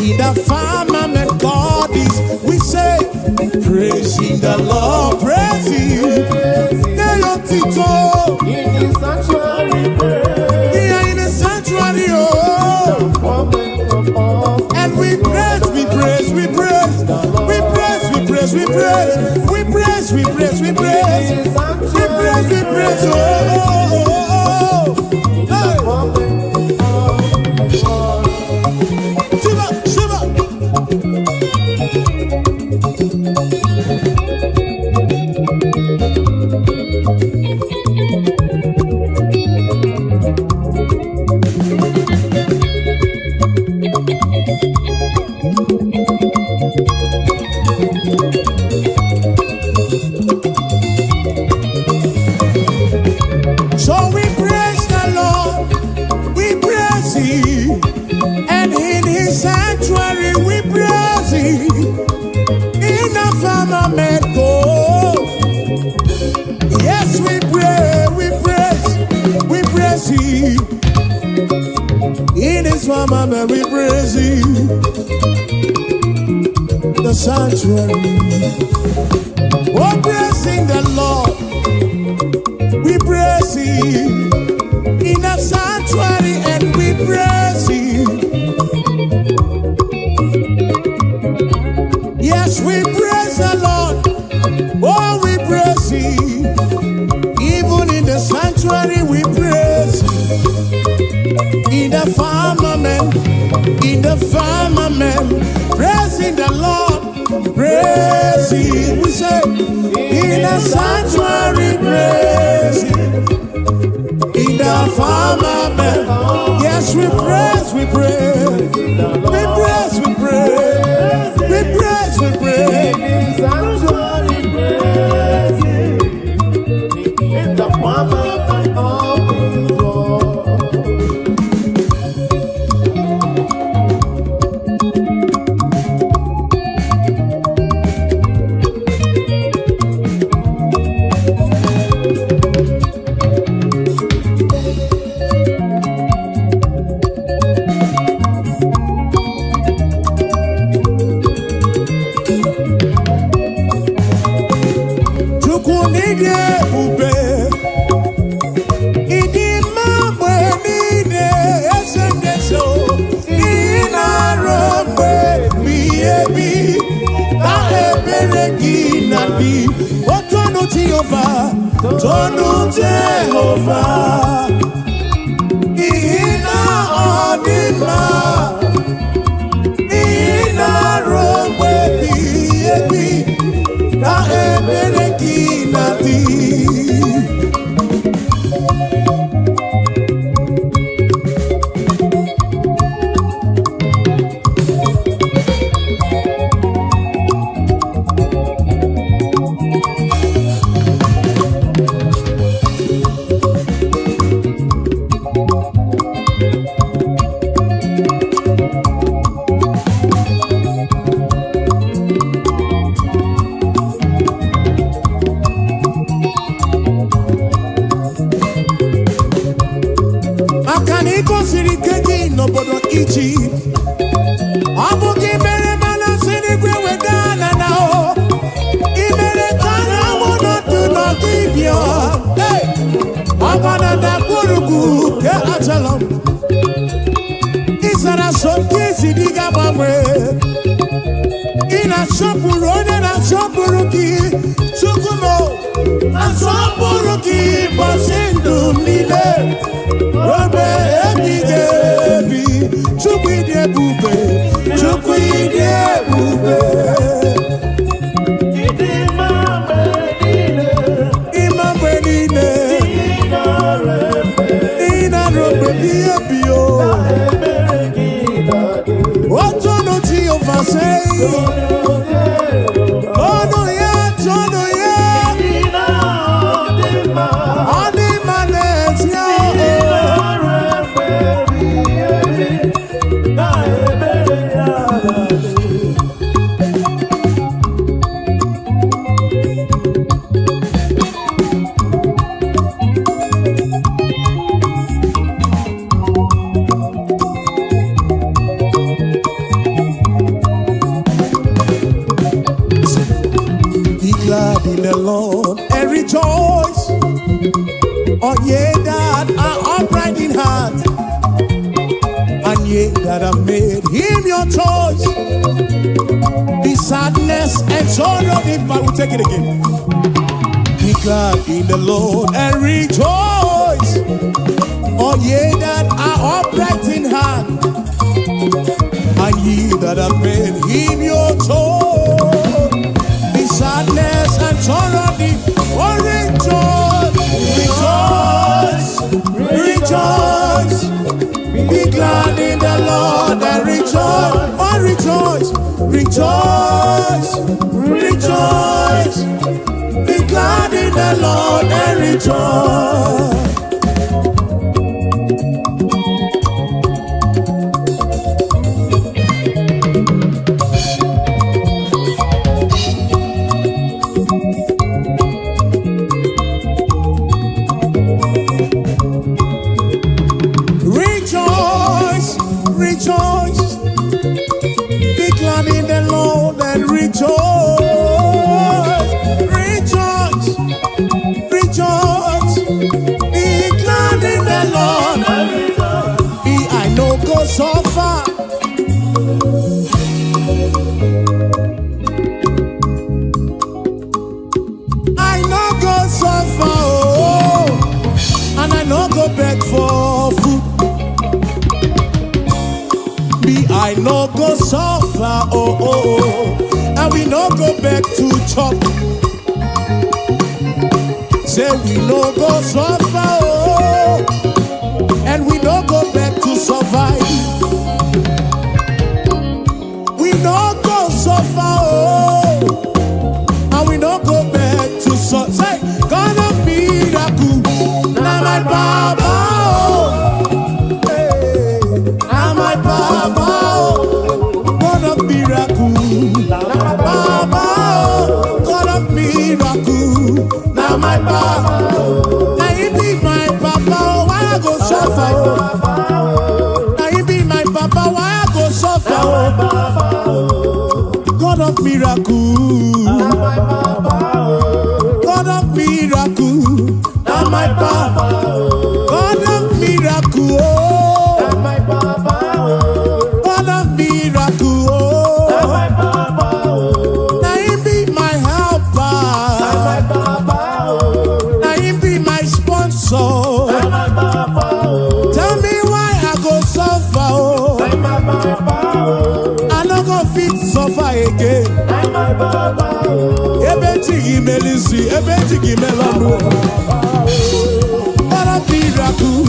In the firmament, God is. We say, praising the Lord, praise Him. Tito. In the sanctuary, praise. We are in the sanctuary, oh. Moment of all. And we praise, we praise, we praise, we praise, we praise, we praise, we praise, we praise, we praise, we praise, we praise, oh, oh, oh, oh. Hey. Moment of all. Shiva, Shiva. So we praise the Lord, we praise Him, and in His sanctuary we praise Him. In the firmament, oh, yes, we pray, we praise, we praise Him. In His firmament, we praise Him. The sanctuary, oh, praising the Lord, we praise Him. In the sanctuary, and we praise Him. Yes, we praise the Lord. Oh, we praise Him. Even in the sanctuary, we praise Him. In the firmament, praising the Lord, praise Him. We say, in the sanctuary, praise Him. In the firmament, yes, we praise, we praise, we praise, we praise, we praise, we praise. In the sanctuary, praise Him. In the firmament of His love. Chukwu n'ịdị ebube, ịdị mma mgbe niile, eze ndị eze o. Ị na-arụ mgbe ebighị ebi, na ebere gị na-adị. O tonu Jehova, tonu Jehova, n'ihi na ọ dị mma. Ị na-arụ mgbe ebighị ebi, na ebere gị na-adị. Maka na ị gosiri ike gị n'obodo Ijipt, ọ bụ gị mere mana si n'igwe weda na na o ị mere ka anyanwụ nọdụ n'ọdịbịa. Hey! Ọgba na ndagwurugwu nke Ajalon, ị zara so nke isi dị ga-agbanwe. Ị na-asọpụrụ onye na-asọpụrụ gị. Chukwu m, asọpụrụ gị ụbọchị ndụ m niile ruo ebighị ebi. Chukwu, ịdị ebube, Chukwu, ịdị ebube. Ịdị mma mgbe niile. Ịma mgbe niile. Ị na-arụ efe. Ị na-arụ mgbe ebighị ebi o. Ebere gị na-adị. Otonu Jehova sei. Ọnụ ya, tonu ya. Ị na-adị mma. Ọ dị mma n'ezie Ị o. na-arụ efe ebighị ebi. Na ebere ya na-adị. rejoice, all ye that are upright in heart, and ye that have made him your choice. The sadness and sorrow depart. We take it again. Be glad in the Lord and rejoice, all ye that are upright in heart, and ye that have made him your choice. The sadness and sorrow depart. Oh, rejoice, rejoice, rejoice. Be glad in the Lord and rejoice. Oh, rejoice, rejoice, rejoice. Be glad in the Lord and rejoice. Rejoice, rejoice. Be glad in the Lord and rejoice. Rejoice, rejoice. Be glad in the Lord. Be I no go suffer. I no go suffer, oh, and I no go beg for food. Me, I no go suffer, oh, and we no go beg to chop. Say we no go suffer, oh, and we no go beg to survive. We no go suffer, oh, and we no go beg to survive. Say, God of miracle, na my baba, oh, hey, na my baba, oh, God of miracle, baba, oh, God of miracle, na my baba, na he be my papa, oh, why I go suffer, oh? Na he be my papa, why I go suffer, oh? God of miracle, God of miracle, na my papa, God of miracle, oh, God of miracle, oh, na him be my helper, na him be my sponsor. Tell me why I go suffer, oh. I no go fit suffer again. Ebe chi gị mere isi, ebe chi gị mere ọnụ. God of miracle,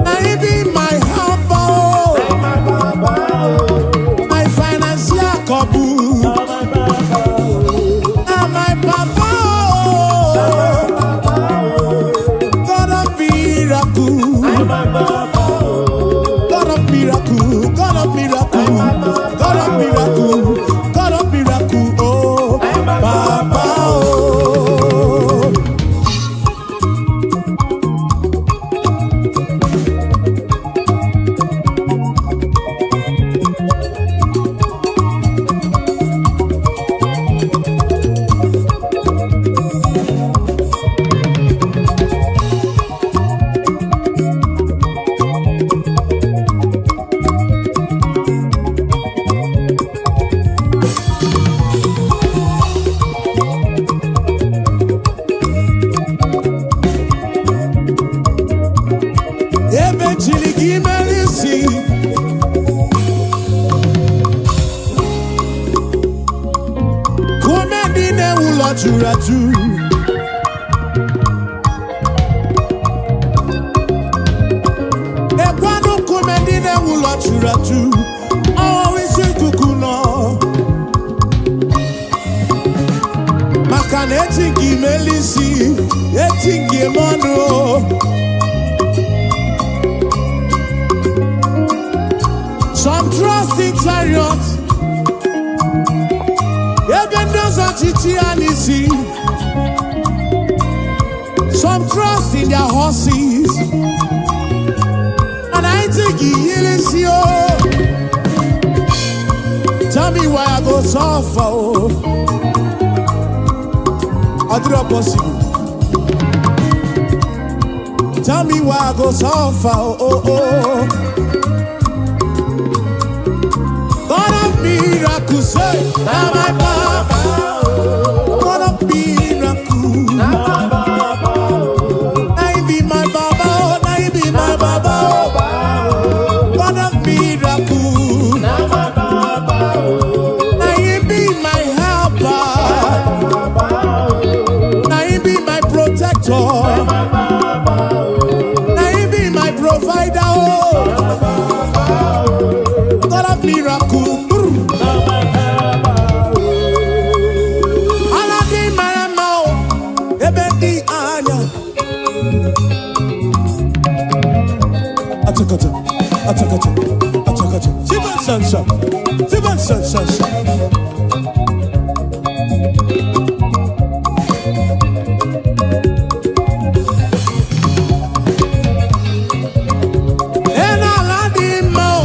na him be my helper, oh. My financial couple, na my papa, oh. God of miracle, God of miracle, God of miracle, God of miracle, God of miracle, oh, Papa, oh. Ebe chiri gị mere isi, kume ndị na-ewu ụlọ juru ajụ. Ekwanụ nkume ndị na-ewu ụlọ juru ajụ, ọwụ isi ikuku nọ. Maka na eti nke imeli isi, eti nke ime ọnụ. Some trust in chariots, ebe ndị ọzọ chichi ya n'isi. Some trust in their horses, and I think he isi o. Tell me why I go suffer, oh. Ọ dịrọ possible. Tell me why I go suffer, oh. God of miracles, say, na my papa. God of miracles, na him be my baba, oh, na him be my baba, oh. God of miracles, na him be my helper, na him be my protector, na him be my provider, oh. God of miracles. Ala dị mara mma o, ebe dị anya. Achakacha, achakacha, achakacha. Chibansansa, chibansansansa. Ee, n'ala dị mma o,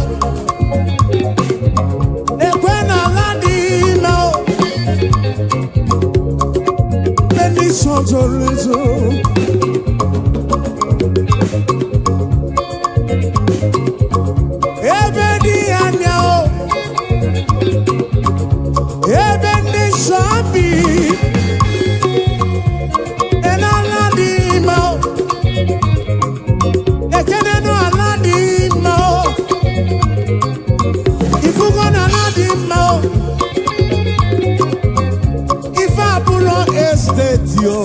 ekwe n'ala dị mma o. Ebe ndị nsọ zoro ezo. Ebe dị anya o, ebe ndị nsọ bi. Ee, n'ala dị mma o, ekene n'ala dị mma o. Ifugo n'ala dị mma o. Ife abụrọ estate o,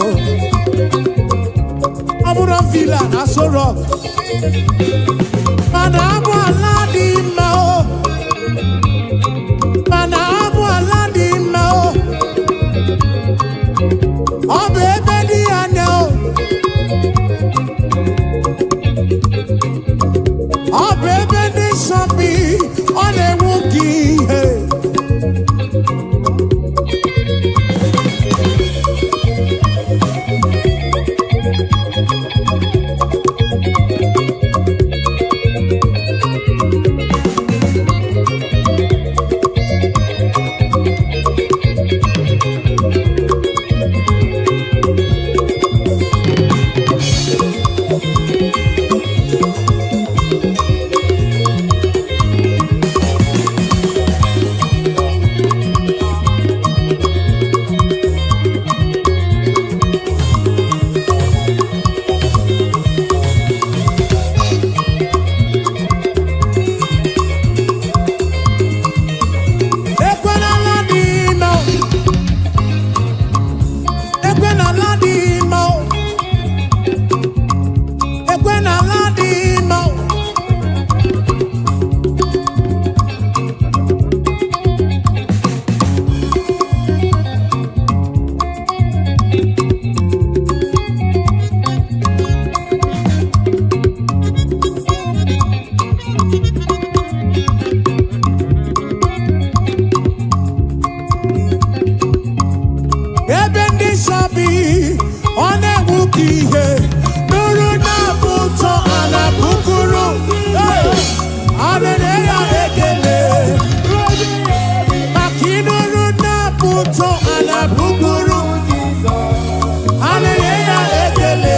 ọ bụrụ villa na Aso Rock, mana abụ ala dị mma o, mana abụ ala dị mma o. Ọ bụ ebe dị anya o, ọ bụ ebe ndị nsọ bi. Ọ na-enwu ka ihe. Ekwe n'ala dị mma o. Ekwe n'ala dị mma o. Ekwe n'ala dị mma o. Ebe ndị nsọ bi, ọ na-enwu ka ihe. Nụrụ na-abụ ụtọ a na-abụkuru. Hey! A na-enye ya ekele maka ịnụrụ na-abụ ụtọ a na-abụkuru. A na-enye ya ekele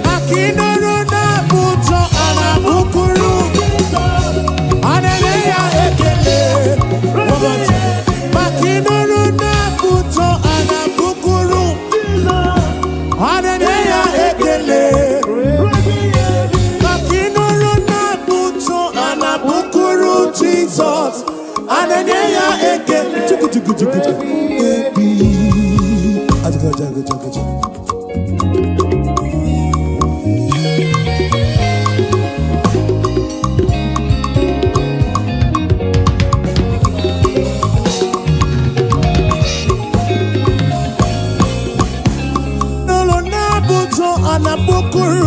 maka ịnụrụ na-abụ ụtọ a na-abụkuru. A na-enye ya ekele maka ịnụrụ na-abụ ụtọ a na-abụkuru. A na-enye ya ekele maka ịnụrụ na-abụ ụtọ a na-abụkuru Jizọs. A na-enye ya ekele. Chuku chuku chuku chuku. Ebi. Ajaga, ajaga, ajaga, ajaga. N'ụlọ na-abụ ụtọ a na-abụkuru.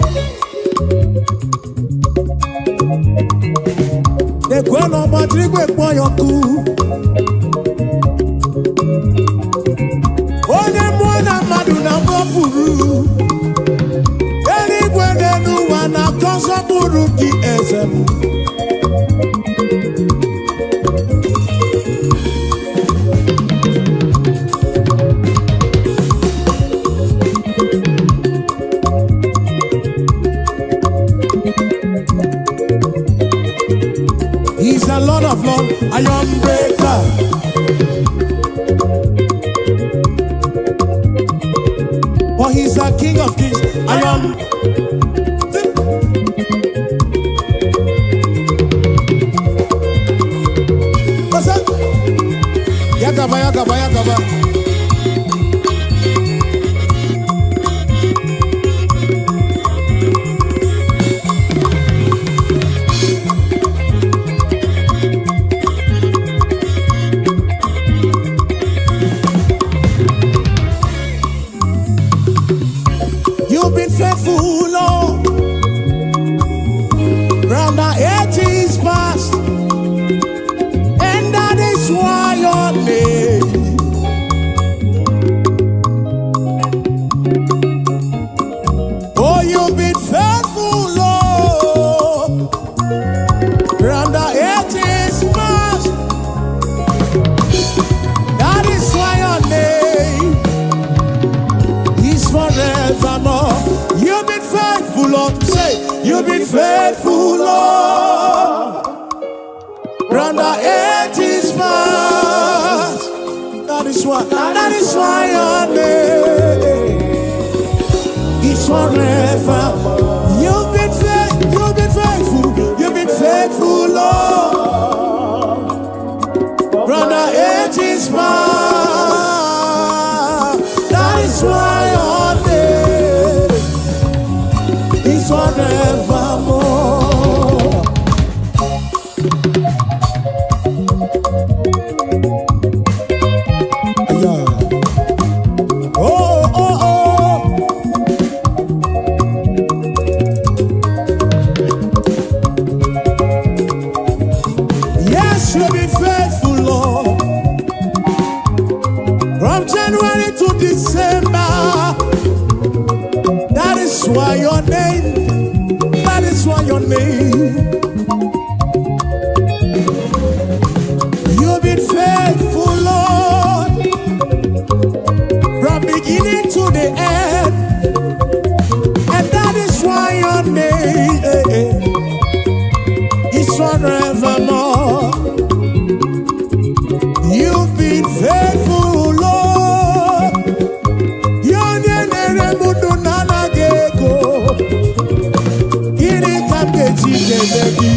Ekwe na ọgbajiri igwe kpọọ ya ọkụ. Onye mmụọ na mmadụ na-agbapụrụ. Eluigwe n'elu ụwa na-akọ nsọpụrụ gị, eze m. He's the Lord of Lords, Iron Breaker. For he's the King of Kings, Iron. What's that? Yakaba, yakaba, yakaba. You've been faithful, Lord, from the ages past, and that is why your name. Oh, you've been faithful, Lord, from the ages past. That is why your name is forevermore. You've been faithful, Lord. Say, you've been faithful, Lord, from the ages past. That is why your name is forever. You've been faithful, you've been faithful, you've been faithful, Lord. From the ages past. That is why your name is forevermore. Yeah. Oh. Yes, you've been faithful, Lord. From January to December. That is why your name, that is why your name. You've been faithful, Lord, from beginning to the end. And that is why your name is forevermore. You've been faithful, Lord. Onye na-ere m ndụ na-anaghị ego. Gịnị ka m ga-eji kelee gị?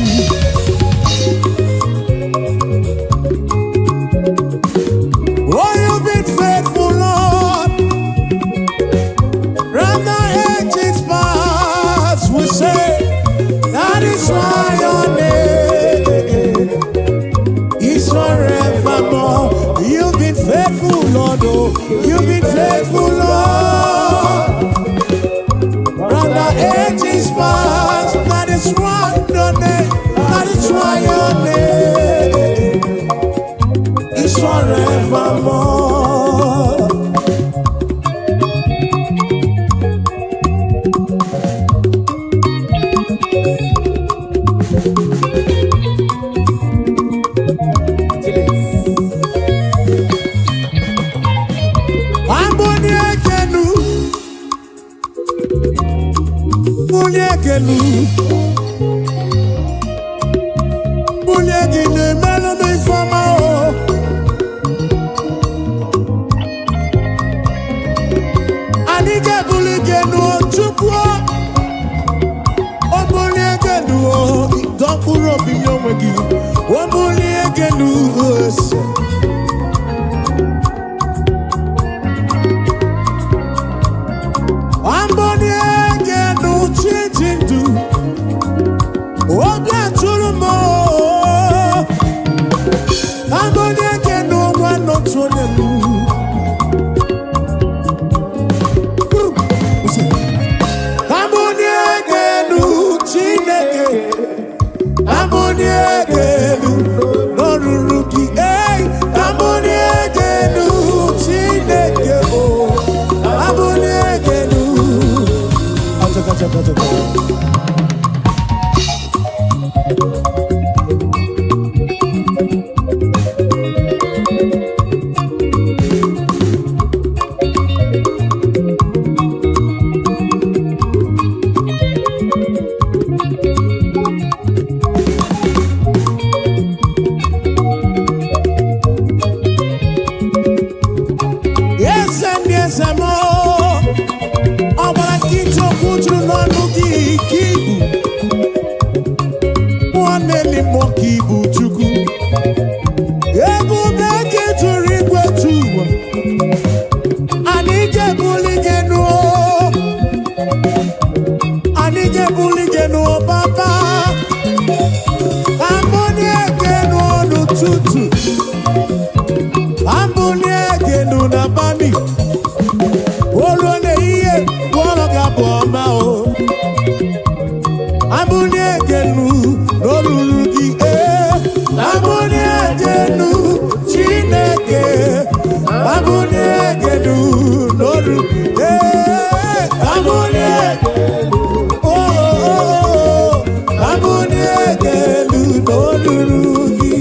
Oh, you've been faithful, Lord. From the ages past, we say, that is why your name is forevermore. You've been faithful, Lord. Oh, you've been faithful, Lord. From the ages past, that is why your name, that is why your name is forevermore. Chilis. Amboni ekenu, bulie ekenu, bulie gị na-emelụ m ifeọma o. Anyị ga-ebuli gị enu o, Chukwu o. O bulie gị enu o, dọ mkpụrụ obi nye onwe gị. O bulie gị enu o, ese. Amboni ekenu chi ji ndụ, obi atụrụ m o. Amboni ekenu nwanne otu onye m. Amboni ekenu Chineke, bulie gị elu n'olulu gị. Ei, ka m bulie gị elu, Chineke o, ka m bulie gị elu. Achaka, achaka, achaka. Eze ndị eze m, ọ gbara nkịtị, okwu juru n'ọnụ gị ka ibu mmụọ na-eli mmụọ ka ibu. Chukwu ebube gị juru igwe ju ụwa. Anyị ga-ebuli gị enu, anyị ga-ebuli gị enu, papa. Amụnye gị enu n'ụtụtụ, amụnye gị enu n'abalị, olu n'ehihie, gwọrọ gị abụ ọma o. Amụnye gị enu n'olulu gị, ee, amụnye gị enu, Chineke, amụnye gị enu n'olu, ee, amụnye, oh, oh, oh, amụnye gị elu n'olulu gị.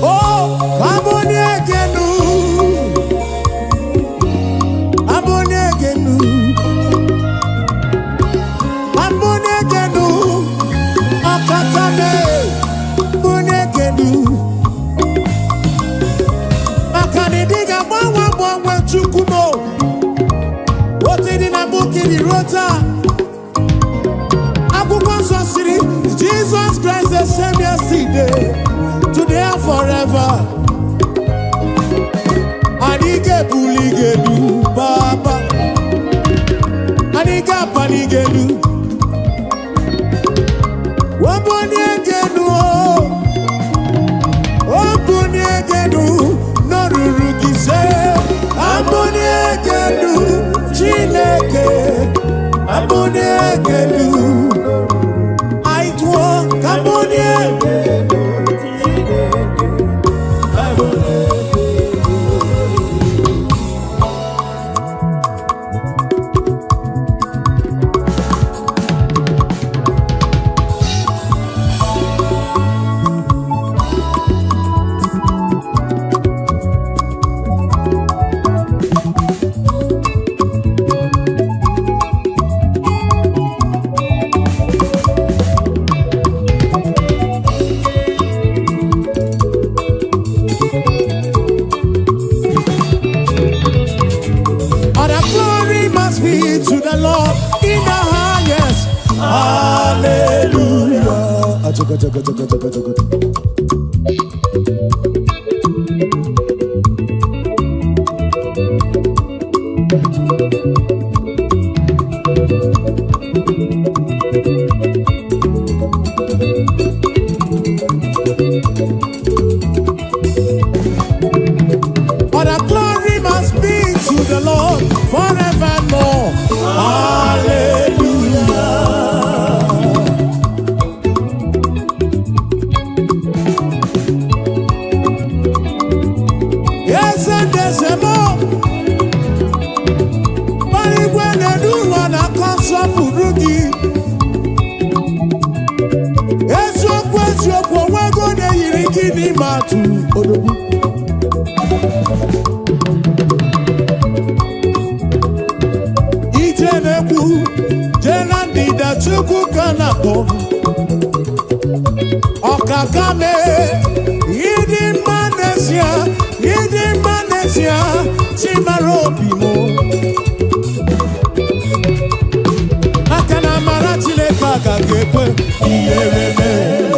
Oh, abonegenu, abonegenu, abonegenu, ọkakame, abonegenu. Maka na ịdị ga-agbanwe agbanwe, Chukwu m o. Otu dị na mbụ ka ịdị ruo taa. Akwụkwọ Nsọ siri, Jesus Christ the same yesterday, today and forever. Anyị ga-ebuli gị elu, Baba. Anyị ga-apali gị elu. Wabuni gị elu o. Obunie gị elu n'olulu gị se. Abunie gị elu, Chineke. Abunie gị elu. Anyị tụọ ka abunie. Chineke, bulie gị elu. All the glory must be to the Lord in the highest. Hallelujah. Achaka, achaka, achaka, achaka, achaka. All the glory must be to the Lord forevermore. Hallelujah. Eze ndị eze m, igwe na-elu ụwa na-akọ nsọpụrụ gị. Eziokwu, eziokwu, onwego na-eyiri gị n'ime atụ odogwu. Ije na-ekwu jee na ndịda, Chukwu ka na-akpọ ọkaka mee. Ịdị mma n'ezie, ịdị mma n'ezie, Chimara obi m. Maka na amara Chineke agaghị ekwe ihere mee.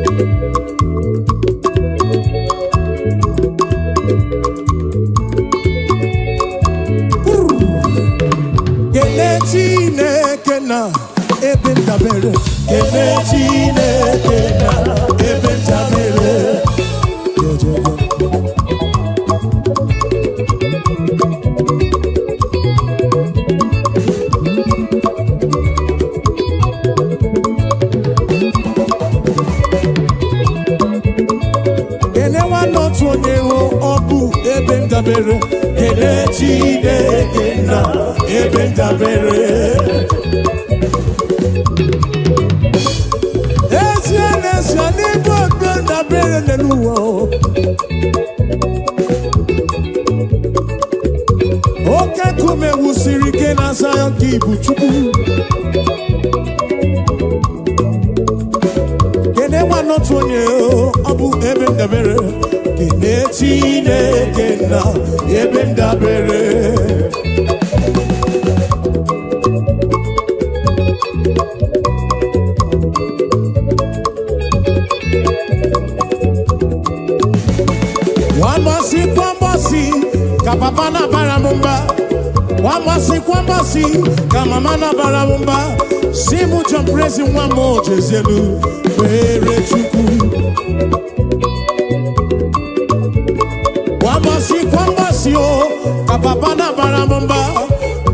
ndabere. Kene Chineke nna, ebe ndabere. Ezie n'ezie n'ebe ebe ndabere n'elu ụwa o. Oke nkume wusiri ike na Zion ka ibu Chukwu. Kene nwa n'otu onye o, ọ bụ ebe ndabere. Kene Chineke nna, ebe ndabere. Kwambọsị kwambọsị ka papa na-abara m mba. Kwambọsị kwambọsị ka mama na-abara m mba. Si mụ John Prezi nwa m ojezielu kpere Chukwu. Kwambọsị kwambọsị o ka papa na-abara m mba.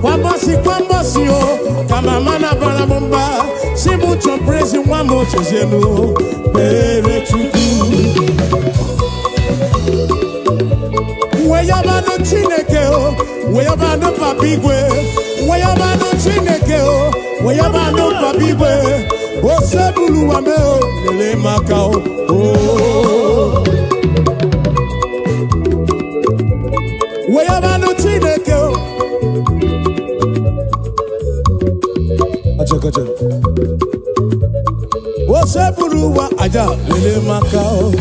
Kwambọsị kwambọsị o ka mama na-abara m mba. Si mụ John Prezi nwa m ojezielu kpere Chukwu. Weyabanụ Chineke o, weyabanụ Papa Igwe, weyabanụ Chineke o, weyabanụ Papa Igwe, osebulu wa me o, lele maka o. o. Weyabanụ Chineke o. Acha, acha. Osebulu wa aja, lele maka o.